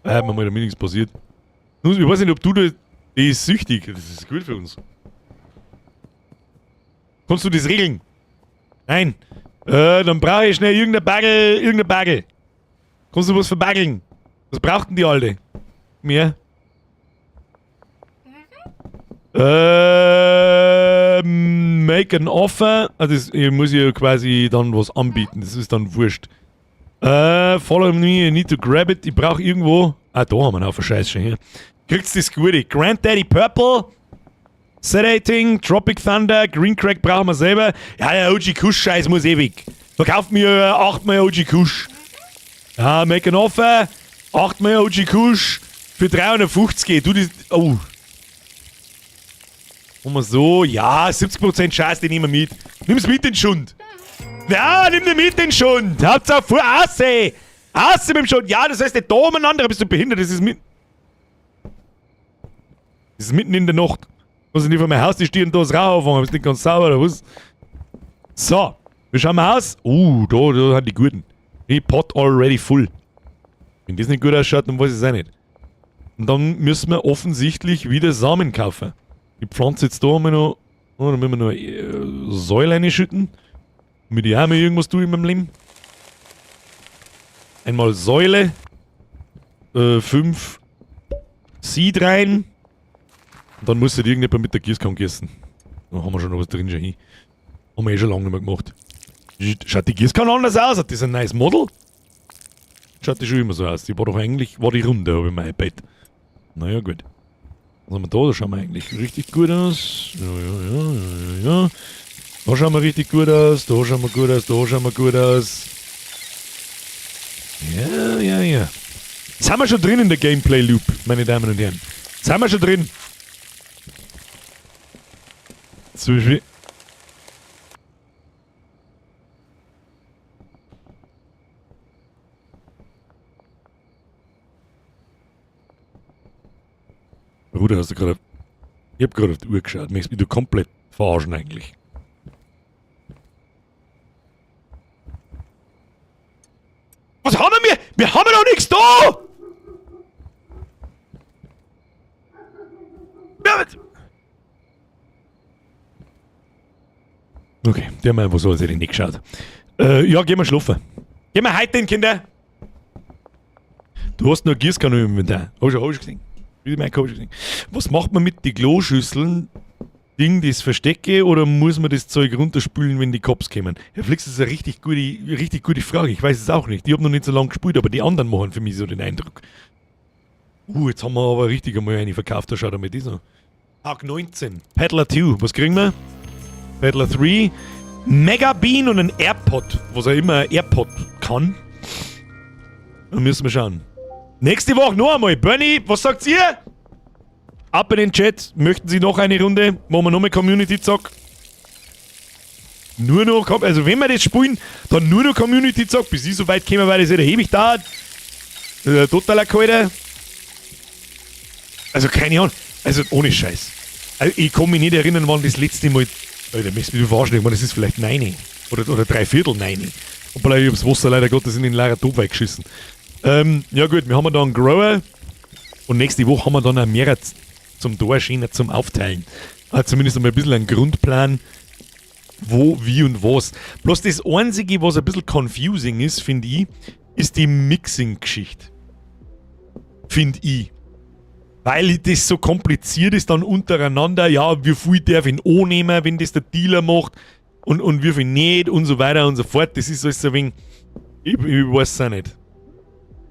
Mir mal damit nichts passiert. Ich weiß nicht, ob du da. Die ist süchtig. Das ist gut für uns. Kannst du das regeln? Nein. Dann brauche ich schnell irgendein Bagel, irgendein Bagel. Kannst du was verbageln? Was braucht denn die Alte? Mehr? Make an offer. Also das, ich muss ja quasi dann was anbieten. Das ist dann wurscht. Follow me, I need to grab it. Ich brauche irgendwo. Ah, da haben wir einen Haufen Scheiß schon hier. Kriegst das Gute. Granddaddy Purple. Sedating, Tropic Thunder, Green Crack brauchen wir selber. Ja, der OG Kush Scheiß muss ewig. Verkauft mir 8 mal OG Kush. Ja, make an offer. 8 mal OG Kush für 350. Du das. Oh. Machen wir so. Ja, 70% Scheiß, den nehmen wir mit. Nimm's mit, den Schund. Ja, nimm den mit, den Schund. Hauptsache vor Asse. Asse mit dem Schund. Ja, das heißt nicht da umeinander, bist du behindert. Das ist mitten in der Nacht. Muss ich nicht vor meinem Haus die stehen da das Rauch auffangen. Bist nicht ganz sauber, oder was? So. Wie schauen wir aus? Da sind die Guten. Die Pot already full. Wenn das nicht gut ausschaut, dann weiß ich es auch nicht. Und dann müssen wir offensichtlich wieder Samen kaufen. Die Pflanze jetzt da haben wir noch. Oh, da müssen wir noch Säule reinschütten. Damit ich auch mal irgendwas tue in meinem Leben. Einmal Säule. 5 Seed rein. Und dann muss halt irgendjemand mit der Gießkanne gießen. Da haben wir schon noch was drin schon hin. Haben wir eh schon lange nicht mehr gemacht. Schaut die Gießkanne anders aus? Hat das ein neues Model? Schaut die schon immer so aus. Die war doch eigentlich, war die runde, habe ich mein iPad. Naja, gut. Was haben wir da? Da schauen wir eigentlich richtig gut aus. Ja. Da schauen wir richtig gut aus. Da schauen wir gut aus. Da schauen wir gut aus. Ja. Jetzt sind wir schon drin in der Gameplay Loop, meine Damen und Herren. Jetzt sind wir schon drin. Zum Beispiel. Bruder, hast du gerade. Ich hab gerade auf die Uhr geschaut. Möchtest mich du komplett verarschen eigentlich? Was haben wir? Wir haben noch nichts da! Okay, die haben einfach so, als hätte ich nicht geschaut. Ja, gehen wir schlafen. Gehen wir heute hin, Kinder! Du hast noch Gießkanne im Inventar. Hab ich schon gesehen. Wie mein hab ich schon gesehen. Was macht man mit den Kloschüsseln? Ding, das verstecke, oder muss man das Zeug runterspülen, wenn die Cops kommen? Herr Flix, das ist eine richtig gute Frage. Ich weiß es auch nicht. Ich hab noch nicht so lange gespielt, aber die anderen machen für mich so den Eindruck. Jetzt haben wir aber richtig einmal eine verkauft. Da schaut er mit dieser. Tag 19. Peddler 2. Was kriegen wir? Peddler 3. Mega Bean und ein AirPod. Was auch immer ein AirPod kann. Da müssen wir schauen. Nächste Woche noch einmal. Bernie, was sagt ihr? Ab in den Chat. Möchten Sie noch eine Runde? Machen wir noch mal Community Zock? Nur noch, also wenn wir das spielen, dann nur noch Community Zock. Bis ich so weit käme, weil das ja ewig dauert. Totaler Kalter. Also keine Ahnung. Also ohne Scheiß. Also, ich kann mich nicht erinnern, wann das letzte Mal. Alter, möchtest du mich verarschen? Ich meine, das ist vielleicht 9. Oder dreiviertel 9. Obwohl ich hab's Wasser leider Gottes in den leeren Topf weggeschissen. Ja gut, wir haben da einen Grower. Und nächste Woche haben wir dann auch mehr zum Dorschienen, zum Aufteilen. Also zumindest einmal ein bisschen einen Grundplan, wo, wie und was. Bloß das Einzige, was ein bisschen confusing ist, finde ich, ist die Mixing-Geschichte. Finde ich. Weil das so kompliziert ist dann untereinander, ja, wie viel darf ich O nehmen, wenn das der Dealer macht und wie viel nicht und so weiter und so fort. Das ist alles so ein wenig, ich weiß es auch nicht.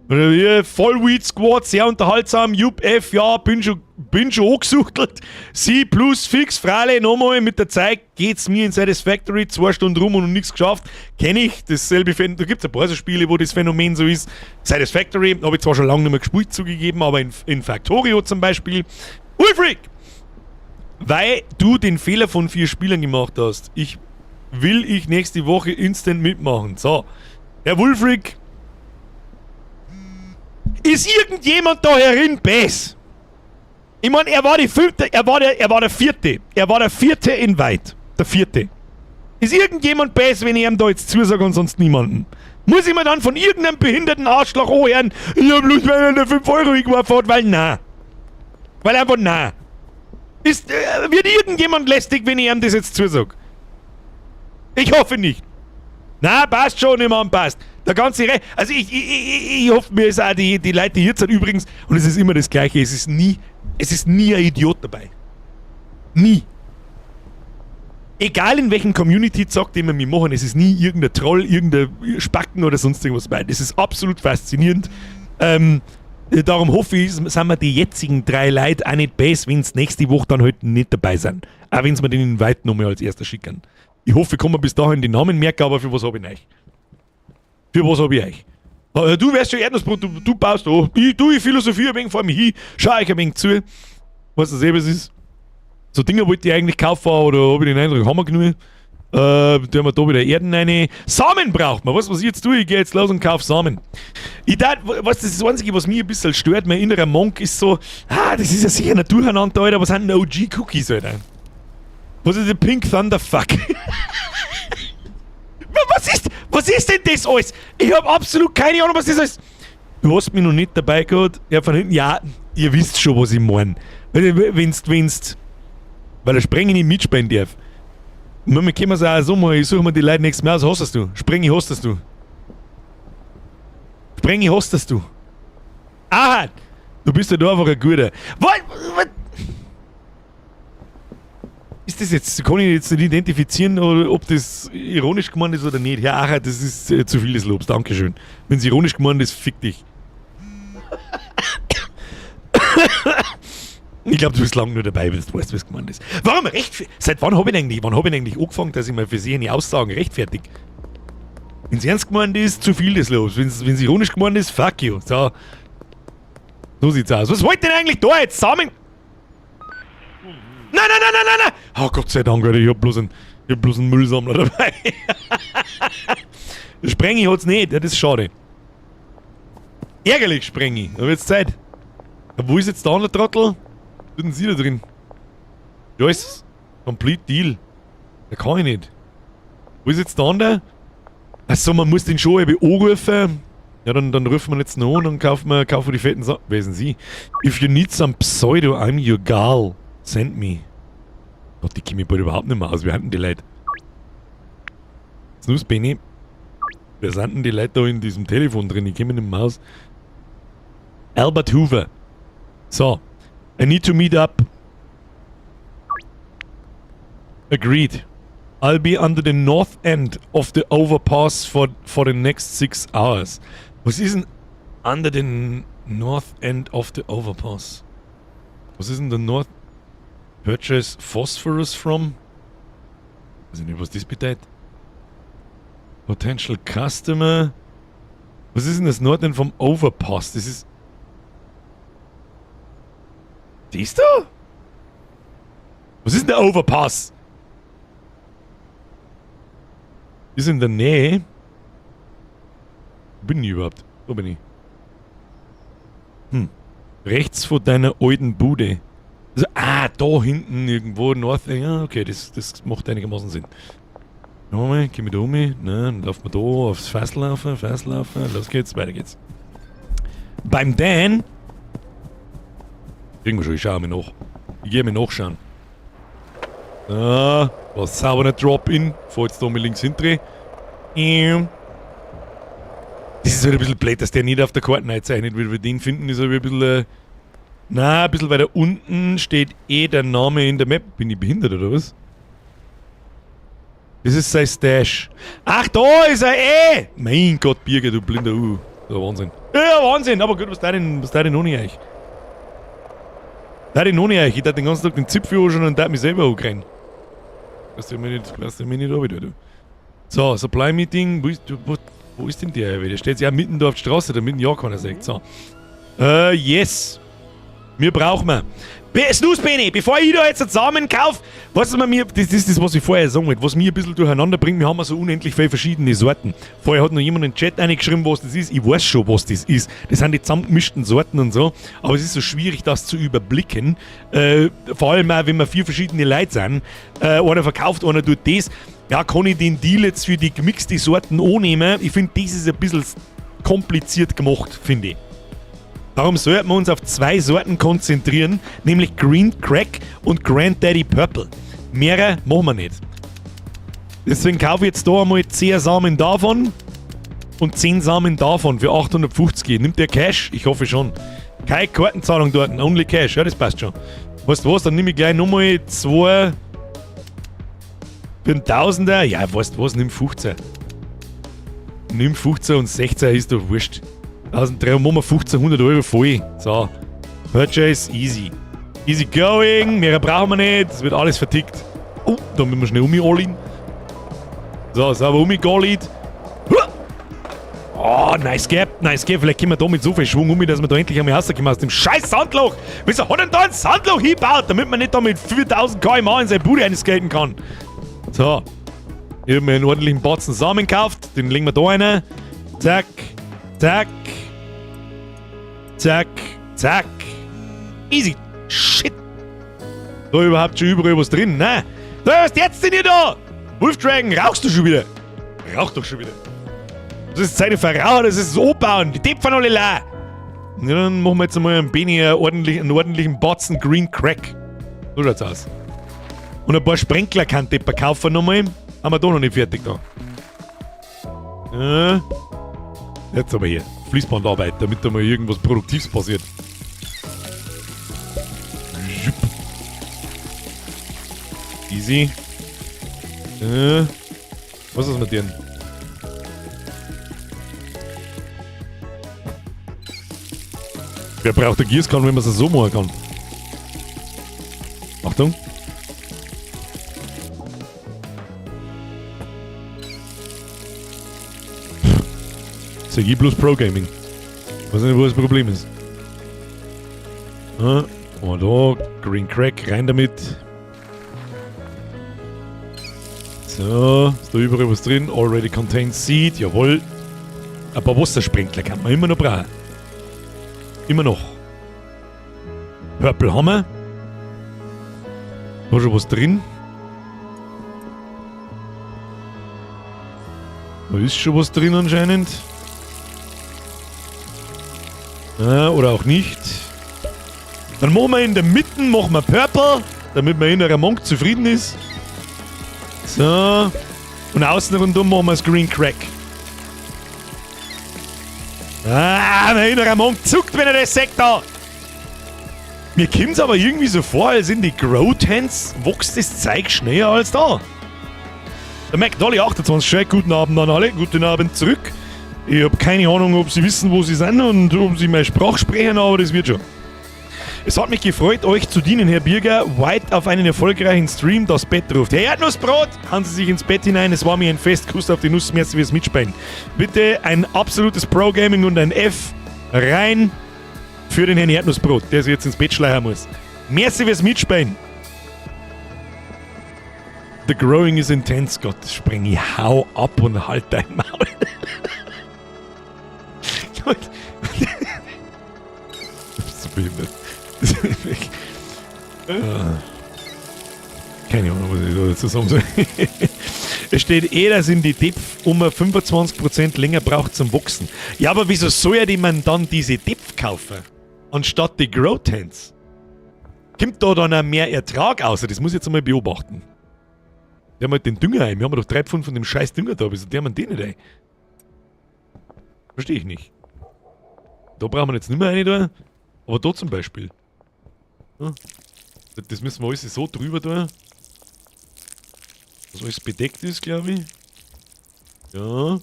Vollweed Squad, sehr unterhaltsam, Jupp F, ja, bin schon angesuchtelt. C plus fix, freilich, nochmal, mit der Zeit geht's mir in Satisfactory, 2 Stunden rum und nichts geschafft. Kenn ich, dasselbe Phänomen, da gibt's ein paar so Spiele, wo das Phänomen so ist. Satisfactory, hab ich zwar schon lange nicht mehr gespielt, zugegeben, aber in Factorio zum Beispiel. Ulfric! Weil du den Fehler von 4 Spielern gemacht hast. Ich will ich nächste Woche instant mitmachen. So, Herr Wulfric, Ist irgendjemand da herin bes? Ich mein, er war die fünfte, er war der vierte. Er war der vierte Invite. Der vierte. Ist irgendjemand bes, wenn ich ihm da jetzt zusage und sonst niemanden? Muss ich mir dann von irgendeinem behinderten Arschloch anhören, ich hab bloß, weil er eine 5 € hingeworfen hat, weil na. Weil einfach na. Wird irgendjemand lästig, wenn ich ihm das jetzt zusag? Ich hoffe nicht. Na, passt schon, immer passt. Der ganze Re Also ich hoffe, mir ist auch die Leute, die hier sind übrigens, und es ist immer das Gleiche, es ist nie ein Idiot dabei. Nie. Egal in welchem Community-Zock, den wir mir machen, es ist nie irgendein Troll, irgendein Spacken oder sonst irgendwas bei. Das ist absolut faszinierend. Darum hoffe ich, sind wir die jetzigen drei Leute auch nicht bes, wenn es nächste Woche dann halt nicht dabei sind. Auch wenn sie mir den Invite nochmal als erster schicken. Ich hoffe, ich kann mir bis dahin die Namen merken, aber für was habe ich euch? Für was habe ich euch? Du wärst schon Erdnussbrot, du baust da. Ich philosophiere ein wenig vor mich hin, schau euch ein wenig zu. Was das eben ist. So Dinge wollte ich eigentlich kaufen, oder habe ich den Eindruck, haben wir genug. Tun wir da wieder Erden rein. Samen braucht man. Weißt du, was ich jetzt tue? Ich gehe jetzt los und kaufe Samen. Ich dat, was das ist das Einzige, was mich ein bisschen stört, mein innerer Monk ist so, ah, das ist ja sicher ein Durcheinander, Alter. Was sind denn OG-Cookies, Alter? Was ist der Pink Thunderfuck? Was ist denn das alles? Ich habe absolut keine Ahnung, was das ist. Du hast mich noch nicht dabei gehabt. Ja, von hinten, ja, ihr wisst schon, was ich meine. Wenn's, weil der Sprengi nicht mitspielen darf. Wir können es auch so machen, ich suche mir die Leute nächstes Mal aus. Hast du? Sprengi, hast du? Sprengi, hast du? Aha! Du bist ja da einfach ein guter. Was? Was? Ist das jetzt, kann ich jetzt nicht identifizieren, oder ob das ironisch gemeint ist oder nicht. Herr Acher, das ist zu viel des Lobs, Dankeschön. Wenn es ironisch gemeint ist, fick dich. Ich glaube, du bist lange nur dabei, wenn du weißt, was gemeint ist. Warum recht? Seit wann habe ich eigentlich, wann habe ich eigentlich angefangen, dass ich mal für sie eine Aussagen rechtfertig? Wenn es ernst gemeint ist, zu viel des Lobs. Wenn es ironisch gemeint ist, fuck you. So. So sieht's aus. Was wollt ihr denn eigentlich da jetzt zusammen? Nein, nein, nein, nein, nein, nein! Oh Gott sei Dank, Alter, ich hab bloß einen Müllsammler dabei. Sprengi hat's nicht, ja, das ist schade. Ärgerlich, Sprengi. Da wird's Zeit. Ja, wo ist jetzt der andere Trottel? Was sind Sie da drin? Da ist Complete Deal. Da kann ich nicht. Wo ist jetzt der andere? Achso, man muss den schon eben anrufen. Ja, dann rufen wir jetzt noch an und kaufen wir die fetten Sachen. Wer sind Sie? If you need some pseudo, I'm your gal. Send me. Gott, die kennen mich bald überhaupt nicht mehr aus. Wer sind denn die Leute? Snooze, Benny. Wer sind denn die Leute da in diesem Telefon drin? Ich kenne mich nicht mehr aus. Albert Hoover. So. I need to meet up. Agreed. I'll be under the north end of the overpass for the next 6 hours. Was ist denn under the north end of the overpass? Was ist denn der North? Purchase Phosphorus from? Weiß ich nicht, was das bedeutet. Potential Customer. Was ist denn das North End vom Overpass? Das ist. Das da? Was ist denn der Overpass? Ist in der Nähe. Wo bin ich überhaupt? Wo bin ich? Rechts von deiner alten Bude. Also, ah, da hinten irgendwo, North. Ja, okay, das macht einigermaßen Sinn. Nochmal, gehen wir da um. Ne, dann laufen wir da aufs Fassl laufen, Fassl laufen. Los geht's, weiter geht's. Beim Dan. Kriegen wir schon, ich schaue mir nach. Ich gehe mir nachschauen. Ah, was sauber nicht Drop-In. Fahr jetzt da mal links hindreh. Das ist halt ein bisschen blöd, dass der nicht auf der Karte einzeichnet wird, weil den finden ist halt ein bisschen. Na, ein bisschen weiter unten steht eh der Name in der Map. Bin ich behindert oder was? Das ist sein Stash. Ach, da ist er eh! Mein Gott, Birger, du blinder U. Der Wahnsinn. Ja, Wahnsinn, aber gut, was da denn noch nicht euch? Da denn noch nicht euch. Ich darf den ganzen Tag den Zipfel anschauen und darf mich selber angrennen. Weißt du mir nicht, weißt du mir nicht wieder, du. So, Supply Meeting, wo ist denn der? Der steht ja mitten da auf der Straße, da mitten ja keiner sagt. So. Yes. Wir brauchen wir. Snooze Benny, bevor ich da jetzt einen Samen kaufe, weißt du, was mir, das ist das, was ich vorher sagen wollte, was mir ein bisschen durcheinander bringt, wir haben ja so unendlich viele verschiedene Sorten. Vorher hat noch jemand in den Chat reingeschrieben, was das ist. Ich weiß schon, was das ist. Das sind die zusammengemischten Sorten und so. Aber es ist so schwierig, das zu überblicken. Vor allem auch, wenn wir vier verschiedene Leute sind. Einer verkauft, einer tut das. Ja, kann ich den Deal jetzt für die gemixte Sorten annehmen? Ich finde, das ist ein bisschen kompliziert gemacht, finde ich. Darum sollten wir uns auf zwei Sorten konzentrieren, nämlich Green Crack und Granddaddy Purple. Mehrere machen wir nicht. Deswegen kaufe ich jetzt da einmal 10 Samen davon und 10 Samen davon für 850. Nimmt der Cash? Ich hoffe schon. Keine Kartenzahlung dort, only Cash. Ja, das passt schon. Weißt du was, dann nehme ich gleich nochmal zwei für einen Tausender. Ja, weißt du was, nimm 15. Nimm 15 und 16 ist doch wurscht. 1300, machen wir 1500 € voll. So. Purchase, easy. Easy going, mehr brauchen wir nicht. Es wird alles vertickt. Oh, da müssen wir schnell umollen. So, sauber umgeollt. Oh, nice Gap, nice Gap. Vielleicht kommen wir da mit so viel Schwung um, dass wir da endlich einmal rauskommen aus dem scheiß Sandloch. Wieso hat denn da ein Sandloch hingebaut, damit man nicht da mit 4000 km/h in seine Bude reinskaten kann? So. Ich habe mir einen ordentlichen Batzen Samen gekauft. Den legen wir da rein. Zack, zack, zack, zack. Easy. Shit. Da überhaupt schon überall was drin? Nein. Da, was ist jetzt denn hier da? Wolf Dragon, rauchst du schon wieder? Rauch doch schon wieder. Das ist Zeit für Raucher, das ist so bauen. Die Töpfe alle leer. Ja, dann machen wir jetzt einmal ein Benny einen ordentlichen Batzen Green Crack. So schaut's aus. Und ein paar Sprenkler kann Depper kaufen nochmal. Haben wir da noch nicht fertig da. Jetzt aber hier. Fließbandarbeit, damit da mal irgendwas Produktives passiert. Jupp. Easy. Was ist mit denen? Wer braucht eine Gießkanne, wenn man es so machen kann? Achtung. CG plus Pro Gaming. Weiß nicht, wo das Problem ist. Ja, und da, Green Crack, rein damit. So, ist da überall was drin? Already contains seed, jawohl. Ein paar Wassersprenkler kann man immer noch brauchen. Immer noch. Purple haben wir. Da schon was drin. Da ist schon was drin anscheinend. Ja, oder auch nicht. Dann machen wir in der Mitte machen wir Purple, damit mein innerer Monk zufrieden ist. So. Und außen rundum machen wir das Green Crack. Ah, mein innerer Monk zuckt, wenn er das sagt da. Mir kommt's aber irgendwie so vor, als in die Grow Tents wächst das Zeug schneller als da. Der McDolly 28 schreibt, guten Abend an alle, guten Abend zurück. Ich hab keine Ahnung, ob sie wissen, wo sie sind und ob sie meine Sprache sprechen, aber das wird schon. Es hat mich gefreut, euch zu dienen, Herr Birger. White auf einen erfolgreichen Stream, das Bett ruft. Herr Erdnussbrot, hauen Sie sich ins Bett hinein. Es war mir ein Fest. Kuss auf die Nuss, merci fürs Mitspielen. Bitte ein absolutes Pro-Gaming und ein F rein für den Herrn Erdnussbrot, der sich jetzt ins Bett schleichen muss. Merci fürs Mitspielen. The growing is intense. Gott, spring ich, hau ab und halt dein Maul. Du bist so behindert. Keine Ahnung, was ich da dazu sagen soll. Es steht eh, dass in die Depf um 25% länger braucht zum Wachsen. Ja, aber wieso soll ja die man dann diese Depf kaufen? Anstatt die Grow Tents? Kommt da dann auch mehr Ertrag aus? Das muss ich jetzt einmal beobachten. Der haben halt den Dünger ein. Wir haben doch 3 Pfund von dem scheiß Dünger da. Wieso der man den nicht ein? Verstehe ich nicht. Da brauchen wir jetzt nicht mehr eine da. Aber da zum Beispiel. Ja. Das müssen wir alles so drüber tun. Dass alles bedeckt ist, glaube ich. Ja.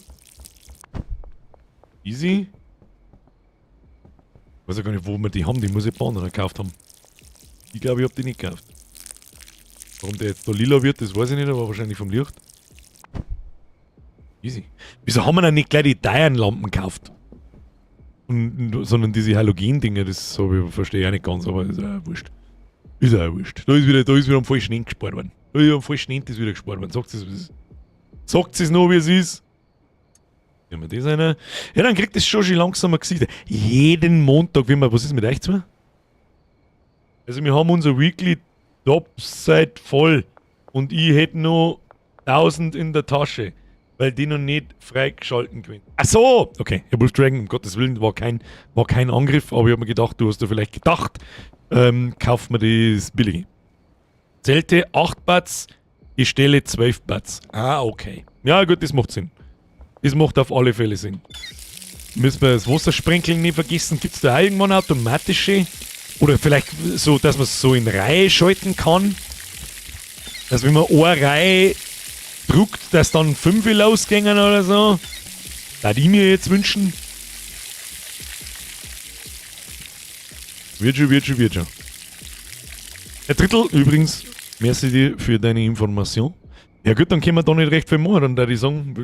Easy. Ich weiß ja gar nicht, wo wir die haben. Die muss ich bei anderen gekauft haben. Ich glaube, ich hab die nicht gekauft. Warum der jetzt da lila wird, das weiß ich nicht, aber wahrscheinlich vom Licht. Easy. Wieso haben wir denn nicht gleich die teuren Lampen gekauft? Sondern diese Halogen-Dinger, das hab ich, verstehe ich auch nicht ganz, aber ist ja wurscht. Ist ja wurscht. Da ist wieder am falschen Ende gespart worden. Da ist am falschen Ende ist wieder gespart worden. Sagt es, wie es ist. Sagt es noch, wie es ist. Nehmen wir das einer. Ja, dann kriegt das schon schön langsam ein Gesicht. Jeden Montag, wenn wir, was ist mit euch zwei? Also wir haben unser Weekly Topside voll. Und ich hätte noch 1000 in der Tasche, weil die noch nicht freigeschalten gewesen. Ach so! Okay, Herr Wolf Dragon, um Gottes Willen, war kein Angriff, aber ich habe mir gedacht, du hast da vielleicht gedacht, kauft mir das billige. Zelte 8 Batz, ich stelle 12 Batz. Ah, okay. Ja, gut, das macht Sinn. Das macht auf alle Fälle Sinn. Müssen wir das Wassersprenkeln nicht vergessen? Gibt es da auch irgendwann automatische? Oder vielleicht so, dass man es so in Reihe schalten kann? Dass wenn man eine Reihe druckt, dass dann 5 losgängen oder so? Da ich mir jetzt wünschen. Wird schon, wird schon, wird schon. Herr Drittel, übrigens, merci dir für deine Information. Ja gut, dann können wir da nicht recht viel machen. Dann würde ich sagen,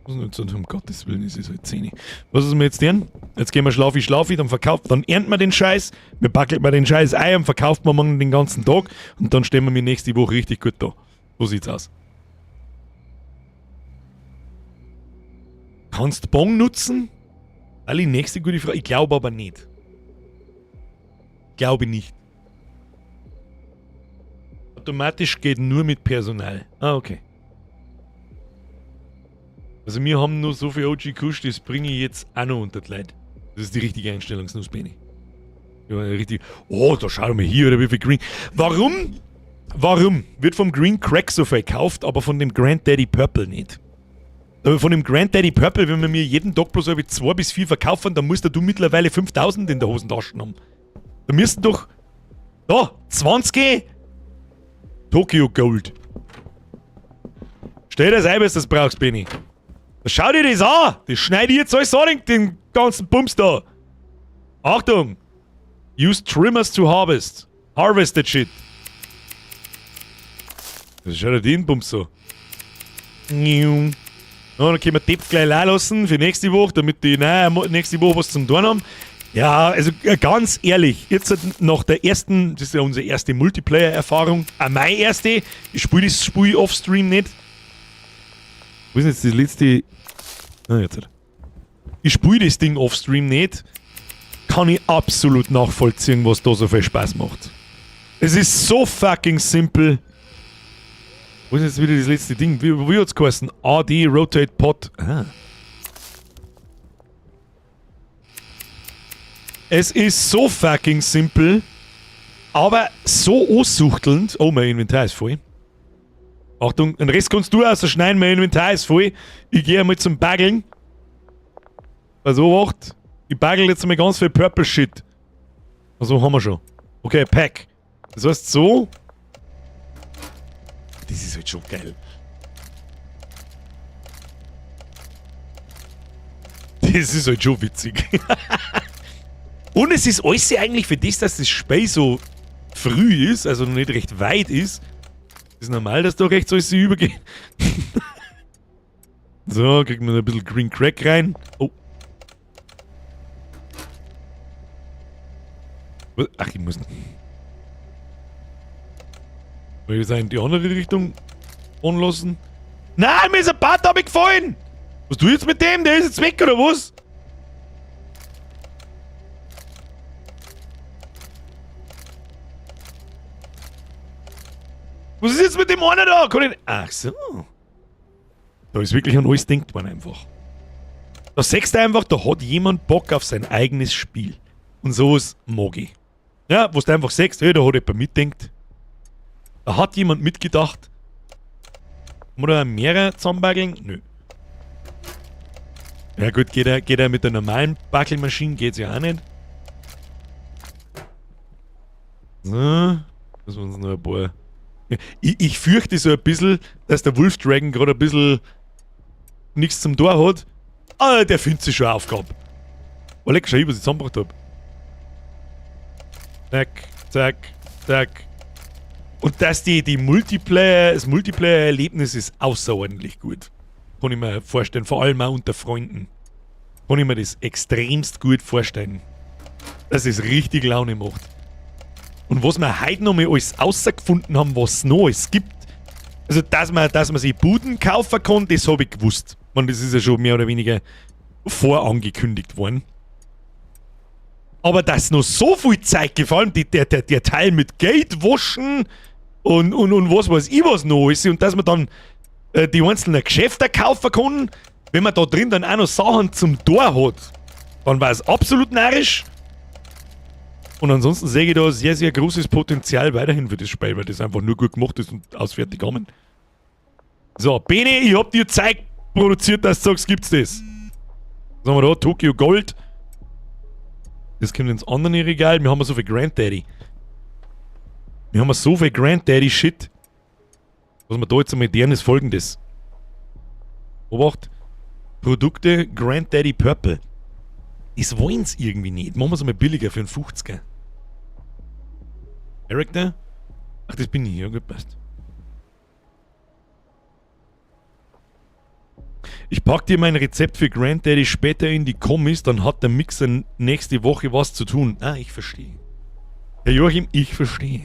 um Gottes Willen, es ist halt 10. Was ist mir jetzt denn? Jetzt gehen wir schlafi, schlafi, dann verkauft, dann ernten wir den Scheiß, wir backelt wir den Scheiß ein und verkauft wir morgen den ganzen Tag und dann stehen wir mir nächste Woche richtig gut da. So sieht's aus. Kannst Bong nutzen? Ali, nächste gute Frage. Ich glaube aber nicht. Glaube nicht. Automatisch geht nur mit Personal. Ah, okay. Also wir haben nur so viel OG Kush, das bringe ich jetzt auch noch unter die Leute. Das ist die richtige Einstellung, Snus Benny. Ja, richtig. Oh, da schauen wir hier, oder wie viel Green. Warum? Warum wird vom Green Crack so viel gekauft, aber von dem Granddaddy Purple nicht? Aber von dem Granddaddy Purple, wenn wir mir jeden Tag bloß 2 bis 4 verkaufen, dann musst du mittlerweile 5000 in der Hosentasche haben. Da müssten doch... Da, 20 Tokyo Gold. Stell dir das ein, bis du das brauchst, Benny. Schau dir das an! Das schneide ich jetzt alles an, den ganzen Bums da. Achtung! Use trimmers to harvest. Harvest that shit. Das schau dir den Bums so. Ja, dann können wir die gleich lassen für nächste Woche, damit die nein, nächste Woche was zum tun haben. Ja, also ganz ehrlich, jetzt nach der ersten, das ist ja unsere erste Multiplayer-Erfahrung, auch meine erste, ich spiele das Spiel offstream nicht. Wo ist denn jetzt das letzte? Ah, jetzt. Ich spiele das Ding offstream nicht, kann ich absolut nachvollziehen, was da so viel Spaß macht. Es ist so fucking simpel. Wo ist jetzt wieder das letzte Ding? Wie hat's geheißen? AD Rotate Pot. Ah. Es ist so fucking simpel, aber so aussuchtelnd. Oh, mein Inventar ist voll. Achtung, den Rest kannst du ausschneiden, mein Inventar ist voll. Ich gehe einmal zum Baggeln. Also, wacht. Ich baggel jetzt einmal ganz viel Purple Shit. Also haben wir schon. Okay, Pack. Das heißt so. Das ist halt schon geil. Das ist halt schon witzig. Und es ist alles eigentlich für das, dass das Spiel so früh ist, also noch nicht recht weit ist, ist normal, dass da rechts alles übergeht. So, kriegt man ein bisschen Green Crack rein. Oh. Ach, ich muss... Soll ich das in die andere Richtung anlassen? Nein, mir ist ein Bad gefallen! Was tue ich jetzt mit dem? Der ist jetzt weg, oder was? Was ist jetzt mit dem einen da? Kann ich... Ach so. Da ist wirklich an alles denkt man einfach. Da siehst du einfach, da hat jemand Bock auf sein eigenes Spiel. Und sowas mag ich. Ja, wo du einfach siehst, hey, da hat jemand mitdenkt. Da hat jemand mitgedacht. Kann man da mehrere zusammenbaggeln? Nö. Ja gut, geht er mit der normalen Backelmaschine, geht's ja auch nicht. So, müssen wir uns noch ein paar... Ich fürchte so ein bisschen, dass der Wolf Dragon gerade ein bisschen nichts zum Tor hat. Aber der findet sich schon eine Aufgabe. Oh, leck, schau, was ich zusammengebracht hab. Zack, zack, zack. Und dass die Multiplayer, das Multiplayer-Erlebnis ist außerordentlich gut. Kann ich mir vorstellen, vor allem auch unter Freunden. Kann ich mir das extremst gut vorstellen. Dass es richtig Laune macht. Und was wir heute noch mal alles rausgefunden haben, was es noch alles gibt. Also, dass man sich Buden kaufen kann, das habe ich gewusst. Man, das ist ja schon mehr oder weniger vorangekündigt worden. Aber dass noch so viel Zeug gefallen, der Teil mit Geld waschen und was weiß ich was noch ist, und dass man dann die einzelnen Geschäfte kaufen kann, wenn man da drin dann auch noch Sachen zum Tor hat, dann war es absolut narrisch. Und ansonsten sehe ich da sehr, sehr großes Potenzial weiterhin für das Spiel, weil das einfach nur gut gemacht ist und aus fertig kommen. So, Bene, ich hab dir Zeug produziert, dass du sagst, gibt's das. Was haben wir da? Tokyo Gold. Das kommt ins andere Regal. Wir haben so viel Granddaddy. Wir haben so viel Granddaddy-Shit. Was wir da jetzt einmal deren ist Folgendes. Obacht. Produkte Granddaddy Purple. Das wollen's irgendwie nicht. Machen wir es einmal billiger für einen 50er. Character? Ach, das bin ich. Ja, gut, passt. Ich pack dir mein Rezept für Granddaddy später in die Kommis, dann hat der Mixer nächste Woche was zu tun. Ah, ich verstehe. Herr Joachim, ich verstehe.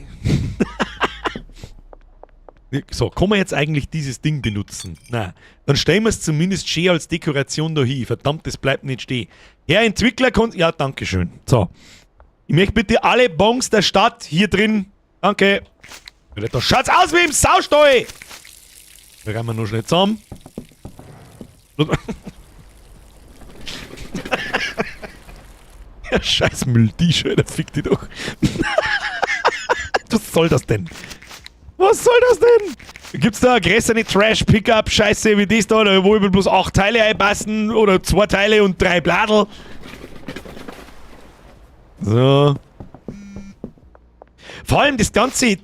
So, kann man jetzt eigentlich dieses Ding benutzen? Na, dann stellen wir es zumindest schön als Dekoration da hin. Verdammt, das bleibt nicht stehen. Herr Entwickler, ja, danke schön. So. Ich möchte bitte alle Bons der Stadt hier drin. Danke. Da schaut's aus wie im Saustall. Da rennen wir noch schnell zusammen. Ja, scheiß Müll-T-Shirt, fick dich doch. Was soll das denn? Was soll das denn? Gibt's da eine größere Trash-Pickup-Scheiße wie das da, wo über bloß 8 Teile einpassen oder 2 Teile und 3 Bladel? So. Vor allem das ganze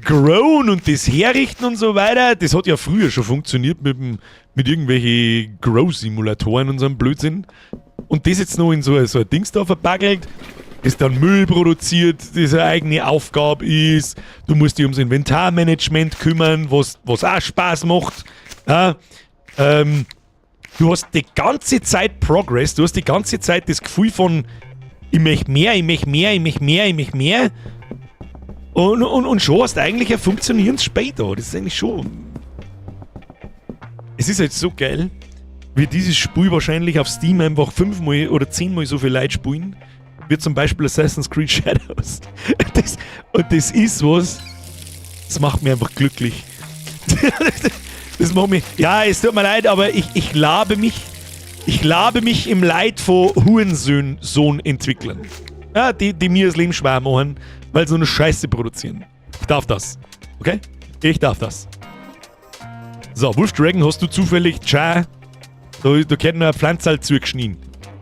Grown und das Herrichten und so weiter, das hat ja früher schon funktioniert mit irgendwelchen Grow-Simulatoren und so einem Blödsinn. Und das jetzt noch in so ein Dings da verpackelt, das dann Müll produziert, das eine eigene Aufgabe ist. Du musst dich ums Inventarmanagement kümmern, was auch Spaß macht. Ja, du hast die ganze Zeit Progress, du hast die ganze Zeit das Gefühl von, ich möchte mehr, ich möchte mehr, ich möchte mehr, ich möchte mehr. Und schon hast du eigentlich ein funktionierendes Spiel da. Das ist eigentlich schon. Es ist halt so geil, wie dieses Spiel wahrscheinlich auf Steam einfach 5-mal oder 10-mal so viel Leute spielen, wie zum Beispiel Assassin's Creed Shadows. Und das ist was, das macht mich einfach glücklich. Das macht mich. Ja, es tut mir leid, aber ich labe mich im Leid von Hurensohn-Entwicklern. Ja, die mir das Leben schwer machen, weil sie so eine Scheiße produzieren. Ich darf das. Okay? Ich darf das. So, Wolf Dragon, hast du zufällig Tja, da gehört noch ein Pflanzerl zugeschnien.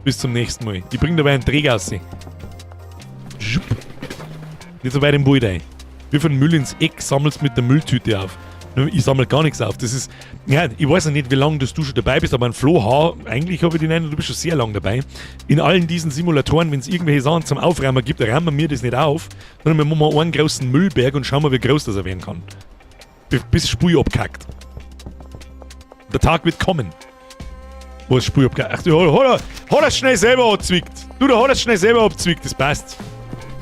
Bis zum nächsten Mal. Ich bring dabei einen Träger raus. Schupp. Nicht so weit im Wald ein. Wirf einen Müll ins Eck, sammelst mit der Mülltüte auf. Ich sammle gar nichts auf. Das ist, ja, ich weiß noch nicht, wie lange du schon dabei bist, aber ein Flo H., eigentlich habe ich den Eindruck, du bist schon sehr lang dabei. In allen diesen Simulatoren, wenn es irgendwelche Sachen zum Aufräumen gibt, räumen wir das nicht auf, sondern wir machen einen großen Müllberg und schauen mal, wie groß das er werden kann. Bis Spiel abkackt. Der Tag wird kommen, wo das Spiel abkackt. Ach, du, hat er schnell selber abzwickt. Du, da hat er schnell selber abzwickt, das passt.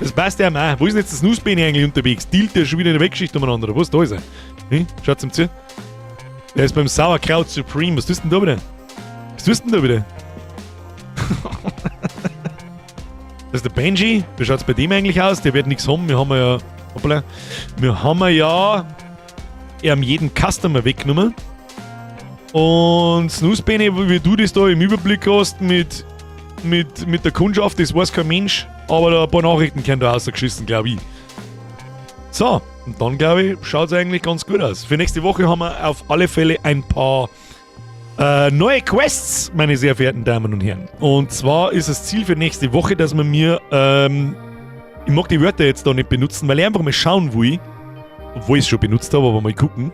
Das passt ja auch. Wo ist denn jetzt das Nussbein eigentlich unterwegs? Dealt der schon wieder in der Weggeschichte umeinander? Oder was? Da ist er. Hm? Schaut's ihm zu. Der ist beim Sauerkraut Supreme. Was tust du denn da wieder? Was tust du denn da wieder? Das ist der Benji. Wie schaut's bei dem eigentlich aus? Der wird nichts haben. Wir haben ja. Hoppala. Wir haben ja ihm jeden Customer weggenommen. Und Snooze-Bene, wie du das da im Überblick hast mit der Kundschaft, das weiß kein Mensch. Aber da ein paar Nachrichten können da rausgeschissen, glaub ich. So, und dann glaube ich, schaut's eigentlich ganz gut aus. Für nächste Woche haben wir auf alle Fälle ein paar neue Quests, meine sehr verehrten Damen und Herren. Und zwar ist das Ziel für nächste Woche, dass man mir, ich mag die Wörter jetzt da nicht benutzen, weil ich einfach mal schauen will, obwohl ich es schon benutzt habe, aber mal gucken,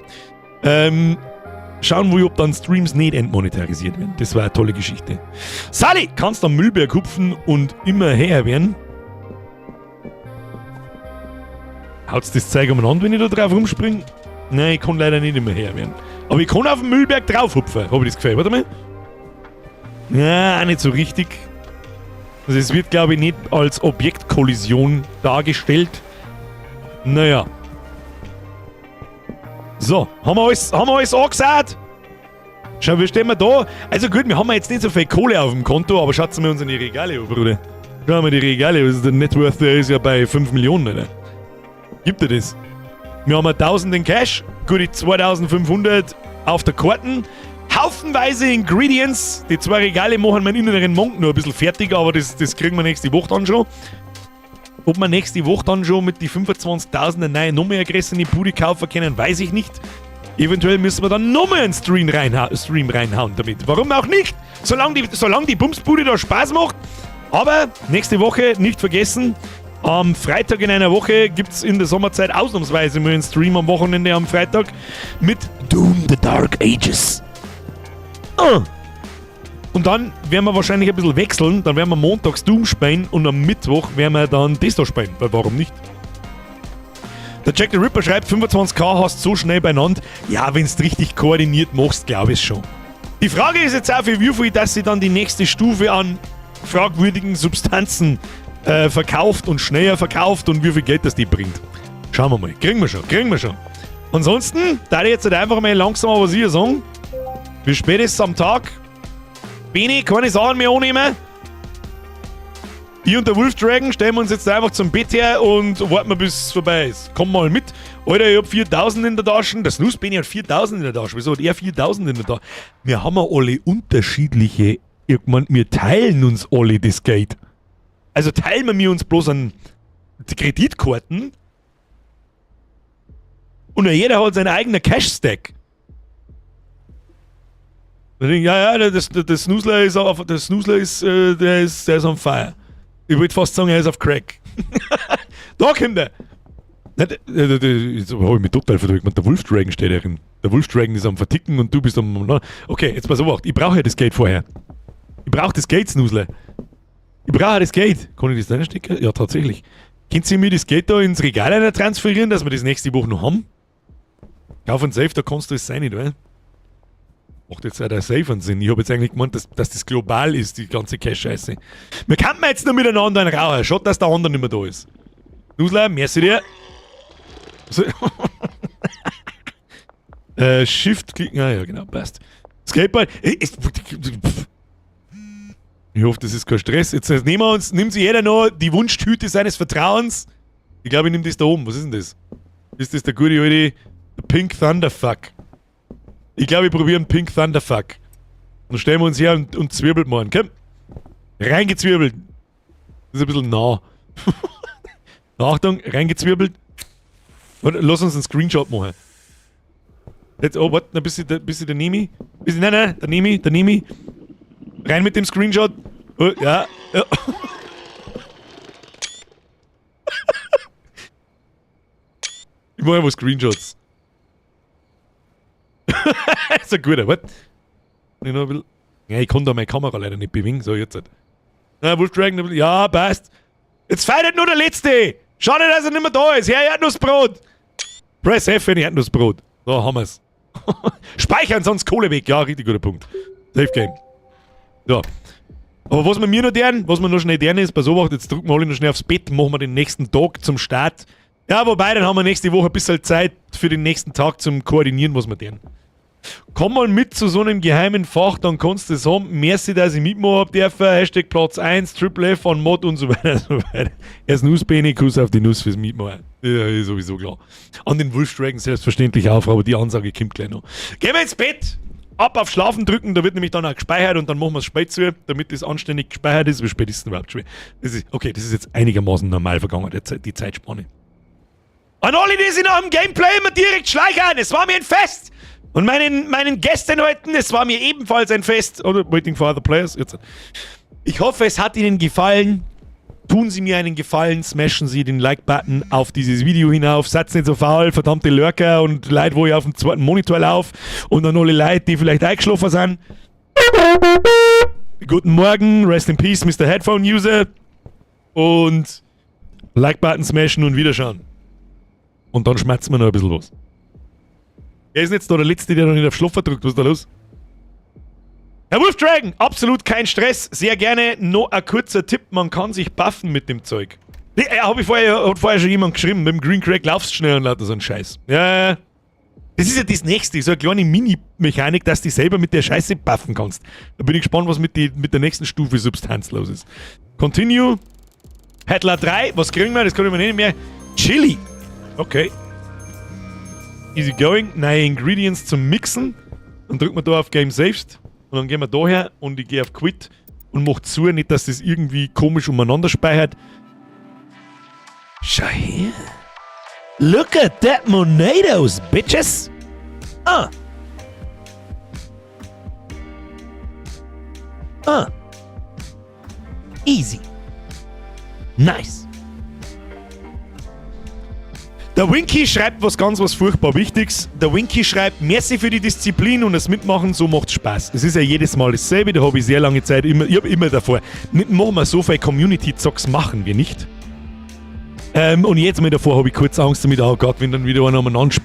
schauen will, ob dann Streams nicht entmonetarisiert werden. Das war eine tolle Geschichte. Sally, kannst am Müllberg hupfen und immer her werden? Haut's das Zeug umeinander, wenn ich da drauf rumspring? Nein, ich kann leider nicht immer her werden. Aber ich kann auf den Müllberg drauf hupfen, hab ich das Gefühl. Warte mal. Ja, auch nicht so richtig. Also es wird, glaube ich, nicht als Objektkollision dargestellt. Naja. So, haben wir alles angesagt? Schau, wir stehen wir da. Also gut, wir haben jetzt nicht so viel Kohle auf dem Konto, aber schaut mal uns in die Regale an, Bruder. Schau mal die Regale, das ist der Net Worth, der ist ja bei 5 Millionen, oder? Gibt er das? Wir haben 1000 in Cash, gute 2500 auf der Karten, haufenweise Ingredients. Die zwei Regale machen meinen inneren Monk nur ein bisschen fertig, aber das kriegen wir nächste Woche dann schon. Ob wir nächste Woche dann schon mit die 25.000 eine neue, noch mehr größere Bude kaufen können, weiß ich nicht. Eventuell müssen wir dann nochmal einen Stream reinhauen damit. Warum auch nicht? Solange die Bumsbude da Spaß macht. Aber nächste Woche nicht vergessen, am Freitag in einer Woche gibt es in der Sommerzeit ausnahmsweise mal einen Stream am Wochenende am Freitag mit Doom the Dark Ages. Ah. Und dann werden wir wahrscheinlich ein bisschen wechseln. Dann werden wir montags Doom spielen und am Mittwoch werden wir dann das da spielen. Weil warum nicht? Der Jack the Ripper schreibt, 25K hast so schnell beieinander. Ja, wenn du richtig koordiniert machst, glaube ich schon. Die Frage ist jetzt auch, für wie viel, dass sie dann die nächste Stufe an fragwürdigen Substanzen verkauft und schneller verkauft und wie viel Geld das die bringt. Schauen wir mal. Kriegen wir schon, kriegen wir schon. Ansonsten, da ich jetzt halt einfach mal langsam aber sicher sagen, wie spät ist es am Tag? Beni, keine Sachen mehr annehmen. Ich und der Wolf Dragon stellen wir uns jetzt einfach zum Bett her und warten wir, bis es vorbei ist. Komm mal mit. Alter, ich hab 4000 in der Tasche. Der Snooze Benny hat 4000 in der Tasche. Wieso hat er 4000 in der Tasche? Wir haben ja alle unterschiedliche. Ich mein, wir teilen uns alle das Geld. Also teilen wir uns bloß an die Kreditkarten und jeder hat seinen eigenen Cash-Stack. Dann denk ich, ja, der Snoozler ist, der ist on fire. Ich wollte fast sagen, er ist auf Crack. Da kommt er. Jetzt habe ich mich total verdrückt. Der Wolf Dragon steht darin. Der Wolf Dragon ist am Verticken und du bist am. Okay, jetzt pass auf. Ich brauche ja das Geld vorher. Ich brauche das Geld, Snoozler. Ich brauche das Geld. Kann ich das da reinstecken? Ja, tatsächlich. Könnt ihr mir das Geld da ins Regal einer transferieren, dass wir das nächste Woche noch haben? Kauf ein Safe, da kannst du es sein, nicht, oder? Macht jetzt auch der Safe einen Sinn. Ich habe jetzt eigentlich gemeint, dass das global ist, die ganze Cash-Scheiße. Wir könnten jetzt noch miteinander einen rauchen. Schaut, dass der andere nicht mehr da ist. Nusler, merci dir. So. Shift klicken, ah ja, genau, passt. Skateboard. Ich hoffe, das ist kein Stress. Jetzt nimmt sich jeder noch die Wunschtüte seines Vertrauens. Ich glaube, ich nehme das da oben. Was ist denn das? Ist das der gute alte Pink Thunderfuck? Ich glaube, ich probiere einen Pink Thunderfuck. Dann stellen wir uns her und zwirbelt mal an. Komm. Reingezwirbelt. Das ist ein bisschen nah. Achtung, reingezwirbelt. Warte, lass uns einen Screenshot machen. Jetzt, oh, warte, ein bisschen, ein bisschen, da nehme ich. Bisschen, nein, nein, da nehme ich, da nehme ich. Rein mit dem Screenshot. Oh, ja. Ich mache einfach Screenshots. Ist ein guter, warte. Ich noch ein bisschen. Ja, ich kann da meine Kamera leider nicht bewegen. So, jetzt halt. Na, Wolf Dragon, ja, passt. Jetzt feiert nur der Letzte. Schade, dass er nicht mehr da ist. Her, Erdnussbrot. Press F für die Erdnussbrot. So, haben wir's. Speichern, sonst Kohle weg. Ja, richtig guter Punkt. Save Game. So. Aber was wir mir noch deren, was wir noch schnell deren ist, pass auf, jetzt drücken wir alle noch schnell aufs Bett, machen wir den nächsten Tag zum Start. Ja, wobei, dann haben wir nächste Woche ein bisschen Zeit für den nächsten Tag zum Koordinieren, was wir deren. Komm mal mit zu so einem geheimen Fach, dann kannst du es haben. Merci, dass ich mitmachen hab dürfen. Hashtag Platz 1, Triple F von Mod und so weiter und so weiter. Erst Nussbene, Kuss auf die Nuss fürs Mitmachen. Ja, ist sowieso klar. An den Wolf Dragon selbstverständlich auch, aber die Ansage kommt gleich noch. Gehen wir ins Bett! Ab auf Schlafen drücken, da wird nämlich dann auch gespeichert und dann machen wir es spät zu, damit das anständig gespeichert ist. Wie spät ist es denn überhaupt schon? Das ist, okay, das ist jetzt einigermaßen normal vergangen, die Zeitspanne. An alle, die sich nach dem Gameplay immer direkt schleichern, es war mir ein Fest! Und meinen Gästen heute, es war mir ebenfalls ein Fest. Oder waiting for other players. Jetzt. Ich hoffe, es hat Ihnen gefallen. Tun Sie mir einen Gefallen, smashen Sie den Like-Button auf dieses Video hinauf. Seid nicht so faul, verdammte Lurker und Leute, wo ich auf dem zweiten Monitor laufe. Und dann alle Leute, die vielleicht eingeschlafen sind. Guten Morgen, rest in peace, Mr. Headphone User. Und Like-Button smashen und wiederschauen. Und dann schmerzen wir noch ein bisschen was. Wer ist denn jetzt da der Letzte, der noch nicht auf Schlafen drückt? Was ist da los? Herr Wolf Dragon, absolut kein Stress. Sehr gerne. Noch ein kurzer Tipp: Man kann sich buffen mit dem Zeug. Nee, hab ich vorher, hat vorher schon jemand geschrieben, mit dem Green Crack laufst schnell und lauter so ein Scheiß. Ja. Das ist ja das Nächste, so eine kleine Mini-Mechanik, dass du dich selber mit der Scheiße buffen kannst. Da bin ich gespannt, was mit der nächsten Stufe Substanz los ist. Continue. Hettler 3, was kriegen wir? Das kann ich mir nicht mehr. Chili. Okay. Easy going. Neue Ingredients zum Mixen. Dann drücken wir da auf Game Saved. Und dann gehen wir da her und ich gehe auf Quit und mach zu, nicht, dass das irgendwie komisch umeinander speichert. Schau her. Look at that Monados, bitches. Ah. Ah. Easy. Nice. Der Winky schreibt was ganz was furchtbar Wichtiges. Der Winky schreibt: Merci für die Disziplin und das Mitmachen, so macht's Spaß. Es ist ja jedes Mal dasselbe, da habe ich sehr lange Zeit immer, ich habe immer davor, nicht machen wir so viel Community-Zocks, machen wir nicht. Und jetzt mal davor habe ich kurz Angst damit, oh Gott, wenn dann wieder einer umeinander,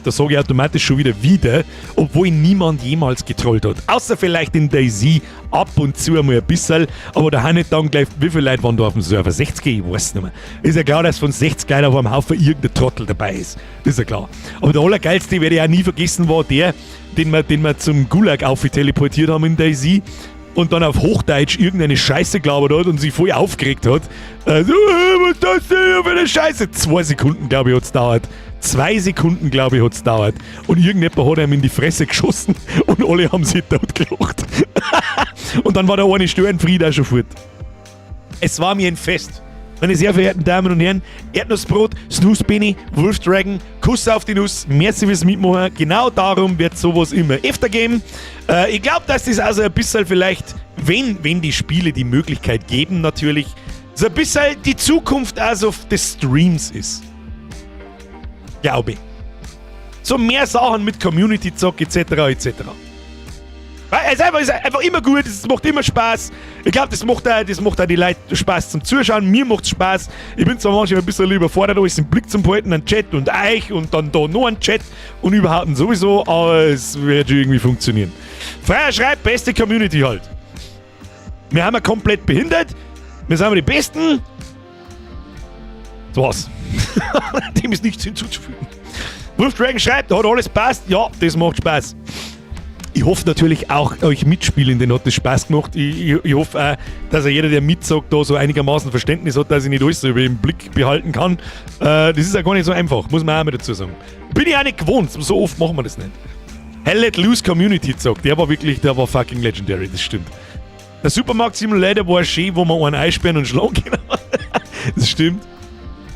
da sage ich automatisch schon wieder wieder, obwohl niemand jemals getrollt hat. Außer vielleicht in DayZ ab und zu einmal ein bisschen, aber da haben nicht dann gleich, wie viele Leute waren da auf dem Server? 60? Ich weiß nicht mehr. Ist ja klar, dass von 60 Leuten auf einem Haufen irgendein Trottel dabei ist. Das ist ja klar. Aber der allergeilste, werde ich auch nie vergessen, war der, den wir zum Gulag auf teleportiert haben in DayZ und dann auf Hochdeutsch irgendeine Scheiße gelabert hat und sich voll aufgeregt hat. Also, was ist das denn für eine Scheiße? 2 Sekunden, glaube ich, hat es dauert. 2 Sekunden, glaube ich, hat es dauert. Und irgendjemand hat ihm in die Fresse geschossen und alle haben sich totgelacht. Und dann war der eine Störenfried auch schon fort. Es war mir ein Fest. Meine sehr verehrten Damen und Herren, Erdnussbrot, Snooze Benny, Wolf Dragon, Kuss auf die Nuss, merci fürs Mitmachen. Genau darum wird sowas immer öfter geben. Ich glaube, dass das also ein bisschen vielleicht, wenn die Spiele die Möglichkeit geben, natürlich, so ein bisschen die Zukunft also des Streams ist. Glaube ich. So mehr Sachen mit Community-Zock etc. etc. Weil es ist einfach immer gut, es macht immer Spaß. Ich glaube, das macht auch die Leute Spaß zum Zuschauen. Mir macht es Spaß. Ich bin zwar manchmal ein bisschen überfordert, alles im Blick zum behalten, einen Chat und euch und dann da noch ein Chat und überhaupt sowieso, aber es wird schon irgendwie funktionieren. Freier schreibt, beste Community halt. Wir haben ja komplett behindert. Wir sind aber die Besten. Das war's. Dem ist nichts hinzuzufügen. Wolf Dragon schreibt, hat alles passt. Ja, das macht Spaß. Ich hoffe natürlich auch, euch Mitspielenden hat das Spaß gemacht. Ich hoffe auch, dass auch jeder, der mitzockt, da so einigermaßen Verständnis hat, dass ich nicht alles so über den Blick behalten kann. Das ist ja gar nicht so einfach, muss man auch mal dazu sagen. Bin ich auch nicht gewohnt, so oft machen wir das nicht. Hell Let Loose Community Zock, der war wirklich, der war fucking legendary, das stimmt. Der Supermarkt Simulator war schön, wo man einen einsperren und schlagen kann. Das stimmt.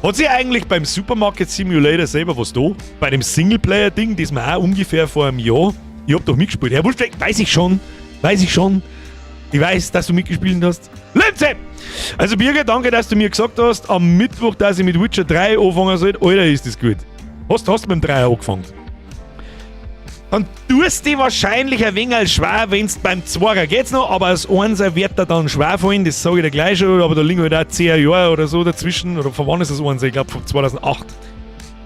Hat sich eigentlich beim Supermarket Simulator selber was da? Bei dem Singleplayer-Ding, das wir auch ungefähr vor einem Jahr. Ich hab doch mitgespielt. Herr Wolfgang, weiß ich schon. Weiß ich schon. Ich weiß, dass du mitgespielt hast. Linze! Also Birger, danke, dass du mir gesagt hast, am Mittwoch, dass ich mit Witcher 3 anfangen soll. Alter, ist das gut. Hast du mit dem 3 angefangen? Dann tust du wahrscheinlich ein wenig schwer, wenn es beim Zweier geht's noch, aber das Einser wird da dann schwer fallen, das sage ich dir gleich schon, aber da liegen halt auch 10 Jahre oder so dazwischen. Oder von wann ist das Einser? Ich glaube von 2008.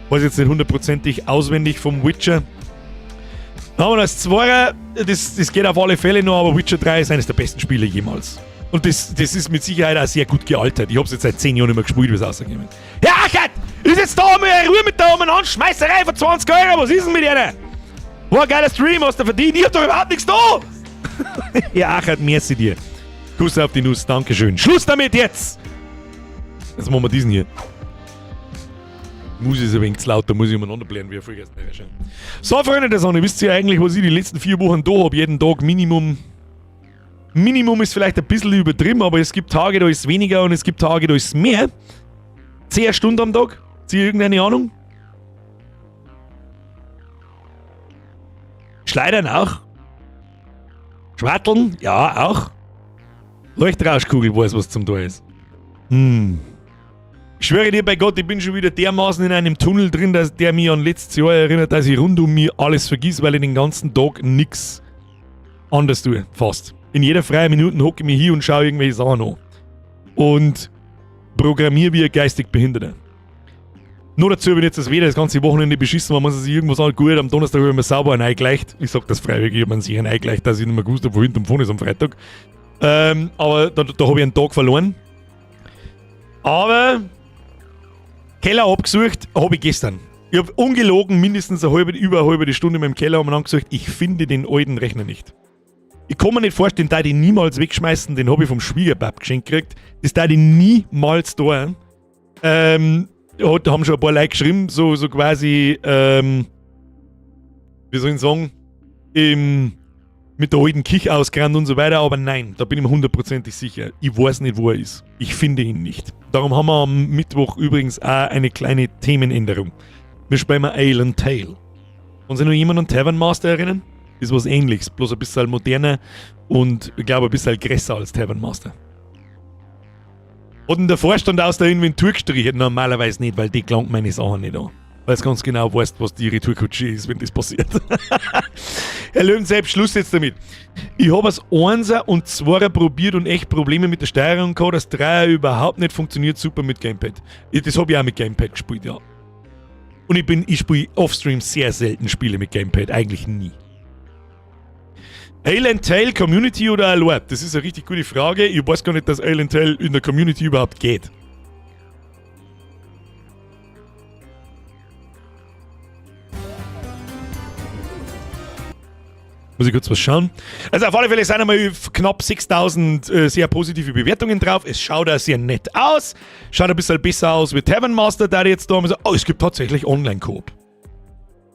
Weiß jetzt nicht hundertprozentig auswendig vom Witcher. Dann haben wir das Zweier, das geht auf alle Fälle noch, aber Witcher 3 ist eines der besten Spiele jemals. Und das ist mit Sicherheit auch sehr gut gealtert. Ich habe es jetzt seit 10 Jahren nicht mehr gespielt, wie es rausgekommen. Ja, Gott! Ist jetzt da mal Ruhe mit der Anschmeißerei von 20 Euro? Was ist denn mit einer? War ein geiler Stream, hast du verdient. Ich hab doch überhaupt nichts da! Ja, Achat, merci dir. Kuss auf die Nuss, Dankeschön. Schluss damit jetzt! Jetzt machen wir diesen hier. Muss ist ein wenig zu laut, da muss ich umeinander blären, wie vorgestern. So, Freunde der Sonne, wisst ihr eigentlich, was ich die letzten 4 Wochen da habe? Jeden Tag Minimum. Minimum ist vielleicht ein bisschen übertrieben, aber es gibt Tage, da ist weniger, und es gibt Tage, da ist mehr. 10 Stunden am Tag? Habt ihr irgendeine Ahnung? Schleudern auch. Schwarteln? Ja, auch. Leuchtrauschkugel weiß, was zum Tor ist. Ich schwöre dir bei Gott, ich bin schon wieder dermaßen in einem Tunnel drin, dass der mich an letztes Jahr erinnert, dass ich rund um mich alles vergiss, weil ich den ganzen Tag nichts anders tue. Fast. In jeder freien Minute hocke ich mich hier und schaue irgendwelche Sachen an. Und programmiere wie ein geistig Behinderter. Nur dazu, wenn jetzt das Wetter das ganze Wochenende beschissen war, muss sich irgendwas an. Gut, am Donnerstag habe ich mir sauber ein eingleicht. Ich sag das freiwillig, ich habe mir sicher eingleicht, dass ich nicht mehr gewusst habe, wo hinten und vorne ist am Freitag. Aber da habe ich einen Tag verloren. Aber Keller abgesucht, habe ich gestern. Ich habe ungelogen mindestens eine halbe, über eine halbe Stunde in meinem Keller umeinander gesucht. Ich finde den alten Rechner nicht. Ich kann mir nicht vorstellen, da ich niemals wegschmeißen, den habe ich vom Schwiegerpap geschenkt gekriegt. Das da ich niemals da. Haben schon ein paar Leute geschrieben, so quasi, wie soll ich sagen, mit der alten Küche ausgerannt und so weiter, aber nein, da bin ich mir hundertprozentig sicher. Ich weiß nicht, wo er ist. Ich finde ihn nicht. Darum haben wir am Mittwoch übrigens auch eine kleine Themenänderung. Wir spielen mal Ale and Tale. Kann sich noch jemand an Tavern Master erinnern? Ist was Ähnliches, bloß ein bisschen moderner und ich glaube ein bisschen größer als Tavern Master. Hat denn der Vorstand aus der Inventur gestrichen? Normalerweise nicht, weil die klangt meine Sachen nicht an. Weil es ganz genau weißt, was die Retourkutsche ist, wenn das passiert. Herr Löwen, selbst Schluss jetzt damit. Ich habe es Einser und Zweier probiert und echt Probleme mit der Steuerung gehabt. Das Dreier überhaupt nicht funktioniert super mit Gamepad. Das habe ich auch mit Gamepad gespielt, ja. Und ich spiele offstream sehr selten Spiele mit Gamepad, eigentlich nie. Ale and Tale Community oder Alert? Das ist eine richtig gute Frage. Ich weiß gar nicht, dass Ale and Tale in der Community überhaupt geht. Muss ich kurz was schauen. Also auf alle Fälle sind einmal knapp 6000 sehr positive Bewertungen drauf. Es schaut auch sehr nett aus. Schaut ein bisschen besser aus wie Tavern Master, da jetzt da. Oh, es gibt tatsächlich Online-Koop.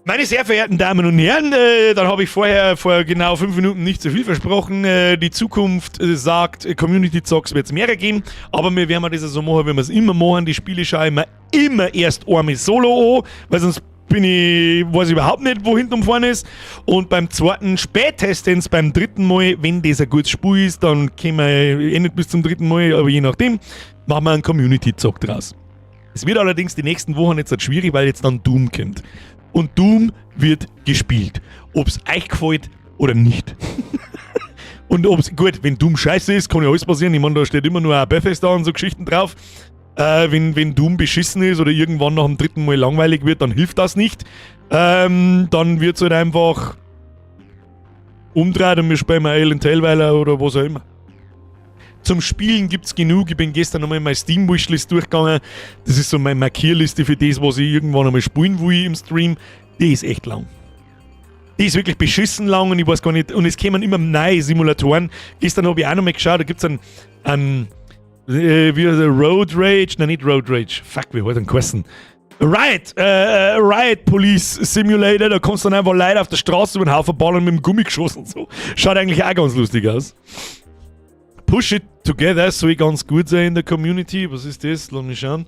Meine sehr verehrten Damen und Herren, dann habe ich vorher vor genau 5 Minuten nicht zu viel versprochen. Die Zukunft sagt, Community Zocks wird es mehrere geben, aber wir werden das so machen, wie wir es immer machen. Die Spiele schaue ich mir immer erst einmal solo an, weil sonst weiß ich überhaupt nicht, wo hinten und vorne ist. Und beim zweiten, spätestens beim dritten Mal, wenn das ein gutes Spiel ist, dann kommen wir eh nicht bis zum dritten Mal, aber je nachdem, machen wir einen Community-Zock draus. Es wird allerdings die nächsten Wochen jetzt halt schwierig, weil jetzt dann Doom kommt. Und Doom wird gespielt. Ob's euch gefällt oder nicht. Und ob's, gut, wenn Doom scheiße ist, kann ja alles passieren. Ich meine, da steht immer nur ein Bethesda und so Geschichten drauf. Wenn Doom beschissen ist oder irgendwann nach dem dritten Mal langweilig wird, dann hilft das nicht. Dann wird's halt einfach umdreht und wir spielen mal Alien Tailweiler oder was auch immer. Zum Spielen gibt's genug. Ich bin gestern nochmal meine Steam-Wishlist durchgegangen. Das ist so meine Markierliste für das, was ich irgendwann einmal spielen will im Stream. Die ist echt lang. Die ist wirklich beschissen lang und ich weiß gar nicht. Und es kämen immer neue Simulatoren. Gestern habe ich auch nochmal geschaut, da gibt's einen, wie heißt der? Road Rage? Nein, nicht Road Rage. Fuck, wie hat den geheißen? Riot Police Simulator, da kannst du dann einfach Leute auf der Straße über den Haufen ballern mit dem Gummigeschoss und so. Schaut eigentlich auch ganz lustig aus. Push It Together soll ganz gut sein in der Community. Was ist das? Lass mich schauen.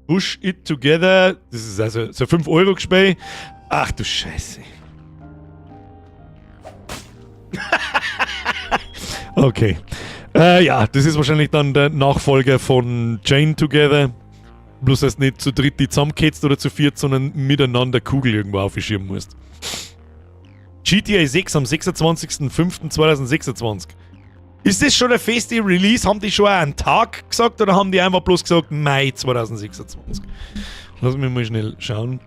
Push It Together, das ist also so 5 Euro Gespiel. Ach du Scheiße. Okay. Ja, das ist wahrscheinlich dann der Nachfolger von Chain Together. Bloß, dass du nicht zu dritt die zusammenketzt oder zu viert, sondern miteinander Kugel irgendwo aufschieben musst. GTA 6 am 26.05.2026. Ist das schon der feste Release? Haben die schon einen Tag gesagt oder haben die einfach bloß gesagt Mai 2026? Lass mich mal schnell schauen.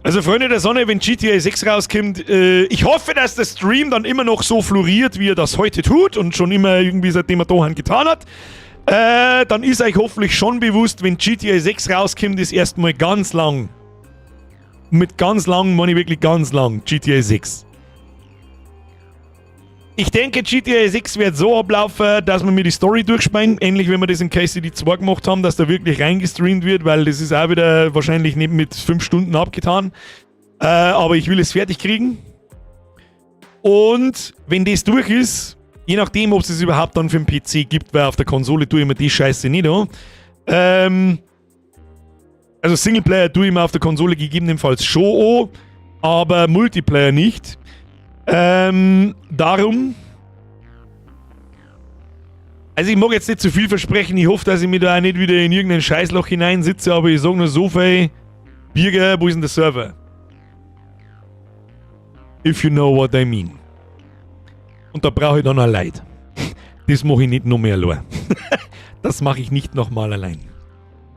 Also Freunde der Sonne, wenn GTA 6 rauskommt, ich hoffe, dass der Stream dann immer noch so floriert, wie er das heute tut und schon immer irgendwie seitdem er daheim getan hat. Dann ist euch hoffentlich schon bewusst, wenn GTA 6 rauskommt, ist erstmal ganz lang. Mit ganz lang meine ich wirklich ganz lang. GTA 6. Ich denke, GTA 6 wird so ablaufen, dass wir mir die Story durchspielen, ähnlich wie wir das in KCD 2 gemacht haben, dass da wirklich reingestreamt wird, weil das ist auch wieder wahrscheinlich nicht mit 5 Stunden abgetan. Aber ich will es fertig kriegen. Und wenn das durch ist, je nachdem, ob es es überhaupt dann für den PC gibt, weil auf der Konsole tue ich mir die Scheiße nicht an. Also Singleplayer tue ich mir auf der Konsole gegebenenfalls schon an, aber Multiplayer nicht. Darum. Also ich mag jetzt nicht zu viel versprechen. Ich hoffe, dass ich mich da auch nicht wieder in irgendein Scheißloch hineinsitze, aber ich sage nur so viel. Birger, wo ist denn der Server? If you know what I mean. Und da brauche ich dann auch Leute. Das mache ich nicht noch mehr allein. Das mache ich nicht nochmal allein.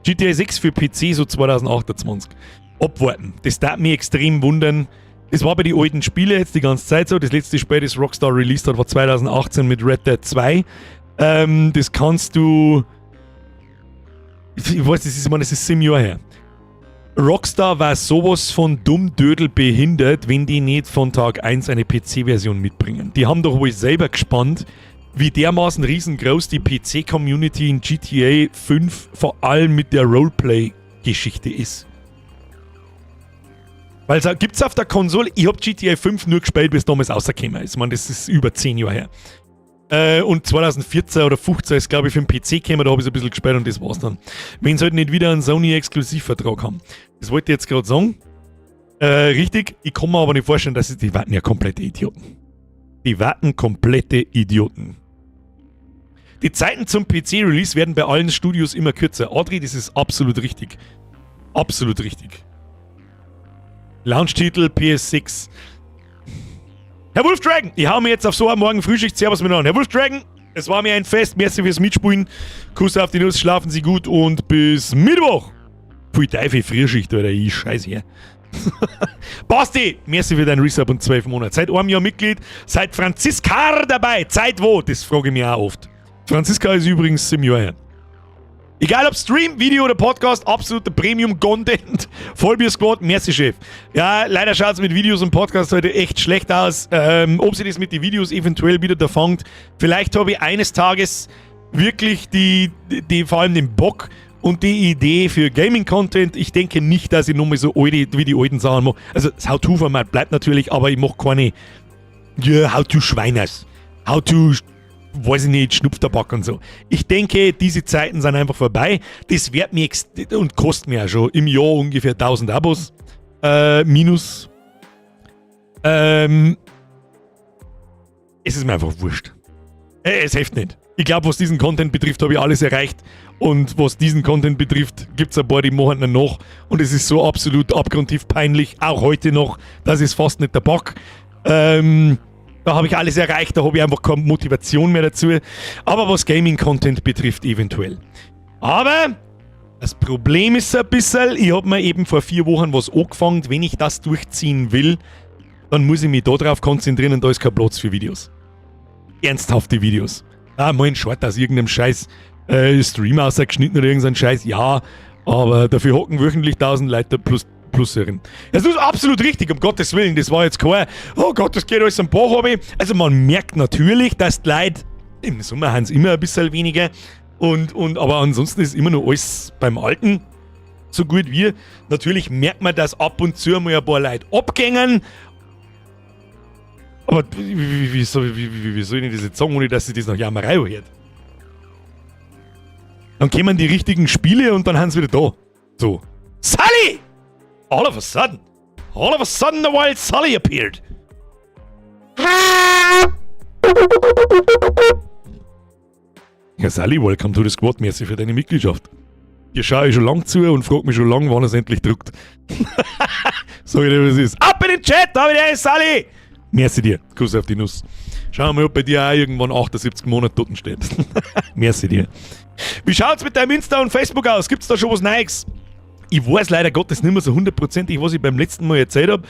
GTA 6 für PC so 2028. Abwarten. Das darf mich extrem wundern. Das war bei den alten Spielen jetzt die ganze Zeit so. Das letzte Spiel, das Rockstar released hat, war 2018 mit Red Dead 2. Das kannst du Ich weiß, das ist, ich meine, das ist 7 Jahre her. Rockstar war sowas von dumm dödel behindert, wenn die nicht von Tag 1 eine PC-Version mitbringen. Die haben doch wohl selber gespannt, wie dermaßen riesengroß die PC-Community in GTA 5 vor allem mit der Roleplay-Geschichte ist. Weil es gibt's auf der Konsole, ich hab GTA 5 nur gespielt, wie es damals rausgekommen ist. Ich meine, das ist über 10 Jahre her. Und 2014 oder 15 ist, glaube ich, für den PC gekommen, da habe ich es ein bisschen gespielt und das war's dann. Wenn sie halt nicht wieder einen Sony-Exklusivvertrag haben. Das wollte ich jetzt gerade sagen. Richtig, ich kann mir aber nicht vorstellen, dass sie, die warten ja komplette Idioten. Die warten komplette Idioten. Die Zeiten zum PC-Release werden bei allen Studios immer kürzer. Adri, das ist absolut richtig. Absolut richtig. Launch-Titel PS6. Herr Wolf Dragon, ich hau mir jetzt auf so am Morgen Frühschicht. Servus miteinander. Herr Wolf Dragon, es war mir ein Fest. Merci fürs Mitspielen. Kuss auf die Nuss, schlafen Sie gut und bis Mittwoch. Pfui Teufel, Frühschicht, Alter. Ich scheiße her. Basti, merci für deinen Resub und 12 Monate. Seit einem Jahr Mitglied, seit Franziska dabei. Seit wo? Das frage ich mich auch oft. Franziska ist übrigens 7 Jahre her. Egal ob Stream, Video oder Podcast, absoluter Premium-Content. Vollbier Squad, merci Chef. Ja, leider schaut es mit Videos und Podcasts heute echt schlecht aus. Ob sich das mit den Videos eventuell wieder da fangt. Vielleicht habe ich eines Tages wirklich die, vor allem den Bock und die Idee für Gaming-Content. Ich denke nicht, dass ich nochmal so alte, wie die alten Sachen mache. Also das How-To-Format bleibt natürlich, aber ich mache keine, ja, How-To-Schweiners. How-To, weiß ich nicht, Schnupftabak und so. Ich denke, diese Zeiten sind einfach vorbei. Das wird mir und kostet mir auch schon im Jahr ungefähr 1000 Abos. Minus. Es ist mir einfach wurscht. Es hilft nicht. Ich glaube, was diesen Content betrifft, habe ich alles erreicht. Und was diesen Content betrifft, gibt es ein paar, die machen ihn noch. Und es ist so absolut abgrundtief peinlich, auch heute noch, dass ich es fast nicht der Bock. Da habe ich alles erreicht, da habe ich einfach keine Motivation mehr dazu. Aber was Gaming-Content betrifft, eventuell. Aber das Problem ist ein bisschen, ich habe mir eben vor 4 Wochen was angefangen. Wenn ich das durchziehen will, dann muss ich mich da drauf konzentrieren und da ist kein Platz für Videos. Ernsthafte Videos. Ah, mal ein Short aus irgendeinem Scheiß Stream ausgeschnitten oder irgendein Scheiß, ja, aber dafür hocken wöchentlich 1000 Leute plus herin. Das ist absolut richtig, um Gottes Willen. Das war jetzt kein, oh Gott, das geht alles am Bach runter. Also man merkt natürlich, dass die Leute, im Sommer haben es immer ein bisschen weniger, und aber ansonsten ist immer noch alles beim Alten. So gut wie. Natürlich merkt man, dass ab und zu mal ein paar Leute abgängen. Aber wie soll ich denn das jetzt sagen, ohne dass sich das nach Jammerei hört? Dann kommen die richtigen Spiele und dann haben sie wieder da. So. Sully! All of a sudden. All of a sudden the wild Sully appeared. Ja, Sally, welcome to the squad. Merci für deine Mitgliedschaft. Dir schaue ich schon lang zu und frag mich schon lang, wann es endlich druckt. Sag ich dir, was ist. Ab in den Chat, da wieder Sally! Merci dir. Kuss auf die Nuss. Schauen wir mal, ob bei dir auch irgendwann 78 Monate dort steht. Merci dir. Wie schaut's mit deinem Insta und Facebook aus? Gibt's da schon was Neues? Ich weiß leider Gottes nicht mehr so hundertprozentig, was ich beim letzten Mal erzählt habe.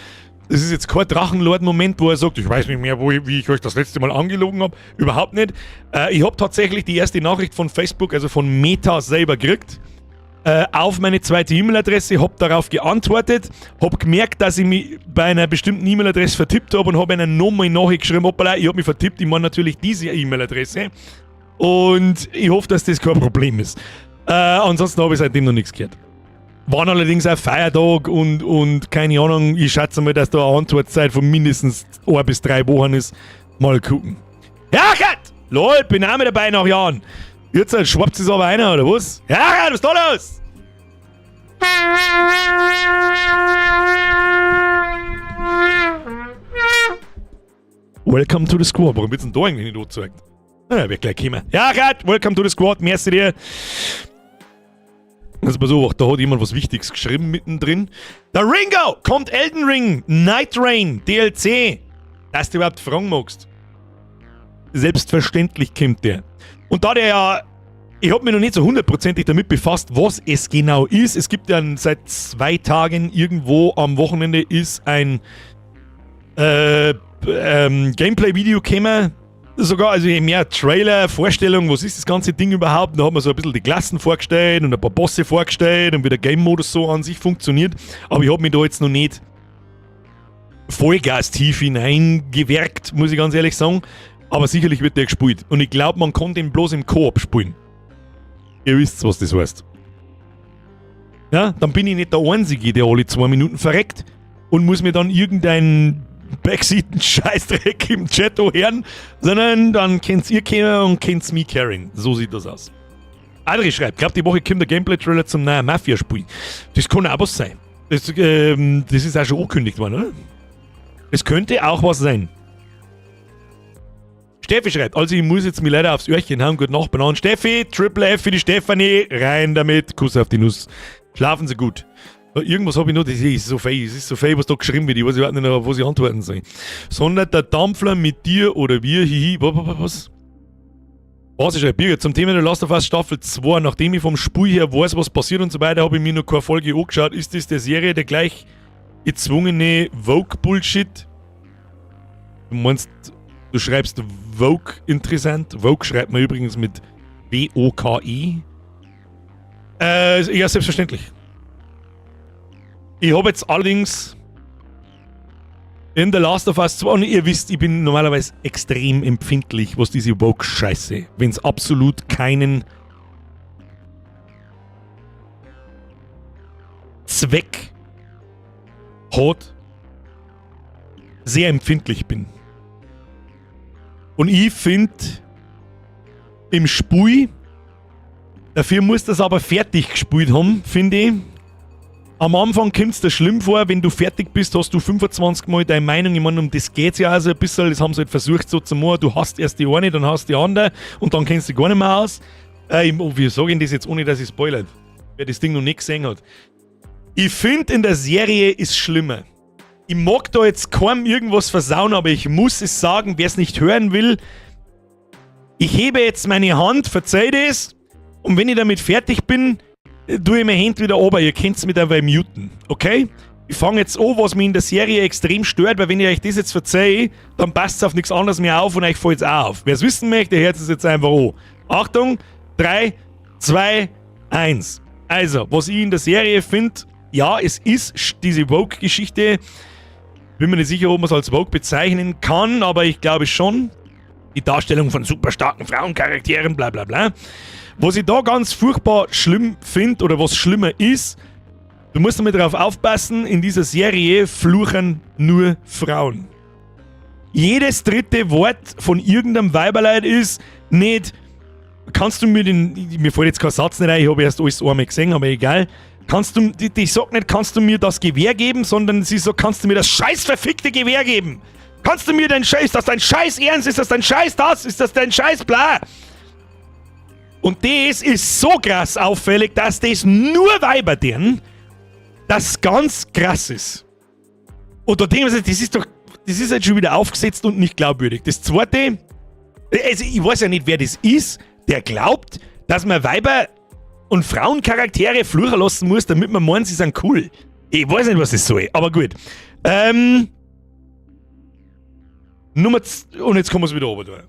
Das ist jetzt kein Drachenlord-Moment, wo er sagt, ich weiß nicht mehr, wie ich euch das letzte Mal angelogen habe. Überhaupt nicht. Ich habe tatsächlich die erste Nachricht von Facebook, also von Meta selber gekriegt. Auf meine zweite E-Mail-Adresse, habe darauf geantwortet, habe gemerkt, dass ich mich bei einer bestimmten E-Mail-Adresse vertippt habe und habe ihnen nochmal nachgeschrieben, hoppala, ich habe mich vertippt, ich meine natürlich diese E-Mail-Adresse. Und ich hoffe, dass das kein Problem ist. Ansonsten habe ich seitdem noch nichts gehört. Waren allerdings auch Feiertag und keine Ahnung, ich schätze mal, dass da eine Antwortzeit von mindestens 1 bis 3 Wochen ist. Mal gucken. Ja, Gott! Lol, bin auch mit dabei nach Jahren. Jetzt schwappt es aber einer, oder was? Ja, was ist da los? Welcome to the squad. Warum wird's denn da eigentlich nicht angezeigt? Na, wird gleich kommen. Ja, Gott, welcome to the squad. Merci dir. Also pass auf, da hat jemand was Wichtiges geschrieben mittendrin. Der Ringo! Kommt Elden Ring Nightreign DLC. Dass du überhaupt fragen magst. Selbstverständlich kommt der. Und da der ja, ich habe mich noch nicht so hundertprozentig damit befasst, was es genau ist. Es gibt ja seit 2 Tagen irgendwo am Wochenende ist ein Gameplay-Video gekommen. Sogar, also mehr Trailer, Vorstellung, was ist das ganze Ding überhaupt? Da hat man so ein bisschen die Klassen vorgestellt und ein paar Bosse vorgestellt und wie der Game-Modus so an sich funktioniert. Aber ich habe mich da jetzt noch nicht Vollgas tief hineingewerkt, muss ich ganz ehrlich sagen. Aber sicherlich wird der gespielt. Und ich glaube, man kann den bloß im Koop spielen. Ihr wisst, was das heißt. Ja, dann bin ich nicht der Einzige, der alle 2 Minuten verreckt und muss mir dann irgendein Backseaten-Scheißdreck im Chat hören, sondern dann könnt ihr kommen und könnt mich carryen. So sieht das aus. Adri schreibt, glaubt, die Woche kommt der Gameplay-Trailer zum neuen Mafia-Spiel. Das kann auch was sein. Das ist auch schon angekündigt worden, oder? Es könnte auch was sein. Steffi schreibt, also ich muss jetzt mir leider aufs Öhrchen hauen, gute Nacht beieinander. Steffi, Triple F für die Stefanie, rein damit, Kuss auf die Nuss. Schlafen Sie gut. Irgendwas habe ich noch, das ist so fein, es ist so fein, was da geschrieben wird, ich weiß überhaupt nicht, auf was ich antworten soll. Sondern der Dampfler mit dir oder wir, hihi, was? Was? Was ist Birger? Zum Thema The Last of Us Staffel 2, nachdem ich vom Spiel her weiß, was passiert und so weiter, habe ich mir noch keine Folge angeschaut. Ist das der Serie der gleich gezwungene Woke-Bullshit? Du meinst, du schreibst Woke interessant. Woke schreibt man übrigens mit W-O-K-E. Ja, selbstverständlich. Ich habe jetzt allerdings in The Last of Us 2, und ihr wisst, ich bin normalerweise extrem empfindlich, was diese Woke-Scheiße, wenn es absolut keinen Zweck hat, sehr empfindlich bin. Und ich finde, im Spiel, dafür muss das aber fertig gespielt haben, finde ich. Am Anfang kommt es dir schlimm vor, wenn du fertig bist, hast du 25 Mal deine Meinung. Ich meine, um das geht es ja also ein bisschen. Das haben sie halt versucht so zu machen. Du hast erst die eine, dann hast du die andere und dann kennst du gar nicht mehr aus. Wie sage ich das jetzt, ohne dass ich spoilert? Wer das Ding noch nicht gesehen hat. Ich finde, in der Serie ist schlimmer. Ich mag da jetzt kaum irgendwas versauen, aber ich muss es sagen, wer es nicht hören will. Ich hebe jetzt meine Hand, verzeih es. Und wenn ich damit fertig bin, tue ich meine Hand wieder runter. Ihr könnt mich dabei muten, okay? Ich fange jetzt an, was mich in der Serie extrem stört, weil wenn ich euch das jetzt verzeihe, dann passt es auf nichts anderes mehr auf und euch fällt es auch auf. Wer es wissen möchte, hört es jetzt einfach an. Achtung, 3, 2, 1. Also, was ich in der Serie finde, ja, es ist diese Woke-Geschichte. Bin mir nicht sicher, ob man es als Woke bezeichnen kann, aber ich glaube schon. Die Darstellung von super starken Frauencharakteren, bla bla bla. Was ich da ganz furchtbar schlimm finde, oder was schlimmer ist, du musst damit darauf aufpassen, in dieser Serie fluchen nur Frauen. Jedes dritte Wort von irgendeinem Weiberleid ist nicht, kannst du mir den, mir fällt jetzt kein Satz nicht ein, ich habe erst alles einmal gesehen, aber egal. Kannst du, die sagt nicht, kannst du mir das Gewehr geben, sondern sie sagt, kannst du mir das scheiß verfickte Gewehr geben? Kannst du mir dein Scheiß, ist das dein Scheiß Ernst, ist das dein Scheiß das, ist das dein Scheiß bla? Und das ist so krass auffällig, dass das nur Weiber tun, das ganz krass ist. Und da denke ich mir, das ist doch, das ist halt schon wieder aufgesetzt und nicht glaubwürdig. Das zweite, also ich weiß ja nicht, wer das ist, der glaubt, dass man Weiber und Frauencharaktere fluchen lassen muss, damit man meint, sie sind cool. Ich weiß nicht, was das soll, aber gut. Und jetzt kommen wir wieder runter. Da.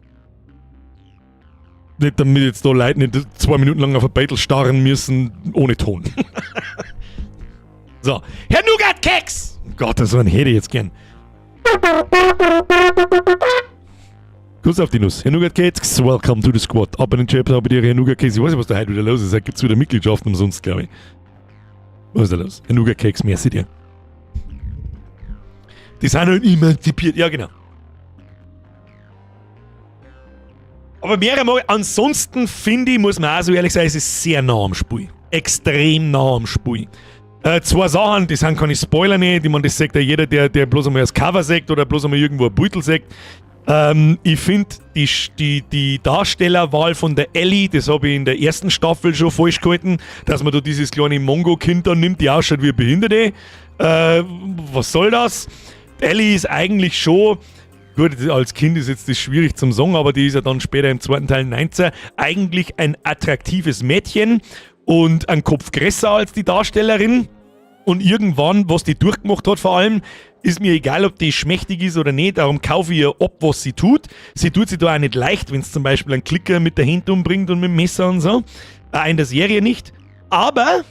Nicht, damit jetzt da Leute nicht 2 Minuten lang auf ein Beitel starren müssen, ohne Ton. So, Herr Nougat-Keks! Gott, das so einen hätte ich jetzt gern. Kuss auf die Nuss. Herr Nougat-Keks, welcome to the squad. Ab in den Chat, habe dir Herr Nougat-Keks. Ich weiß nicht, was da heute wieder los ist. Da gibt es wieder Mitgliedschaften umsonst, glaube ich. Was ist da los? Herr Nougat-Keks, merci dir. Die sind halt emanzipiert. Ja, genau. Aber mehrere Mal, ansonsten finde ich, muss man auch so ehrlich sein, es ist sehr nah am Spiel. Extrem nah am Spiel. Zwei Sachen, die sind keine Spoiler nicht. Ich meine, das sagt ja jeder, der bloß einmal das Cover sagt oder bloß einmal irgendwo ein Beutel sagt. Ich finde die Darstellerwahl von der Ellie, das habe ich in der ersten Staffel schon falsch gehalten, dass man da dieses kleine Mongo-Kind da nimmt, die ausschaut wie eine Behinderte. Was soll das? Ellie ist eigentlich schon, gut, als Kind ist jetzt das schwierig zum sagen, aber die ist ja dann später im zweiten Teil 19, eigentlich ein attraktives Mädchen und ein Kopf größer als die Darstellerin. Und irgendwann, was die durchgemacht hat vor allem, ist mir egal, ob die schmächtig ist oder nicht, darum kaufe ich ihr ab, was sie tut. Sie tut sich da auch nicht leicht, wenn es zum Beispiel einen Klicker mit der Hand umbringt und mit dem Messer und so. Auch in der Serie nicht. Aber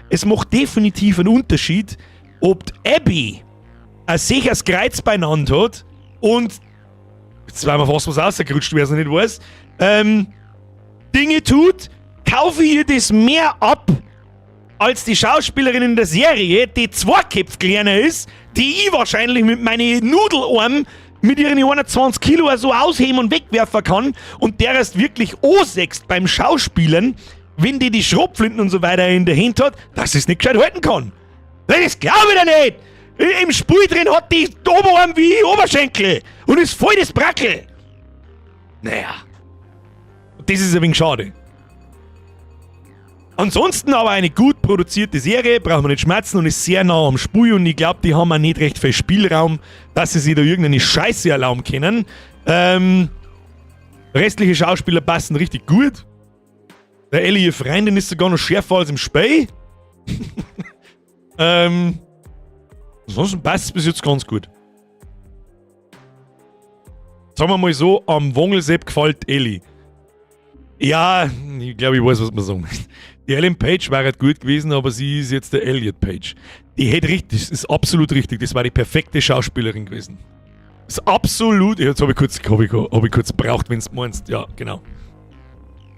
es macht definitiv einen Unterschied, ob die Abby ein sicheres Kreuz beieinander hat und jetzt war mir fast was rausgerutscht, wer es noch nicht weiß, Dinge tut, kaufe ich ihr das mehr ab, als die Schauspielerin in der Serie, die zwei Köpfe kleiner ist, die ich wahrscheinlich mit meinen Nudelarmen mit ihren 21 Kilo so ausheben und wegwerfen kann und der erst wirklich ansägst beim Schauspielen, wenn die die Schrotflinten und so weiter in der Hand hat, dass sie es nicht gescheit halten kann. Das glaube ich doch nicht! Im Spiel drin hat die Oberarm wie Oberschenkel und ist voll das Brackel. Naja. Das ist ein wenig schade. Ansonsten aber eine gut produzierte Serie, braucht man nicht schmerzen und ist sehr nah am Spiel und ich glaube, die haben auch nicht recht viel Spielraum, dass sie sich da irgendeine Scheiße erlauben können. Restliche Schauspieler passen richtig gut. Der Ellie, ihr Freundin, ist sogar noch schärfer als im Spiel. Ansonsten passt es bis jetzt ganz gut. Sagen wir mal so, am Wangelsepp gefällt Ellie. Ja, ich glaube, ich weiß, was man sagen möchte. Die Ellen Page wäre halt gut gewesen, aber sie ist jetzt der Elliot Page. Die hätte richtig, das ist absolut richtig, das war die perfekte Schauspielerin gewesen. Das ist absolut, jetzt habe ich kurz, hab ich, hab ich kurz gebraucht, wenn du meinst. Ja, genau.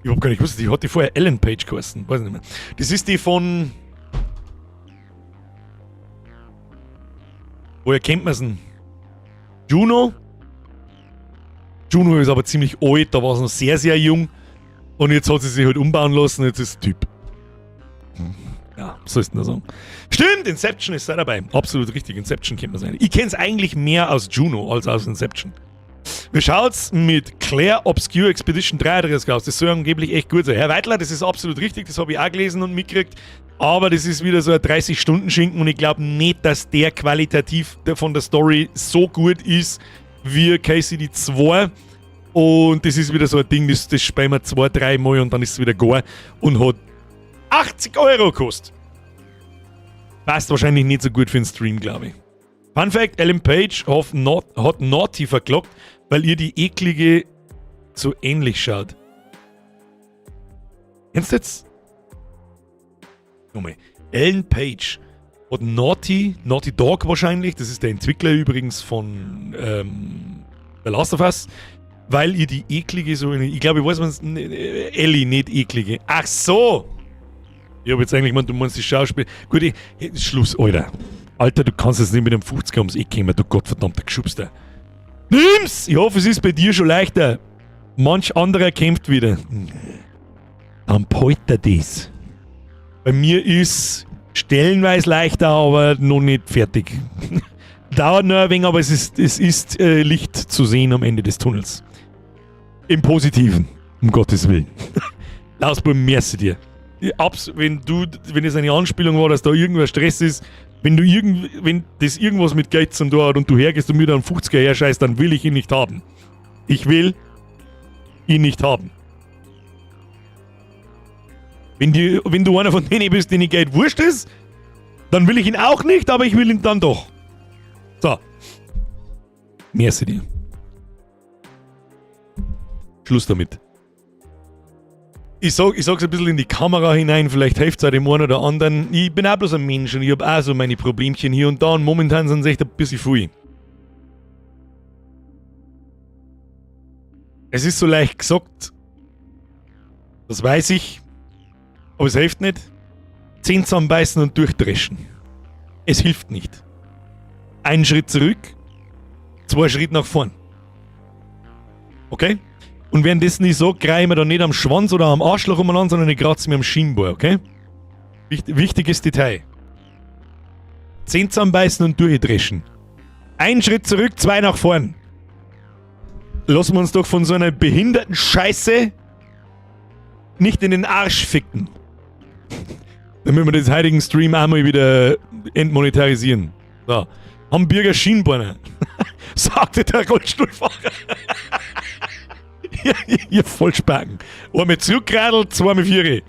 Ich hab gar nicht gewusst, die hat die vorher Ellen Page geheißen, weiß nicht mehr. Das ist die von. Woher kennt man denn? Juno? Juno ist aber ziemlich alt, da war sie noch sehr, sehr jung. Und jetzt hat sie sich halt umbauen lassen, jetzt ist Typ. Ja, was sollst du denn da sagen? Stimmt, Inception ist da dabei. Absolut richtig, Inception kennt man sein. Ich kenne es eigentlich mehr aus Juno als aus Inception. Wie schaut's mit Clair Obscur Expedition 33 aus? Das soll angeblich echt gut sein. Herr Weidler, das ist absolut richtig, das habe ich auch gelesen und mitgekriegt. Aber das ist wieder so ein 30-Stunden-Schinken und ich glaube nicht, dass der qualitativ von der Story so gut ist wie KCD 2. Und das ist wieder so ein Ding, das spielen wir zwei, drei Mal und dann ist es wieder gar und hat 80 Euro gekostet. Passt wahrscheinlich nicht so gut für den Stream, glaube ich. Fun Fact: Ellen Page hat Naughty verklagt, weil ihr die eklige so ähnlich schaut. Kennst du jetzt? Nochmal. Ellen Page hat Naughty, Naughty Dog wahrscheinlich, das ist der Entwickler übrigens von The Last of Us, weil ihr die eklige so, ich glaube, ich weiß, was Ellie, nicht eklige. Ach so! Ich habe jetzt eigentlich gemeint, du meinst die Schauspiel. Gut, ich, Schluss, Alter. Alter, du kannst jetzt nicht mit einem 50er ums Eck kommen, du gottverdammter Geschubster. Nimm's! Ich hoffe, es ist bei dir schon leichter. Manch anderer kämpft wieder. Dann polter das. Bei mir ist stellenweise leichter, aber noch nicht fertig. Dauert noch ein wenig, aber es ist Licht zu sehen am Ende des Tunnels. Im Positiven, um Gottes Willen. Lausbub, merci dir. Wenn es eine Anspielung war, dass da irgendwer Stress ist, wenn das irgendwas mit Geld zu tun hat und du hergehst und mir dann 50er herscheißt, dann will ich ihn nicht haben. Ich will ihn nicht haben. Wenn du einer von denen bist, denen Geld wurscht ist, dann will ich ihn auch nicht, aber ich will ihn dann doch. So. Merci dir. Schluss damit. Ich sag's ein bisschen in die Kamera hinein, vielleicht hilft es auch dem einen oder anderen. Ich bin auch bloß ein Mensch und ich hab auch so meine Problemchen hier und da und momentan sind es echt ein bisschen viel. Es ist so leicht gesagt, das weiß ich, aber es hilft nicht. Zehn zusammenbeißen und durchdreschen. Es hilft nicht. Einen Schritt zurück, zwei Schritte nach vorn. Okay? Und währenddessen ich sage, greife ich mir da nicht am Schwanz oder am Arschloch umeinander, sondern ich kratze mir am Schienbein, okay? Wichtiges Detail. Zehn zusammenbeißen und durchdreschen. Ein Schritt zurück, zwei nach vorn. Lassen wir uns doch von so einer behinderten Scheiße nicht in den Arsch ficken. Damit wir den heutigen Stream einmal wieder entmonetarisieren. So. Hamburger Schienbeiner, sagte der Rollstuhlfahrer. Ihr Vollspacken. Einmal zurückgeradelt, zweimal vier.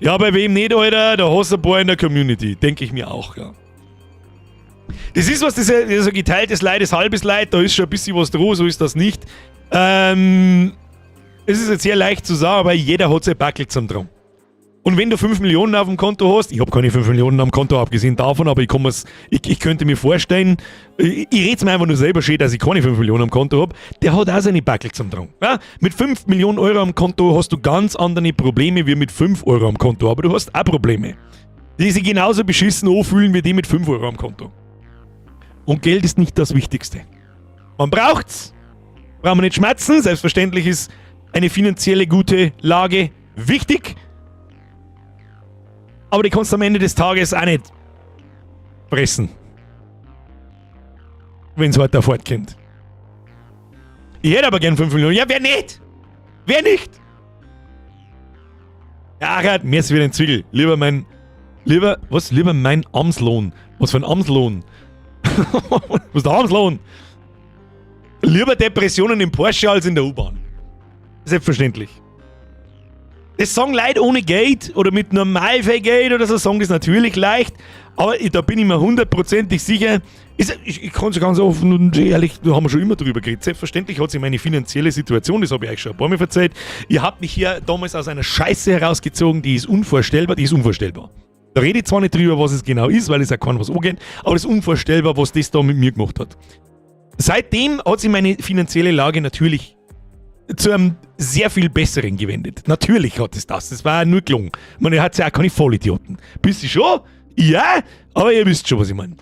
Ja, bei wem nicht, Alter? Da hast du ein paar in der Community. Denke ich mir auch, ja. Das ist was, das ist ein geteiltes Leid, ist halbes Leid, da ist schon ein bisschen was dran, so ist das nicht. Es ist jetzt sehr leicht zu sagen, aber jeder hat sein Packel zum Tragen. Und wenn du 5 Millionen auf dem Konto hast, ich habe keine 5 Millionen am Konto, abgesehen davon, aber ich könnte mir vorstellen, ich rede mir einfach nur selber schön, dass ich keine 5 Millionen am Konto habe, der hat auch seine Packel zum Tragen. Ja? Mit 5 Millionen Euro am Konto hast du ganz andere Probleme wie mit 5 Euro am Konto, aber du hast auch Probleme, die sich genauso beschissen anfühlen wie die mit 5 Euro am Konto. Und Geld ist nicht das Wichtigste. Man braucht's. Brauchen wir nicht schmerzen. Selbstverständlich ist eine finanzielle gute Lage wichtig. Aber die kannst du am Ende des Tages auch nicht fressen. Wenn es weiter fortkommt. Ich hätte aber gern 5 Millionen. Ja, wer nicht? Wer nicht? Ja, Achert, mir ist wieder ein Zwiegel. Lieber mein. Lieber, was? Lieber mein Amtslohn. Was für ein Amtslohn? Was ist der Amtslohn? Lieber Depressionen im Porsche als in der U-Bahn. Selbstverständlich. Das sagen Leute ohne Geld oder mit normal viel Geld oder so, sagen das natürlich leicht, aber da bin ich mir hundertprozentig sicher, ich kann es ganz offen und ehrlich, da haben wir schon immer drüber geredet. Selbstverständlich hat sich meine finanzielle Situation, das habe ich euch schon ein paar Mal erzählt, ihr habt mich hier damals aus einer Scheiße herausgezogen, die ist unvorstellbar, die ist unvorstellbar. Da rede ich zwar nicht drüber, was es genau ist, weil es auch keinem was angeht, aber es ist unvorstellbar, was das da mit mir gemacht hat. Seitdem hat sich meine finanzielle Lage natürlich zu einem sehr viel besseren gewendet. Natürlich hat es das. Das war nur gelungen. Man hat ja auch keine Vollidioten. Bist du schon? Ja, aber ihr wisst schon, was ich meine.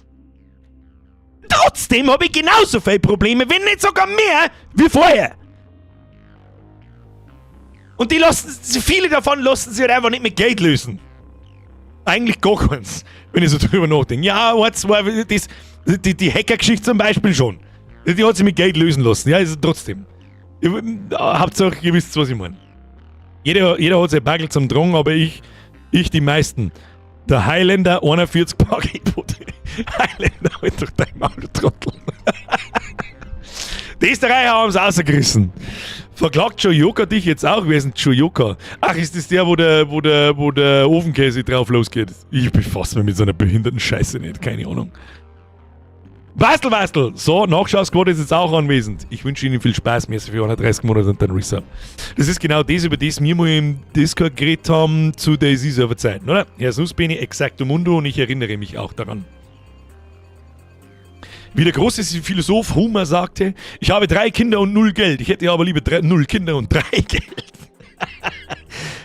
Trotzdem habe ich genauso viele Probleme, wenn nicht sogar mehr, wie vorher. Und viele davon lassen sich halt einfach nicht mit Geld lösen. Eigentlich gar keins, wenn ich so drüber nachdenke. Ja, eins, zwei, die Hacker-Geschichte zum Beispiel schon. Die hat sich mit Geld lösen lassen. Ja, ist trotzdem. Hauptsache, ihr wisst, was ich meine. Jeder hat sein Packel zum Tragen, aber ich die meisten. Der Highlander 41 Paketbote. Highlander, halt doch dein Maul, du Trottel. Die Österreicher haben es rausgerissen. Verklagt Joe dich jetzt auch? Wer ist denn Joe? Ach, ist das der, wo der Ofenkäse drauf losgeht? Ich befasse mich mit so einer behinderten Scheiße nicht, keine Ahnung. Bastel, Bastel! So, Nachschau-Squad ist jetzt auch anwesend. Ich wünsche Ihnen viel Spaß. Merci für 130 Monate und den Resub. Das ist genau das, über das wir mal im Discord geredet haben zu DayZ Server Zeiten, oder? Herr Susbeni, exacto mundo, und ich erinnere mich auch daran. Wie der große Philosoph Homer sagte: "Ich habe drei Kinder und null Geld. Ich hätte aber lieber drei, null Kinder und drei Geld."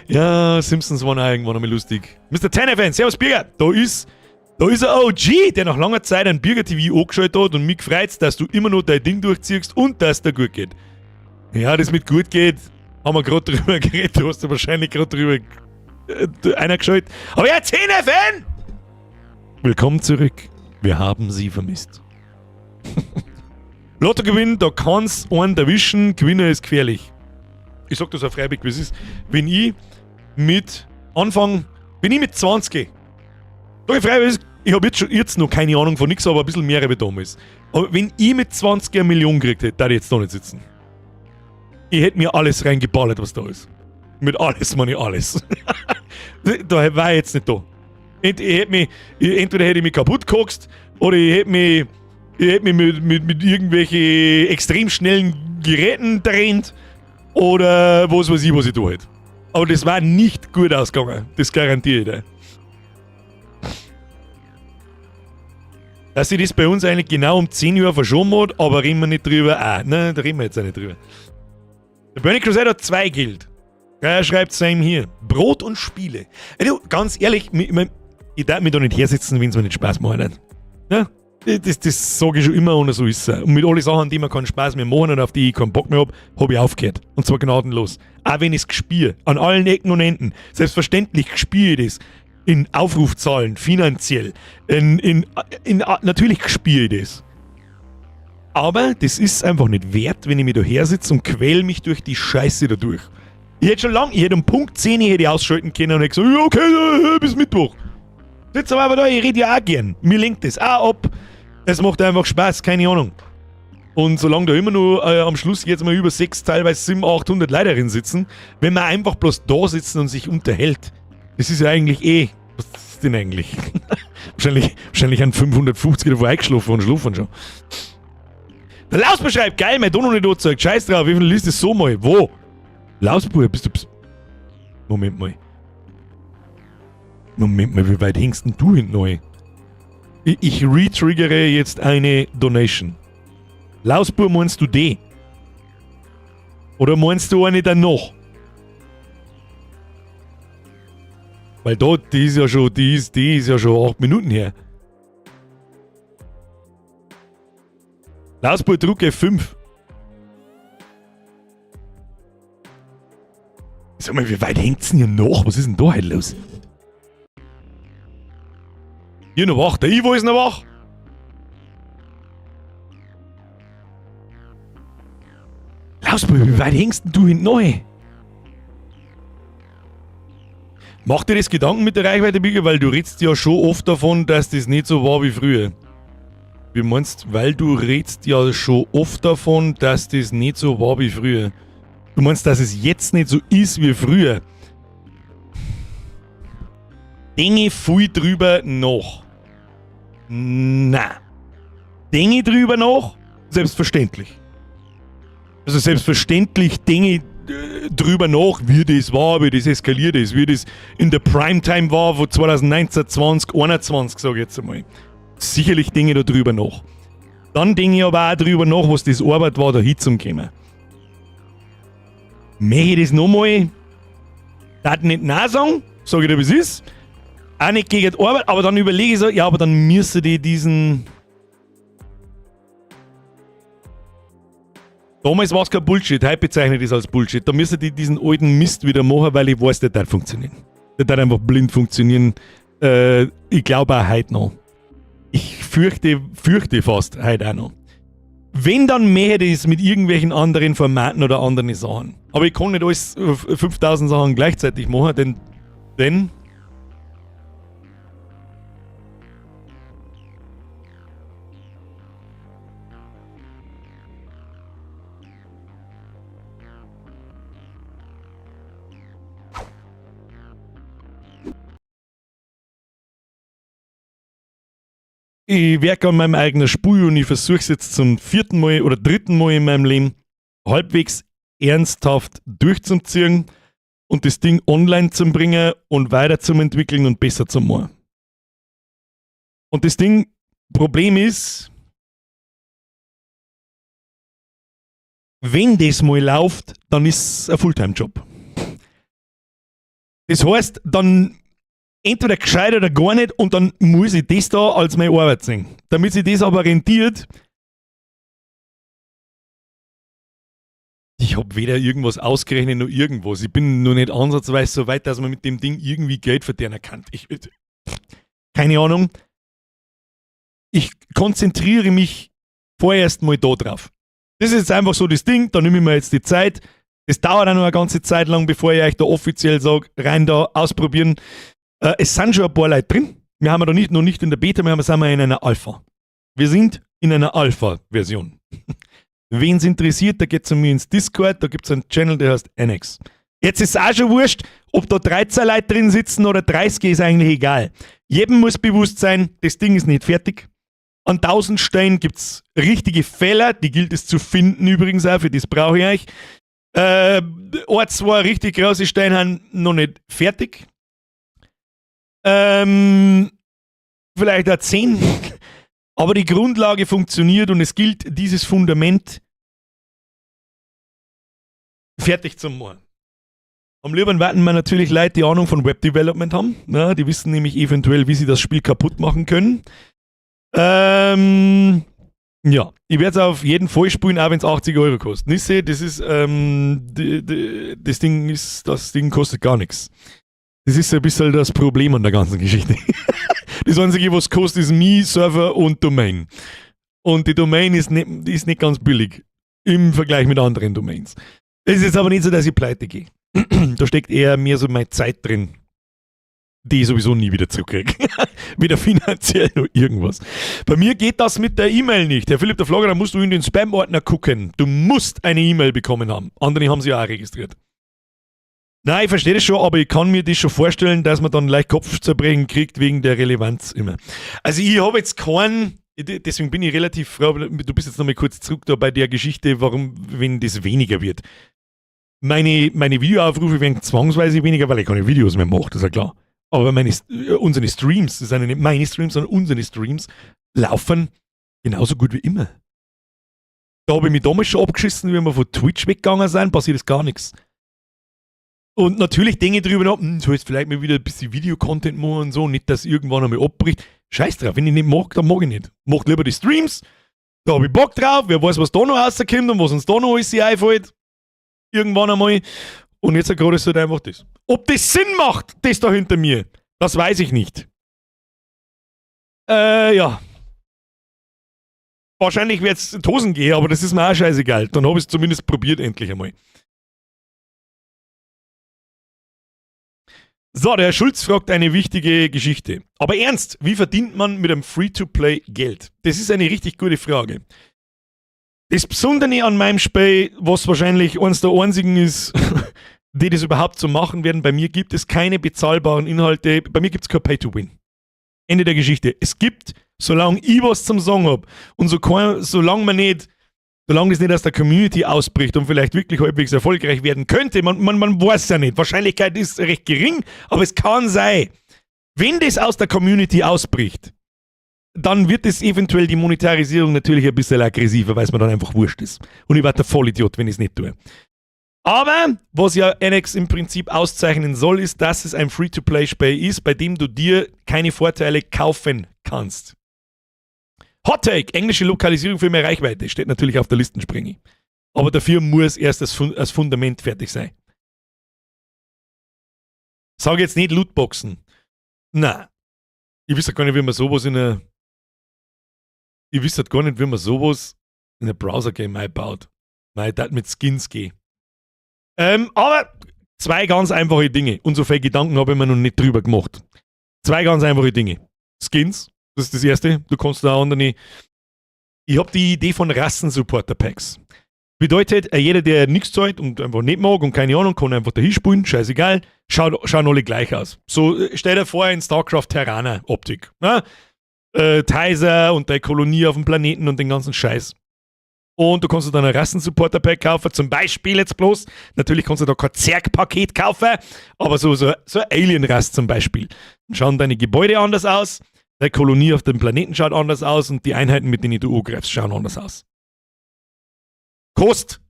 Ja, Simpsons waren auch irgendwann einmal lustig. Mr. Tennefen, Servus Birger, da ist ein OG, der nach langer Zeit ein Birger TV angeschaltet hat, und mich freut's, dass du immer noch dein Ding durchziehst und dass dir gut geht. Ja, das mit gut geht, haben wir gerade drüber geredet, du hast ja wahrscheinlich gerade drüber einer geschaltet. Aber ja, 10 FN! Willkommen zurück. Wir haben Sie vermisst. Lottogewinn, da kann's einen erwischen, Gewinner ist gefährlich. Ich sag das auch freiwillig, wie es ist. Wenn ich mit 20 gehe, sag ich frei, ich habe jetzt schon jetzt noch keine Ahnung von nichts, aber ein bisschen mehr wie damals. Aber wenn ich mit 20 eine Million gekriegt hätte, da ich jetzt da nicht sitzen. Ich hätte mir alles reingeballert, was da ist. Mit alles meine ich alles. Da war ich jetzt nicht da. Entweder hätte ich mich kaputt gekokst oder ich hätte mich mit irgendwelche extrem schnellen Geräten dreht oder was weiß ich, was ich da hätte. Aber das war nicht gut ausgegangen. Das garantiere ich dir. Dass sich das bei uns eigentlich genau um 10 Uhr verschoben hat, aber reden wir nicht drüber. Ah, nein, da reden wir jetzt auch nicht drüber. Der Burning Crusade hat zwei Geld. Er schreibt same hier. Brot und Spiele. Ey, du, ganz ehrlich, ich darf mich da nicht hersitzen, wenn es mir nicht Spaß macht. Nicht. Ja? Das sage ich schon immer und so ist es. Und mit allen Sachen, die mir keinen Spaß mehr machen und auf die ich keinen Bock mehr habe, habe ich aufgehört. Und zwar gnadenlos. Auch wenn ich es gspier. An allen Ecken und Enden. Selbstverständlich gspier ich das. In Aufrufzahlen, finanziell. Natürlich gspier ich das. Aber das ist einfach nicht wert, wenn ich mich da her sitze und quäl mich durch die Scheiße da durch. Ich hätte schon lange, ich hätte um Punkt 10 hätte ich ausschalten können und hätte gesagt, ja, okay, bis Mittwoch. Sitz aber da, ich rede ja auch gern. Mir lenkt das auch ab. Es macht einfach Spaß, keine Ahnung. Und solange da immer nur am Schluss jetzt mal über 6, teilweise 700, 800 Leute drin sitzen, wenn man einfach bloß da sitzen und sich unterhält, Das ist ja eigentlich eh. Was ist denn eigentlich? Wahrscheinlich ein 550 davor eingeschlafen und schlafen schon. Der Lausbub schreibt, geil, mein Ton noch nicht angezeigt. Scheiß drauf, wie viel liest das so mal? Wo? Lausbub, bist du. Moment mal. Moment mal, wie weit hängst denn du hinten neu? Ich retriggere jetzt eine Donation. Lausbub, meinst du die? Oder meinst du eine danach? Weil da, die ist ja schon, die ist ja schon 8 Minuten her. Lausbub, druck F5. Sag mal, wie weit hängt's denn hier noch? Was ist denn da heute los? Hier noch wach. Der Ivo ist noch wach. Lausbub, wie weit hängst denn du hinten noch? Mach dir das Gedanken mit der Reichweite, Bigger, weil du redest ja schon oft davon, dass das nicht so war wie früher. Wie meinst, weil du redest ja schon oft davon, dass das nicht so war wie früher. Du meinst, dass es jetzt nicht so ist wie früher? Dinge viel drüber nach. Na. Dinge drüber nach? Selbstverständlich. Also selbstverständlich Dinge drüber nach, wie das war, wie das eskaliert ist, wie das in der Primetime war, von 2019, 20, 21, sag ich jetzt einmal. Sicherlich Dinge da drüber nach. Dann denke ich aber auch drüber nach, was das Arbeit war, da hinzukommen. Möchte ich das nochmal? Darf nicht Nein sagen, sag ich dir, wie es ist. Auch nicht gegen die Arbeit, aber dann überlege ich so, ja, aber dann müsste die diesen. Damals war es kein Bullshit, heute bezeichne ich das als Bullshit. Da müsste die diesen alten Mist wieder machen, weil ich weiß, der darf funktionieren. Der darf einfach blind funktionieren. Ich glaube auch heute noch. Ich fürchte fast heute auch noch. Wenn, dann mehr das mit irgendwelchen anderen Formaten oder anderen Sachen. Aber ich kann nicht alles 5000 Sachen gleichzeitig machen, denn ich werke an meinem eigenen Spiel und ich versuche es jetzt zum vierten Mal oder dritten Mal in meinem Leben halbwegs ernsthaft durchzuziehen und das Ding online zu bringen und weiter zu entwickeln und besser zu machen. Und das Ding, Problem ist, wenn das mal läuft, dann ist es ein Fulltime-Job. Das heißt, dann entweder gescheit oder gar nicht und dann muss ich das da als meine Arbeit sehen. Damit sich das aber rentiert, ich hab weder irgendwas ausgerechnet noch irgendwas. Ich bin noch nicht ansatzweise so weit, dass man mit dem Ding irgendwie Geld verdienen kann. Keine Ahnung. Ich konzentriere mich vorerst mal da drauf. Das ist jetzt einfach so das Ding, da nehme ich mir jetzt die Zeit. Das dauert auch noch eine ganze Zeit lang, bevor ich euch da offiziell sage, rein da, ausprobieren. Es sind schon ein paar Leute drin. Wir haben da nicht, noch nicht in der Beta, wir sind in einer Alpha. Wir sind in einer Alpha-Version. Wen's interessiert, da geht zu mir ins Discord, da gibt's einen Channel, der heißt Annex. Jetzt ist es auch schon wurscht, ob da 13 Leute drin sitzen oder 30, ist eigentlich egal. Jedem muss bewusst sein, das Ding ist nicht fertig. An 1000 Stellen gibt's richtige Fehler, die gilt es zu finden übrigens auch, für das brauche ich euch. Ein, zwei richtig große Steine sind noch nicht fertig. Vielleicht auch 10. Aber die Grundlage funktioniert und es gilt, dieses Fundament fertig zu machen. Am liebsten warten wir natürlich Leute, die Ahnung von Web Development haben. Na, die wissen nämlich eventuell, wie sie das Spiel kaputt machen können. Ja, ich werde es auf jeden Fall spielen, auch wenn es 80 Euro kostet. Nisse, das ist die, die, das Ding ist, das Ding kostet gar nichts. Das ist so ein bisschen das Problem an der ganzen Geschichte. Das Einzige, was kostet, ist Mi, Server und Domain. Und die Domain ist nicht ganz billig im Vergleich mit anderen Domains. Es ist jetzt aber nicht so, dass ich pleite gehe. Da steckt eher mehr so meine Zeit drin, die ich sowieso nie wieder zurückkriege. Weder finanziell noch irgendwas. Bei mir geht das mit der E-Mail nicht. Herr Philipp der Flogger, da musst du in den Spam-Ordner gucken. Du musst eine E-Mail bekommen haben. Andere haben sie ja auch registriert. Nein, ich verstehe das schon, aber ich kann mir das schon vorstellen, dass man dann leicht Kopfzerbrechen kriegt wegen der Relevanz immer. Also ich habe jetzt keinen, deswegen bin ich relativ froh, du bist jetzt nochmal kurz zurück da bei der Geschichte, warum, wenn das weniger wird. Meine Videoaufrufe werden zwangsweise weniger, weil ich keine Videos mehr mache, das ist ja klar. Aber unsere Streams, das sind ja nicht meine Streams, sondern unsere Streams, laufen genauso gut wie immer. Da habe ich mich damals schon abgeschissen, wie wir von Twitch weggegangen sind, passiert ist gar nichts. Und natürlich denke ich drüber nach, soll jetzt vielleicht mal wieder ein bisschen Videocontent machen und so, nicht, dass irgendwann einmal abbricht. Scheiß drauf, wenn ich nicht mag, dann mag ich nicht. Mach lieber die Streams, da habe ich Bock drauf, wer weiß, was da noch rauskommt und was uns da noch alles einfällt. Irgendwann einmal. Und jetzt gerade ist halt einfach das. Ob das Sinn macht, das da hinter mir, das weiß ich nicht. Ja. Wahrscheinlich wird es in Hosen gehen, aber das ist mir auch scheißegal. Dann habe ich es zumindest probiert endlich einmal. So, der Herr Schulz fragt eine wichtige Geschichte. Aber ernst, wie verdient man mit einem Free-to-Play Geld? Das ist eine richtig gute Frage. Das Besondere an meinem Spiel, was wahrscheinlich eines der einzigen ist, die das überhaupt so machen werden, bei mir gibt es keine bezahlbaren Inhalte, bei mir gibt es kein Pay-to-Win. Ende der Geschichte. Es gibt, solange ich was zum Sagen hab und so solange das nicht aus der Community ausbricht und vielleicht wirklich halbwegs erfolgreich werden könnte, man weiß ja nicht. Wahrscheinlichkeit ist recht gering, aber es kann sein. Wenn das aus der Community ausbricht, dann wird es eventuell die Monetarisierung natürlich ein bisschen aggressiver, weil es mir dann einfach wurscht ist. Und ich werde der Vollidiot, wenn ich es nicht tue. Aber was ja Annex im Prinzip auszeichnen soll, ist, dass es ein Free-to-Play-Spiel ist, bei dem du dir keine Vorteile kaufen kannst. Hot Take, englische Lokalisierung für mehr Reichweite, steht natürlich auf der Listensprenge. Aber dafür muss erst das Fundament fertig sein. Sag jetzt nicht Lootboxen. Na, ich wüsste gar nicht, wie man sowas in einer. Ich wüsste gar nicht, wie man sowas in ein Browser-Game einbaut. Weil das mit Skins geht. Aber zwei ganz einfache Dinge. Und so viele Gedanken habe ich mir noch nicht drüber gemacht. Zwei ganz einfache Dinge. Skins, das ist das Erste. Du kannst da andere. Ich habe die Idee von Rassen-Supporter-Packs. Bedeutet, jeder, der nichts zahlt und einfach nicht mag und keine Ahnung, kann einfach dahin spielen, scheißegal, schauen alle gleich aus. So, stell dir vor, in StarCraft Terraner-Optik. Ne? Tizer und deine Kolonie auf dem Planeten und den ganzen Scheiß. Und du kannst dir dann ein Rassen-Supporter-Pack kaufen, zum Beispiel jetzt bloß. Natürlich kannst du da kein Zerg-Paket kaufen, aber so ein Alien-Rass zum Beispiel. Dann schauen deine Gebäude anders aus, deine Kolonie auf dem Planeten schaut anders aus und die Einheiten, mit denen du angreifst, schauen anders aus. Kost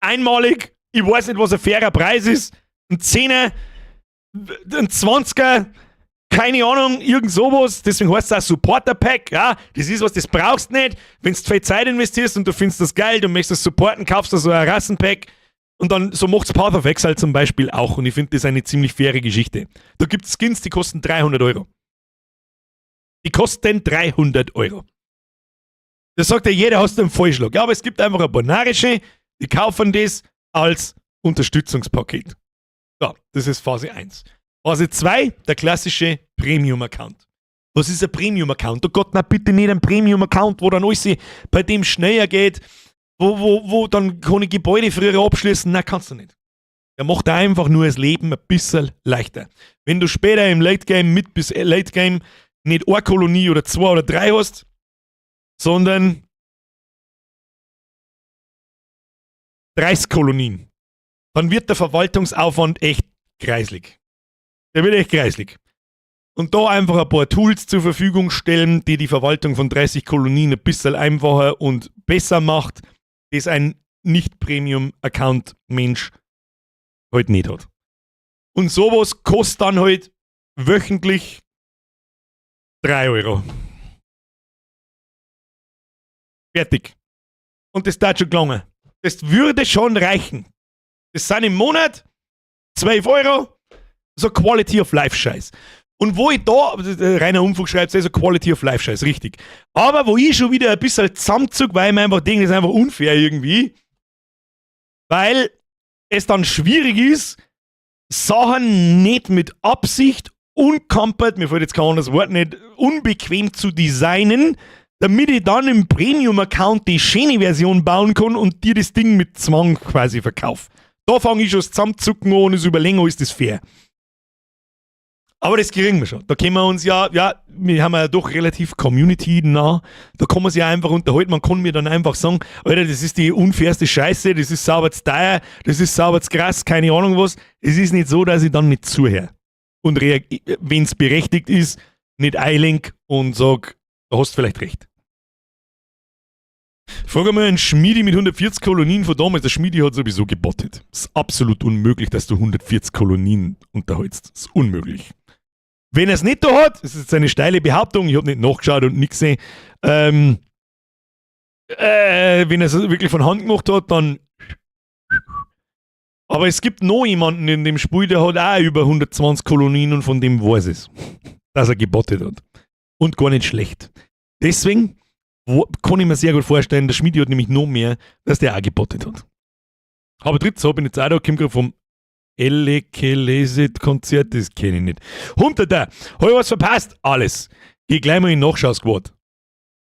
einmalig, ich weiß nicht, was ein fairer Preis ist, ein Zehner, ein 20er, keine Ahnung, irgend sowas. Deswegen heißt es auch Supporter Pack. Ja, das ist was, das brauchst du nicht. Wenn du viel Zeit investierst und du findest das geil, du möchtest das supporten, kaufst du so ein Rassenpack. Und dann, so macht's Path of Exile zum Beispiel auch. Und ich finde das eine ziemlich faire Geschichte. Da gibt es Skins, die kosten 300 Euro. Die kosten 300 Euro. Das sagt ja jeder, hast du einen Vollschlag. Ja, aber es gibt einfach ein paar Narische, die kaufen das als Unterstützungspaket. So, das ist Phase 1. Phase 2, der klassische Premium-Account. Was ist ein Premium-Account? Oh Gott, na bitte nicht ein Premium-Account, wo dann alles bei dem schneller geht, wo dann kann ich Gebäude früher abschließen. Nein, kannst du nicht. Der macht einfach nur das Leben ein bisschen leichter. Wenn du später im Late Game, mit bis Late Game, nicht eine Kolonie oder zwei oder drei hast, sondern 30 Kolonien, dann wird der Verwaltungsaufwand echt kreislig. Der wird echt kreislig. Und da einfach ein paar Tools zur Verfügung stellen, die die Verwaltung von 30 Kolonien ein bisschen einfacher und besser macht, das ein Nicht-Premium-Account-Mensch halt nicht hat. Und sowas kostet dann halt wöchentlich 3 Euro. Fertig. Und das tat schon gelangen. Das würde schon reichen. Das sind im Monat 12 Euro. So Quality of Life Scheiß. Und wo ich da, Rainer Umfug schreibt, so Quality of Life Scheiß, richtig. Aber wo ich schon wieder ein bisschen zusammenzug, weil ich mir einfach denke, das ist einfach unfair irgendwie. Weil es dann schwierig ist, Sachen nicht mit Absicht, uncomfort, mir fällt jetzt kein anderes Wort nicht, unbequem zu designen, damit ich dann im Premium-Account die schöne Version bauen kann und dir das Ding mit Zwang quasi verkaufe. Da fange ich schon zusammenzucken an und es überlegen, ist das fair. Aber das kriegen wir schon. Da können wir uns ja, ja, wir haben ja doch relativ community-nah. Da kann man sich ja einfach unterhalten. Man kann mir dann einfach sagen, Alter, das ist die unfairste Scheiße, das ist sauber zu teuer, das ist sauber zu krass, keine Ahnung was. Es ist nicht so, dass ich dann nicht zuhöre. Und wenn es berechtigt ist, nicht einlenk und sag, da hast du vielleicht recht. Frag mal einen Schmiedi mit 140 Kolonien von damals. Der Schmiedi hat sowieso gebottet. Es ist absolut unmöglich, dass du 140 Kolonien unterhältst. Das ist unmöglich. Wenn er es nicht da hat, das ist jetzt eine steile Behauptung, ich habe nicht nachgeschaut und nichts gesehen, wenn er es wirklich von Hand gemacht hat, dann. Aber es gibt noch jemanden in dem Spiel, der hat auch über 120 Kolonien und von dem weiß es, dass er gebottet hat. Und gar nicht schlecht. Deswegen kann ich mir sehr gut vorstellen, der Schmiedi hat nämlich noch mehr, dass der auch gebottet hat. Aber drittens, so bin ich jetzt auch da, komme gerade vom Elekelesit-Konzert, das kenne ich nicht. Hunter da, hab ich was verpasst? Alles. Geh gleich mal in Nachschau-Squad.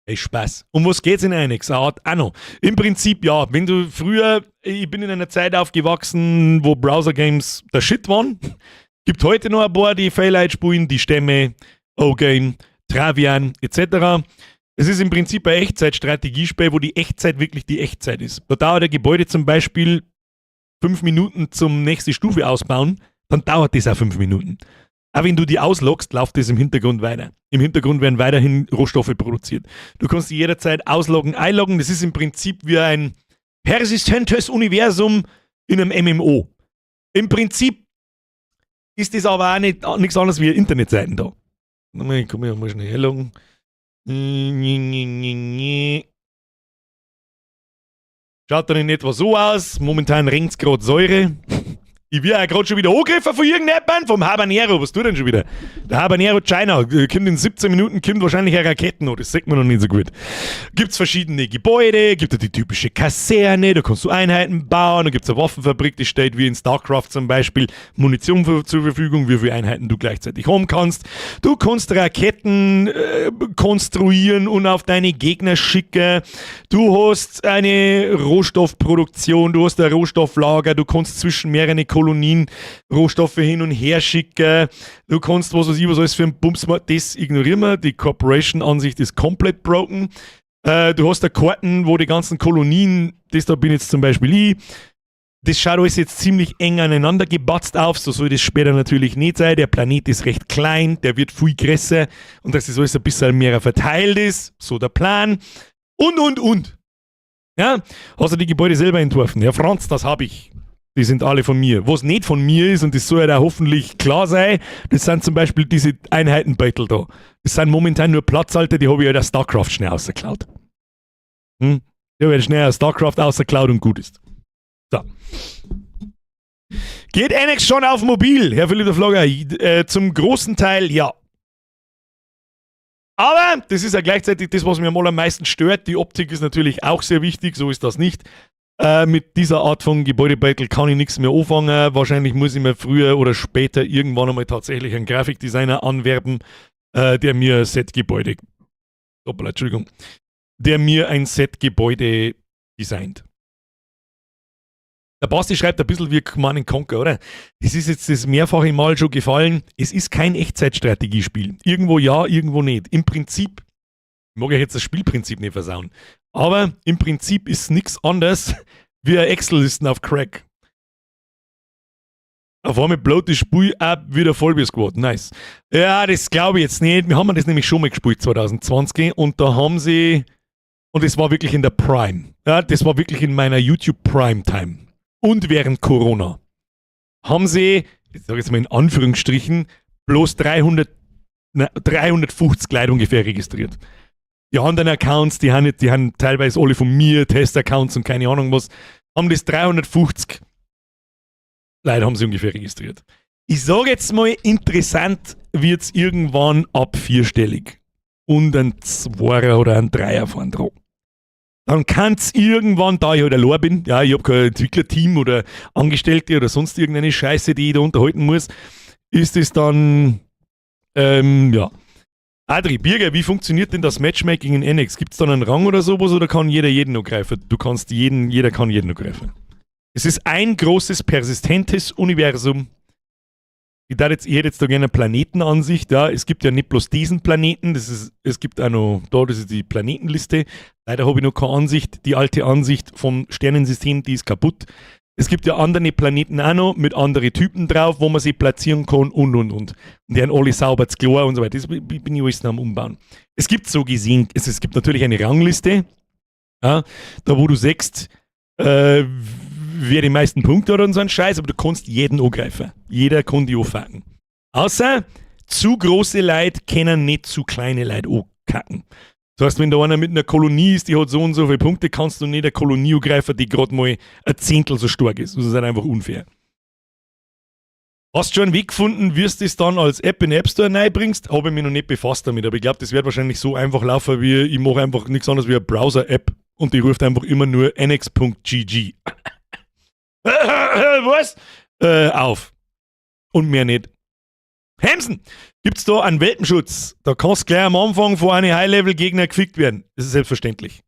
Ey, Spaß. Um was geht's in Annex? Auch noch. Im Prinzip ja. Wenn du früher, ich bin in einer Zeit aufgewachsen, wo Browser-Games der Shit waren. Gibt heute noch ein paar, die Fairlight spielen, die Stämme, O-Game, Travian etc. Es ist im Prinzip ein Echtzeit-Strategiespiel, wo die Echtzeit wirklich die Echtzeit ist. Da dauert ein Gebäude zum Beispiel 5 Minuten zum nächste Stufe ausbauen, dann dauert das auch 5 Minuten. Auch wenn du die ausloggst, läuft das im Hintergrund weiter. Im Hintergrund werden weiterhin Rohstoffe produziert. Du kannst die jederzeit ausloggen, einloggen. Das ist im Prinzip wie ein persistentes Universum in einem MMO. Im Prinzip ist das aber auch nicht, nichts anderes wie Internetseiten da. Ich kann mich mal schnell einloggen. Schaut dann in etwa so aus. Momentan regnet es gerade Säure. Ich werde ja gerade schon wieder angegriffen von irgendjemandem, vom Habanero. Was tut denn schon wieder? Der Habanero China kommt in 17 Minuten, kommt wahrscheinlich eine Raketen noch. Das sieht man noch nicht so gut. Gibt's verschiedene Gebäude, gibt es die typische Kaserne, da kannst du Einheiten bauen, da gibt's eine Waffenfabrik, die steht wie in StarCraft zum Beispiel Munition zur Verfügung, wie viele Einheiten du gleichzeitig haben kannst. Du kannst Raketen konstruieren und auf deine Gegner schicken. Du hast eine Rohstoffproduktion, du hast ein Rohstofflager, du kannst zwischen mehreren Kolonien Rohstoffe hin und her schicken. Du kannst, was weiß ich, was alles für ein Bums, das ignorieren wir. Die Corporation-Ansicht ist komplett broken. Du hast da Karten, wo die ganzen Kolonien, das da bin jetzt zum Beispiel ich, das schaut alles jetzt ziemlich eng aneinander gebatzt auf, so soll das später natürlich nicht sein. Der Planet ist recht klein, der wird viel größer und dass das alles ein bisschen mehr verteilt ist, so der Plan. Und, und. Ja, hast du die Gebäude selber entworfen? Ja, Franz, das habe ich. Die sind alle von mir. Was nicht von mir ist, und das soll ja auch hoffentlich klar sein, das sind zum Beispiel diese Einheitenbeutel da. Das sind momentan nur Platzhalter, die habe ich halt aus StarCraft schnell rausgeklaut. Die habe ich halt schnell aus StarCraft rausgeklaut und gut ist. So. Geht Annex schon auf mobil, Herr Philipp der Vlogger? Zum großen Teil ja. Aber das ist ja gleichzeitig das, was mir mal am meisten stört. Die Optik ist natürlich auch sehr wichtig, so ist das nicht. Mit dieser Art von Gebäudebeutel kann ich nichts mehr anfangen. Wahrscheinlich muss ich mir früher oder später irgendwann einmal tatsächlich einen Grafikdesigner anwerben, der mir ein Set Gebäude, hoppla, Entschuldigung, der mir ein Set Gebäude designt. Der Basti schreibt ein bisschen wie Command Conquer, oder? Es ist jetzt das mehrfache Mal schon gefallen. Es ist kein Echtzeitstrategiespiel. Irgendwo ja, irgendwo nicht. Im Prinzip, ich mag ja jetzt das Spielprinzip nicht versauen, aber im Prinzip ist nichts anderes wie eine Excel-Listen auf Crack. Auf einmal bloat das Spiel ab wieder voll Squad. Nice. Ja, das glaube ich jetzt nicht. Wir haben das nämlich schon mal gespielt 2020 und da haben sie, und das war wirklich in der Prime. Ja, das war wirklich in meiner YouTube Prime Time. Und während Corona haben sie, ich sage jetzt mal in Anführungsstrichen, bloß 300, na, 350 Leute ungefähr registriert. Die anderen Accounts, die haben teilweise alle von mir, Test-Accounts und keine Ahnung was, haben das 350 Leute haben sie ungefähr registriert. Ich sage jetzt mal, interessant wird es irgendwann ab vierstellig. Und ein Zweier oder ein Dreier vorn dran. Dann kann es irgendwann, da ich halt allein bin, ja, ich habe kein Entwicklerteam oder Angestellte oder sonst irgendeine Scheiße, die ich da unterhalten muss, ist es dann, ja. Adri, Birger, wie funktioniert denn das Matchmaking in Annex? Gibt es da einen Rang oder sowas oder kann jeder jeden angreifen? Du kannst jeden, jeder kann jeden angreifen. Es ist ein großes, persistentes Universum. Ich hätte jetzt da gerne eine Planetenansicht. Ja. Es gibt ja nicht bloß diesen Planeten, es gibt auch noch, da, das ist die Planetenliste. Leider habe ich noch keine Ansicht. Die alte Ansicht vom Sternensystem, die ist kaputt. Es gibt ja andere Planeten auch noch mit anderen Typen drauf, wo man sie platzieren kann und und und. Und die haben alle sauber zu klar und so weiter. Das bin ich alles noch am Umbauen. Es gibt so gesehen, es gibt natürlich eine Rangliste, ja, da wo du siehst, wer die meisten Punkte hat und so ein Scheiß, aber du kannst jeden angreifen. Jeder kann die anfacken. Außer zu große Leute können nicht zu kleine Leute ankacken. Das heißt, wenn da einer mit einer Kolonie ist, die hat so und so viele Punkte, kannst du nicht eine Kolonie angreifen, die gerade mal ein Zehntel so stark ist. Das ist halt einfach unfair. Hast du schon einen Weg gefunden, wie du das dann als App in den App Store reinbringst? Habe ich mich noch nicht befasst damit, aber ich glaube, das wird wahrscheinlich so einfach laufen, wie ich mache einfach nichts anderes wie eine Browser-App und die ruft einfach immer nur nx.gg. Was? Auf. Und mehr nicht. Hemsen, gibt's da einen Welpenschutz? Da kannst du gleich am Anfang vor einem High-Level-Gegner gefickt werden. Das ist selbstverständlich.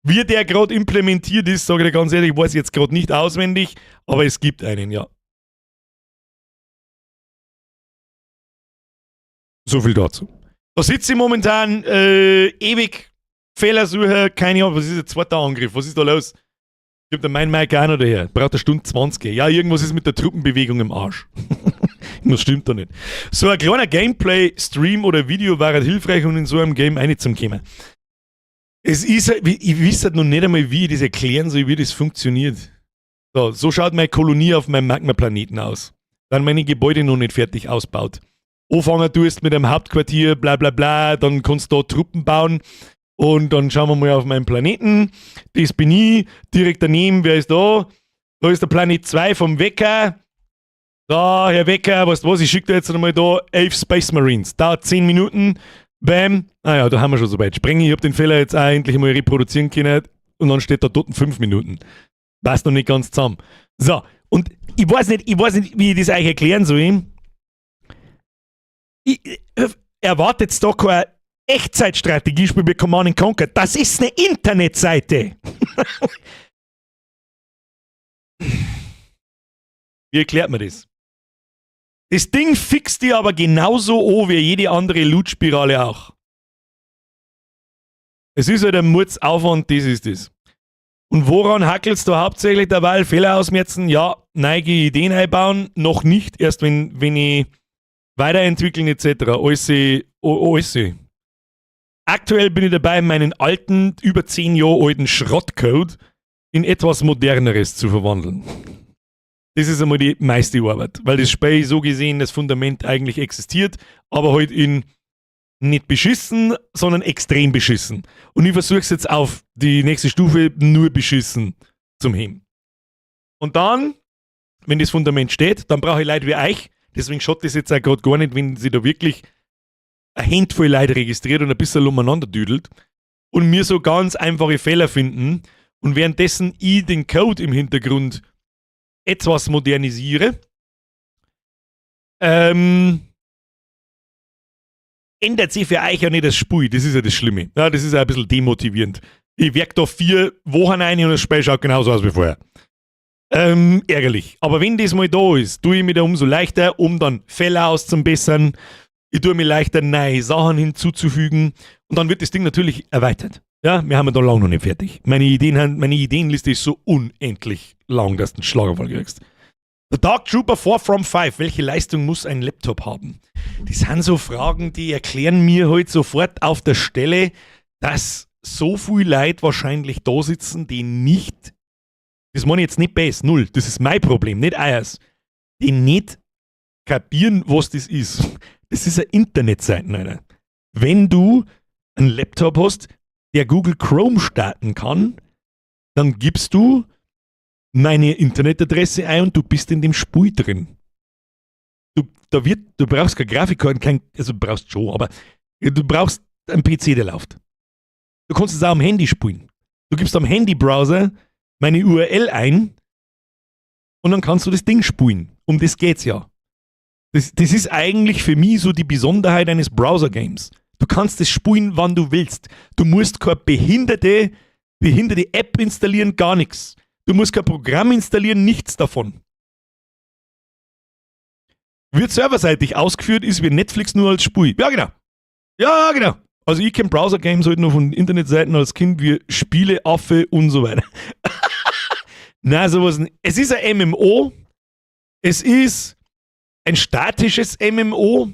Wie der gerade implementiert ist, sage ich dir ganz ehrlich, weiß ich jetzt gerade nicht auswendig, aber es gibt einen, ja. So viel dazu. Da sitze ich momentan ewig, Fehlersuche, keine Ahnung, was ist der zweite Angriff? Was ist da los? Gibt der mein Mike auch noch daher. Braucht eine Stunde 20. Ja, irgendwas ist mit der Truppenbewegung im Arsch. Das stimmt doch nicht. So ein kleiner Gameplay-Stream oder Video wäre halt hilfreich, um in so einem Game reinzukommen. Es ist halt, ich weiß halt noch nicht einmal, wie ich das erklären soll, wie das funktioniert. So schaut meine Kolonie auf meinem Magma-Planeten aus. Dann meine Gebäude noch nicht fertig ausbaut. Anfangen tust mit einem Hauptquartier, bla bla bla, dann kannst du da Truppen bauen. Und dann schauen wir mal auf meinen Planeten. Das bin ich. Direkt daneben, wer ist da? Da ist der Planet 2 vom Wecker. Da, Herr Wecker, weißt du was, ich schicke dir jetzt nochmal da 11 Space Marines. Dauert 10 Minuten. Bam. Ah ja, da haben wir schon soweit. Sprenge, ich hab den Fehler jetzt auch endlich mal reproduzieren können. Und dann steht da dort 5 Minuten. Passt noch nicht ganz zusammen. So, und ich weiß nicht, wie ich das euch erklären soll. Ich erwartet da kein Echtzeitstrategiespiel wie Command & Conquer. Das ist eine Internetseite. Wie erklärt man das? Das Ding fixt dir aber genauso an wie jede andere Loot-Spirale auch. Es ist halt ein Mordsaufwand, das ist das. Und woran hackelst du hauptsächlich dabei? Fehler ausmerzen? Ja, neue Ideen einbauen? Noch nicht, erst wenn ich weiterentwickeln et cetera. Alles, alles. Aktuell bin ich dabei, meinen alten, über 10 Jahre alten Schrottcode in etwas Moderneres zu verwandeln. Das ist einmal die meiste Arbeit, weil das Spiel so gesehen, das Fundament eigentlich existiert, aber halt in nicht beschissen, sondern extrem beschissen. Und ich versuch's jetzt auf die nächste Stufe nur beschissen zum Heben. Und dann, wenn das Fundament steht, dann brauche ich Leute wie euch. Deswegen schaut das jetzt auch grad gar nicht, wenn sie da wirklich eine Handvoll Leute registriert und ein bisschen umeinander düdelt und mir so ganz einfache Fehler finden und währenddessen ich den Code im Hintergrund etwas modernisiere, ändert sich für euch ja nicht das Spiel. Das ist ja das Schlimme. Ja, das ist ja ein bisschen demotivierend. Ich werk da 4 Wochen ein und das Spiel schaut genauso aus wie vorher. Ärgerlich. Aber wenn das mal da ist, tue ich mir da umso leichter, um dann Fehler auszubessern. Ich tue mir leichter, neue Sachen hinzuzufügen. Und dann wird das Ding natürlich erweitert. Ja, wir haben ja da lange noch nicht fertig. Meine Ideenliste ist so unendlich lang, dass du einen Schlaganfall kriegst. The Dark Trooper 4 from 5. Welche Leistung muss ein Laptop haben? Das sind so Fragen, die erklären mir halt sofort auf der Stelle, dass so viele Leute wahrscheinlich da sitzen, die nicht, das meine ich jetzt nicht best, null, das ist mein Problem, nicht euers, die nicht kapieren, was das ist. Das ist eine Internetseite, Alter. Wenn du einen Laptop hast, der Google Chrome starten kann, dann gibst du meine Internetadresse ein und du bist in dem Spiel drin. Du brauchst keine Grafikkarte, kein, also du brauchst schon, aber du brauchst einen PC, der läuft. Du kannst es auch am Handy spielen. Du gibst am Handybrowser meine URL ein und dann kannst du das Ding spielen. Um das geht's ja. Das ist eigentlich für mich so die Besonderheit eines Browser-Games. Du kannst es spielen, wann du willst. Du musst keine behinderte App installieren, gar nichts. Du musst kein Programm installieren, nichts davon. Wird serverseitig ausgeführt, ist wie Netflix nur als Spiel. Ja, genau. Ja, genau. Also ich kenne Browser-Games halt nur von Internetseiten als Kind wie Spieleaffe und so weiter. Nein, sowas nicht. Es ist ein MMO. Es ist ein statisches MMO,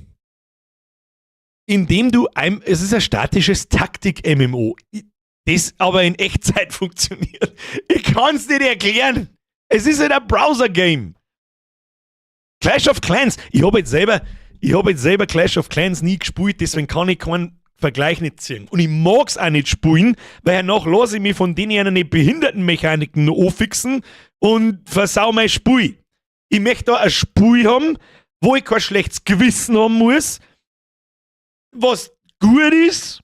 in dem du ein, es ist ein statisches Taktik-MMO, das aber in Echtzeit funktioniert. Ich kann es nicht erklären. Es ist halt ein Browser-Game. Clash of Clans. Ich habe jetzt selber Clash of Clans nie gespielt, deswegen kann ich keinen Vergleich nicht ziehen. Und ich mag es auch nicht spielen, weil hernach lasse ich mich von denen ihre behinderten Mechaniken noch anfixen und versau mein Spiel. Ich möchte da ein Spiel haben, wo ich kein schlechtes Gewissen haben muss, was gut ist,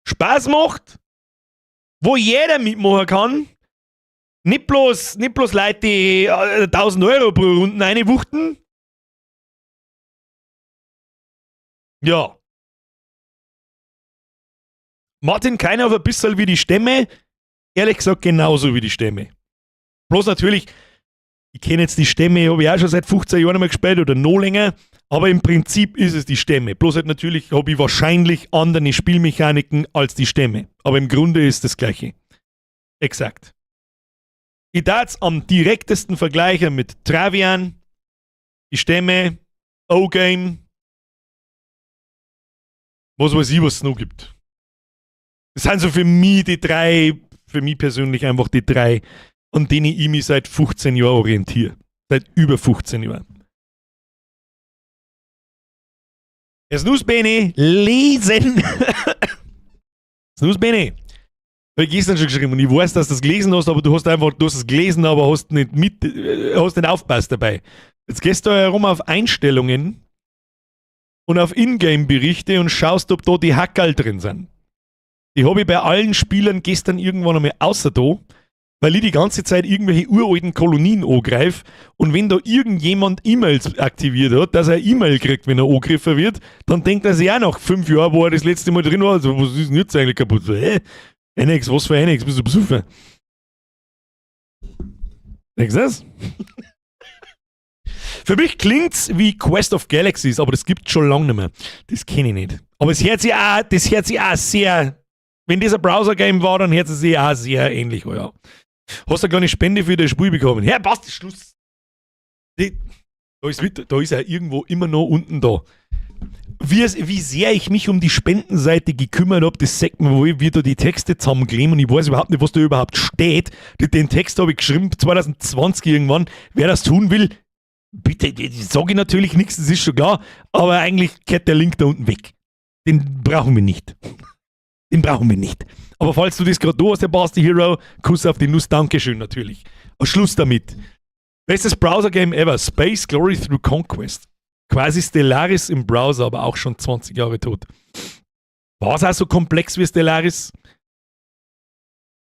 Spaß macht, wo jeder mitmachen kann. Nicht bloß Leute, die 1000 € pro Runden einwuchten. Ja. Martin Keinhofer ein bisschen wie die Stämme. Ehrlich gesagt, genauso wie die Stämme. Bloß natürlich, ich kenne jetzt die Stämme, habe ich auch schon seit 15 Jahren nicht mehr gespielt oder noch länger, aber im Prinzip ist es die Stämme. Bloß halt natürlich habe ich wahrscheinlich andere Spielmechaniken als die Stämme. Aber im Grunde ist das Gleiche. Exakt. Ich darf am direktesten vergleichen mit Travian, die Stämme, O-Game, was weiß ich, was es noch gibt. Das sind so für mich die drei, für mich persönlich einfach die drei, an denen ich mich seit 15 Jahren orientiere. Seit über 15 Jahren. Snooze lesen. Snooze Bene. Habe ich gestern schon geschrieben und ich weiß, dass du das gelesen hast, aber du hast einfach, du hast es gelesen, aber hast nicht mit, hast nicht aufpasst dabei. Jetzt gehst du herum auf Einstellungen und auf Ingame-Berichte und schaust, ob da die Hackerl drin sind. Die habe ich bei allen Spielern gestern irgendwann einmal außer da, weil ich die ganze Zeit irgendwelche uralten Kolonien angreife und wenn da irgendjemand E-Mails aktiviert hat, dass er E-Mail kriegt, wenn er angegriffen wird, dann denkt er sich auch nach 5 Jahren, wo er das letzte Mal drin war, also was ist denn jetzt eigentlich kaputt? So, hä? Annex, was für Annex? Bist du besoffen? Denkst du das? Für mich klingt's wie Quest of Galaxies, aber das gibt's schon lange nicht mehr. Das kenne ich nicht. Aber es hört sich auch, das hört sich auch sehr, wenn das ein Browser-Game war, dann hört es sich auch sehr ähnlich an, ja. Hast du eine kleine Spende für das Spiel bekommen? Ja, passt, Schluss. Da ist er irgendwo immer noch unten da. Wie sehr ich mich um die Spendenseite gekümmert habe, das sagt man wohl, wie da die Texte zusammenkleben und ich weiß überhaupt nicht, was da überhaupt steht. Den Text habe ich geschrieben 2020 irgendwann. Wer das tun will, bitte, sage ich natürlich nichts, das ist schon klar, aber eigentlich kehrt der Link da unten weg. Den brauchen wir nicht. Den brauchen wir nicht. Aber falls du das gerade da hast, der Basti Hero, Kuss auf die Nuss, Dankeschön natürlich. Aber Schluss damit. Bestes Browser-Game ever, Space Glory Through Conquest. Quasi Stellaris im Browser, aber auch schon 20 Jahre tot. War es auch so komplex wie Stellaris?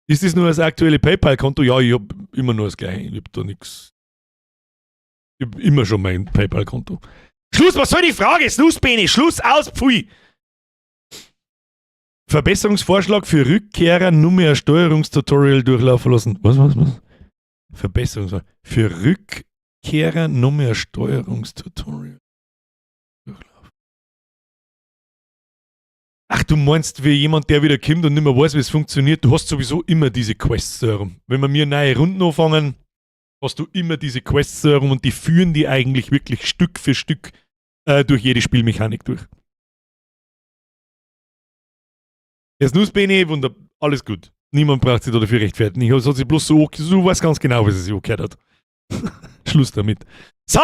Ist das nur das aktuelle PayPal-Konto? Ja, ich habe immer nur das gleiche. Ich habe da nichts. Ich habe immer schon mein PayPal-Konto. Schluss, was soll die Frage? Schluss, Bene, Schluss, aus, pfui. Verbesserungsvorschlag für Rückkehrer, nur mehr Steuerungstutorial durchlaufen lassen. Was, was, was? Verbesserungsvorschlag. Für Rückkehrer nur mehr Steuerungstutorial durchlaufen. Ach, du meinst, wie jemand, der wieder kommt und nicht mehr weiß, wie es funktioniert, du hast sowieso immer diese Quests darum. Wenn wir mir neue Runden anfangen, hast du immer diese Quests darum und die führen die eigentlich wirklich Stück für Stück durch jede Spielmechanik durch. Jetzt Snooze Bene, wunder, alles gut. Niemand braucht sich da dafür rechtfertigen. Ich habe sich bloß so, du weißt ganz genau, was es sich angehört hat. Schluss damit. So,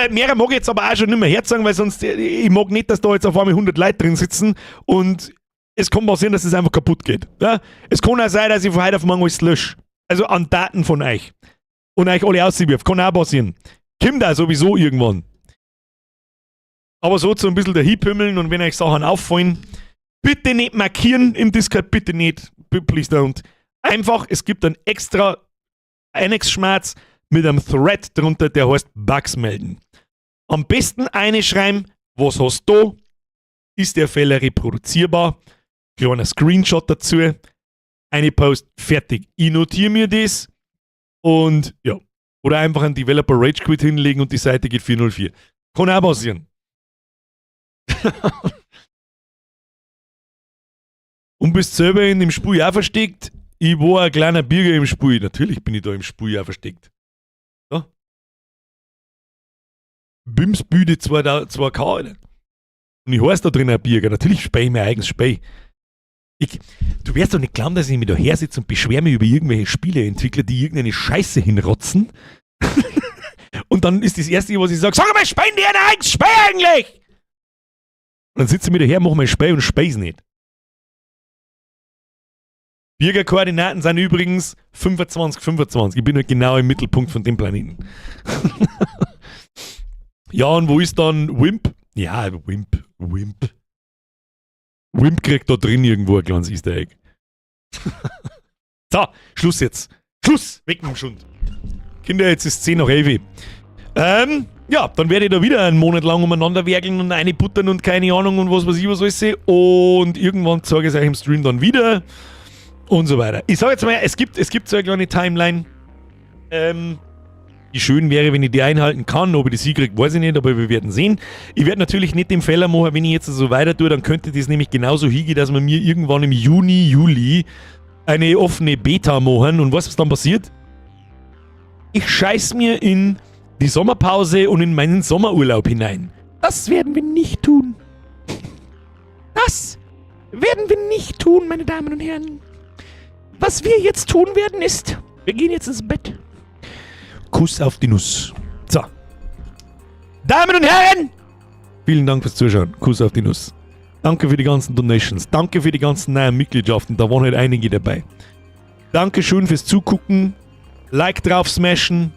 mehr mag ich jetzt aber auch schon nicht mehr herzagen, weil sonst, ich mag nicht, dass da jetzt auf einmal 100 Leute drin sitzen und es kann passieren, dass es einfach kaputt geht. Ja? Es kann auch sein, dass ich von heute auf morgen alles lösche. Also an Daten von euch. Und euch alle auswirft. Kann auch passieren. Kommt da sowieso irgendwann. Aber so so ein bisschen der Hipümmeln und wenn euch Sachen auffallen, bitte nicht markieren im Discord, bitte nicht. Please don't. Einfach, es gibt einen extra Annex-Schmerz mit einem Thread drunter, der heißt Bugs melden. Am besten eine schreiben, was hast du? Ist der Fehler reproduzierbar? Kleiner Screenshot dazu. Eine Post, fertig. Ich notiere mir das. Und ja. Oder einfach einen Developer Rage Quit hinlegen und die Seite geht 404. Kann auch passieren. Und bist selber in dem Spiel auch versteckt? Ich war ein kleiner Birger im Spiel. Natürlich bin ich da im Spiel auch versteckt. Ja. Bimsbüde 2K, Alter. Und ich heiße da drin ein Birger. Natürlich speie ich mein eigenes Spiel. Du wirst doch nicht glauben, dass ich mich da her sitze und beschwere mich über irgendwelche Spieleentwickler, die irgendeine Scheiße hinrotzen. Und dann ist das Erste, was ich sage, sag mal, speien die ein eigenes Spiel eigentlich? Und dann sitze ich mir daher, mache mein Spiel und speise nicht. Birger-Koordinaten sind übrigens 25, 25. Ich bin halt genau im Mittelpunkt von dem Planeten. Ja, und wo ist dann Wimp? Ja, Wimp, Wimp. Wimp kriegt da drin irgendwo ein kleines Easter Egg. So, Schluss jetzt. Schluss! Weg mit dem Schund. Kinder, jetzt ist 10 nach 11. Ja, dann werde ich da wieder einen Monat lang umeinander werkeln und eine buttern und keine Ahnung und was weiß ich was alles. Und irgendwann zeige ich es euch im Stream dann wieder. Und so weiter. Ich sag jetzt mal, es gibt so eine kleine Timeline, die schön wäre, wenn ich die einhalten kann. Ob ich die sie kriege, weiß ich nicht, aber wir werden sehen. Ich werde natürlich nicht den Fehler machen, wenn ich jetzt so weiter tue, dann könnte das nämlich genauso hingehen, dass wir mir irgendwann im Juni, Juli eine offene Beta machen. Und weißt du, was dann passiert? Ich scheiß mir in die Sommerpause und in meinen Sommerurlaub hinein. Das werden wir nicht tun. Das werden wir nicht tun, meine Damen und Herren. Was wir jetzt tun werden ist, wir gehen jetzt ins Bett. Kuss auf die Nuss. So. Damen und Herren, vielen Dank fürs Zuschauen. Kuss auf die Nuss. Danke für die ganzen Donations. Danke für die ganzen neuen Mitgliedschaften. Da waren halt einige dabei. Dankeschön fürs Zugucken. Like drauf smashen.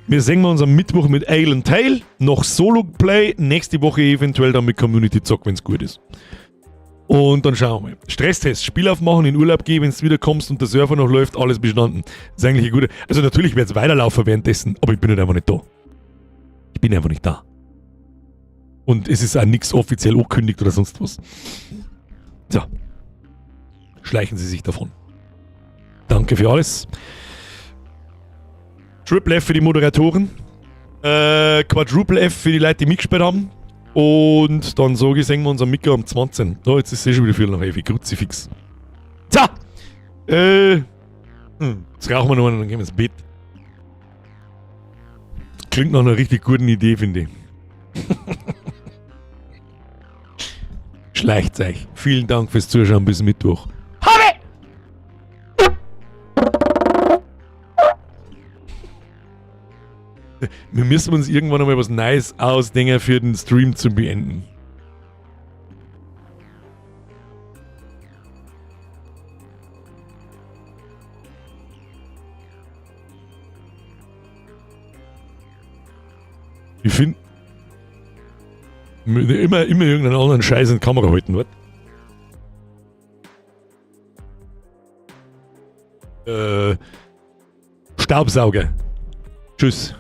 Wir sehen uns am Mittwoch mit Ale and Tail. Noch Solo-Play. Nächste Woche eventuell dann mit Community Zock, wenn's gut ist. Und dann schauen wir mal. Stresstest, Spiel aufmachen, in Urlaub gehen, wenn's wieder kommst und der Server noch läuft, alles bestanden. Das ist eigentlich eine gute. Also natürlich wird's weiterlaufen währenddessen, aber ich bin halt einfach nicht da. Ich bin einfach nicht da. Und es ist auch nix offiziell angekündigt oder sonst was. So. Schleichen Sie sich davon. Danke für alles. Triple F für die Moderatoren. Quadruple F für die Leute, die mitgespielt haben. Und dann sage ich, sehen wir uns am Mittag um 20. Oh, jetzt ist es eh schon wieder Viertel nach elf. Kruzifix. So! Jetzt rauchen wir noch einen und dann gehen wir ins Bett. Klingt nach einer richtig guten Idee, finde ich. Schleicht euch. Vielen Dank fürs Zuschauen. Bis Mittwoch. Habe! Wir müssen uns irgendwann einmal was Neues ausdenken für den Stream zu beenden. Ich find, immer irgendeinen anderen Scheiß in die Kamera halten, warte. Staubsauger. Tschüss.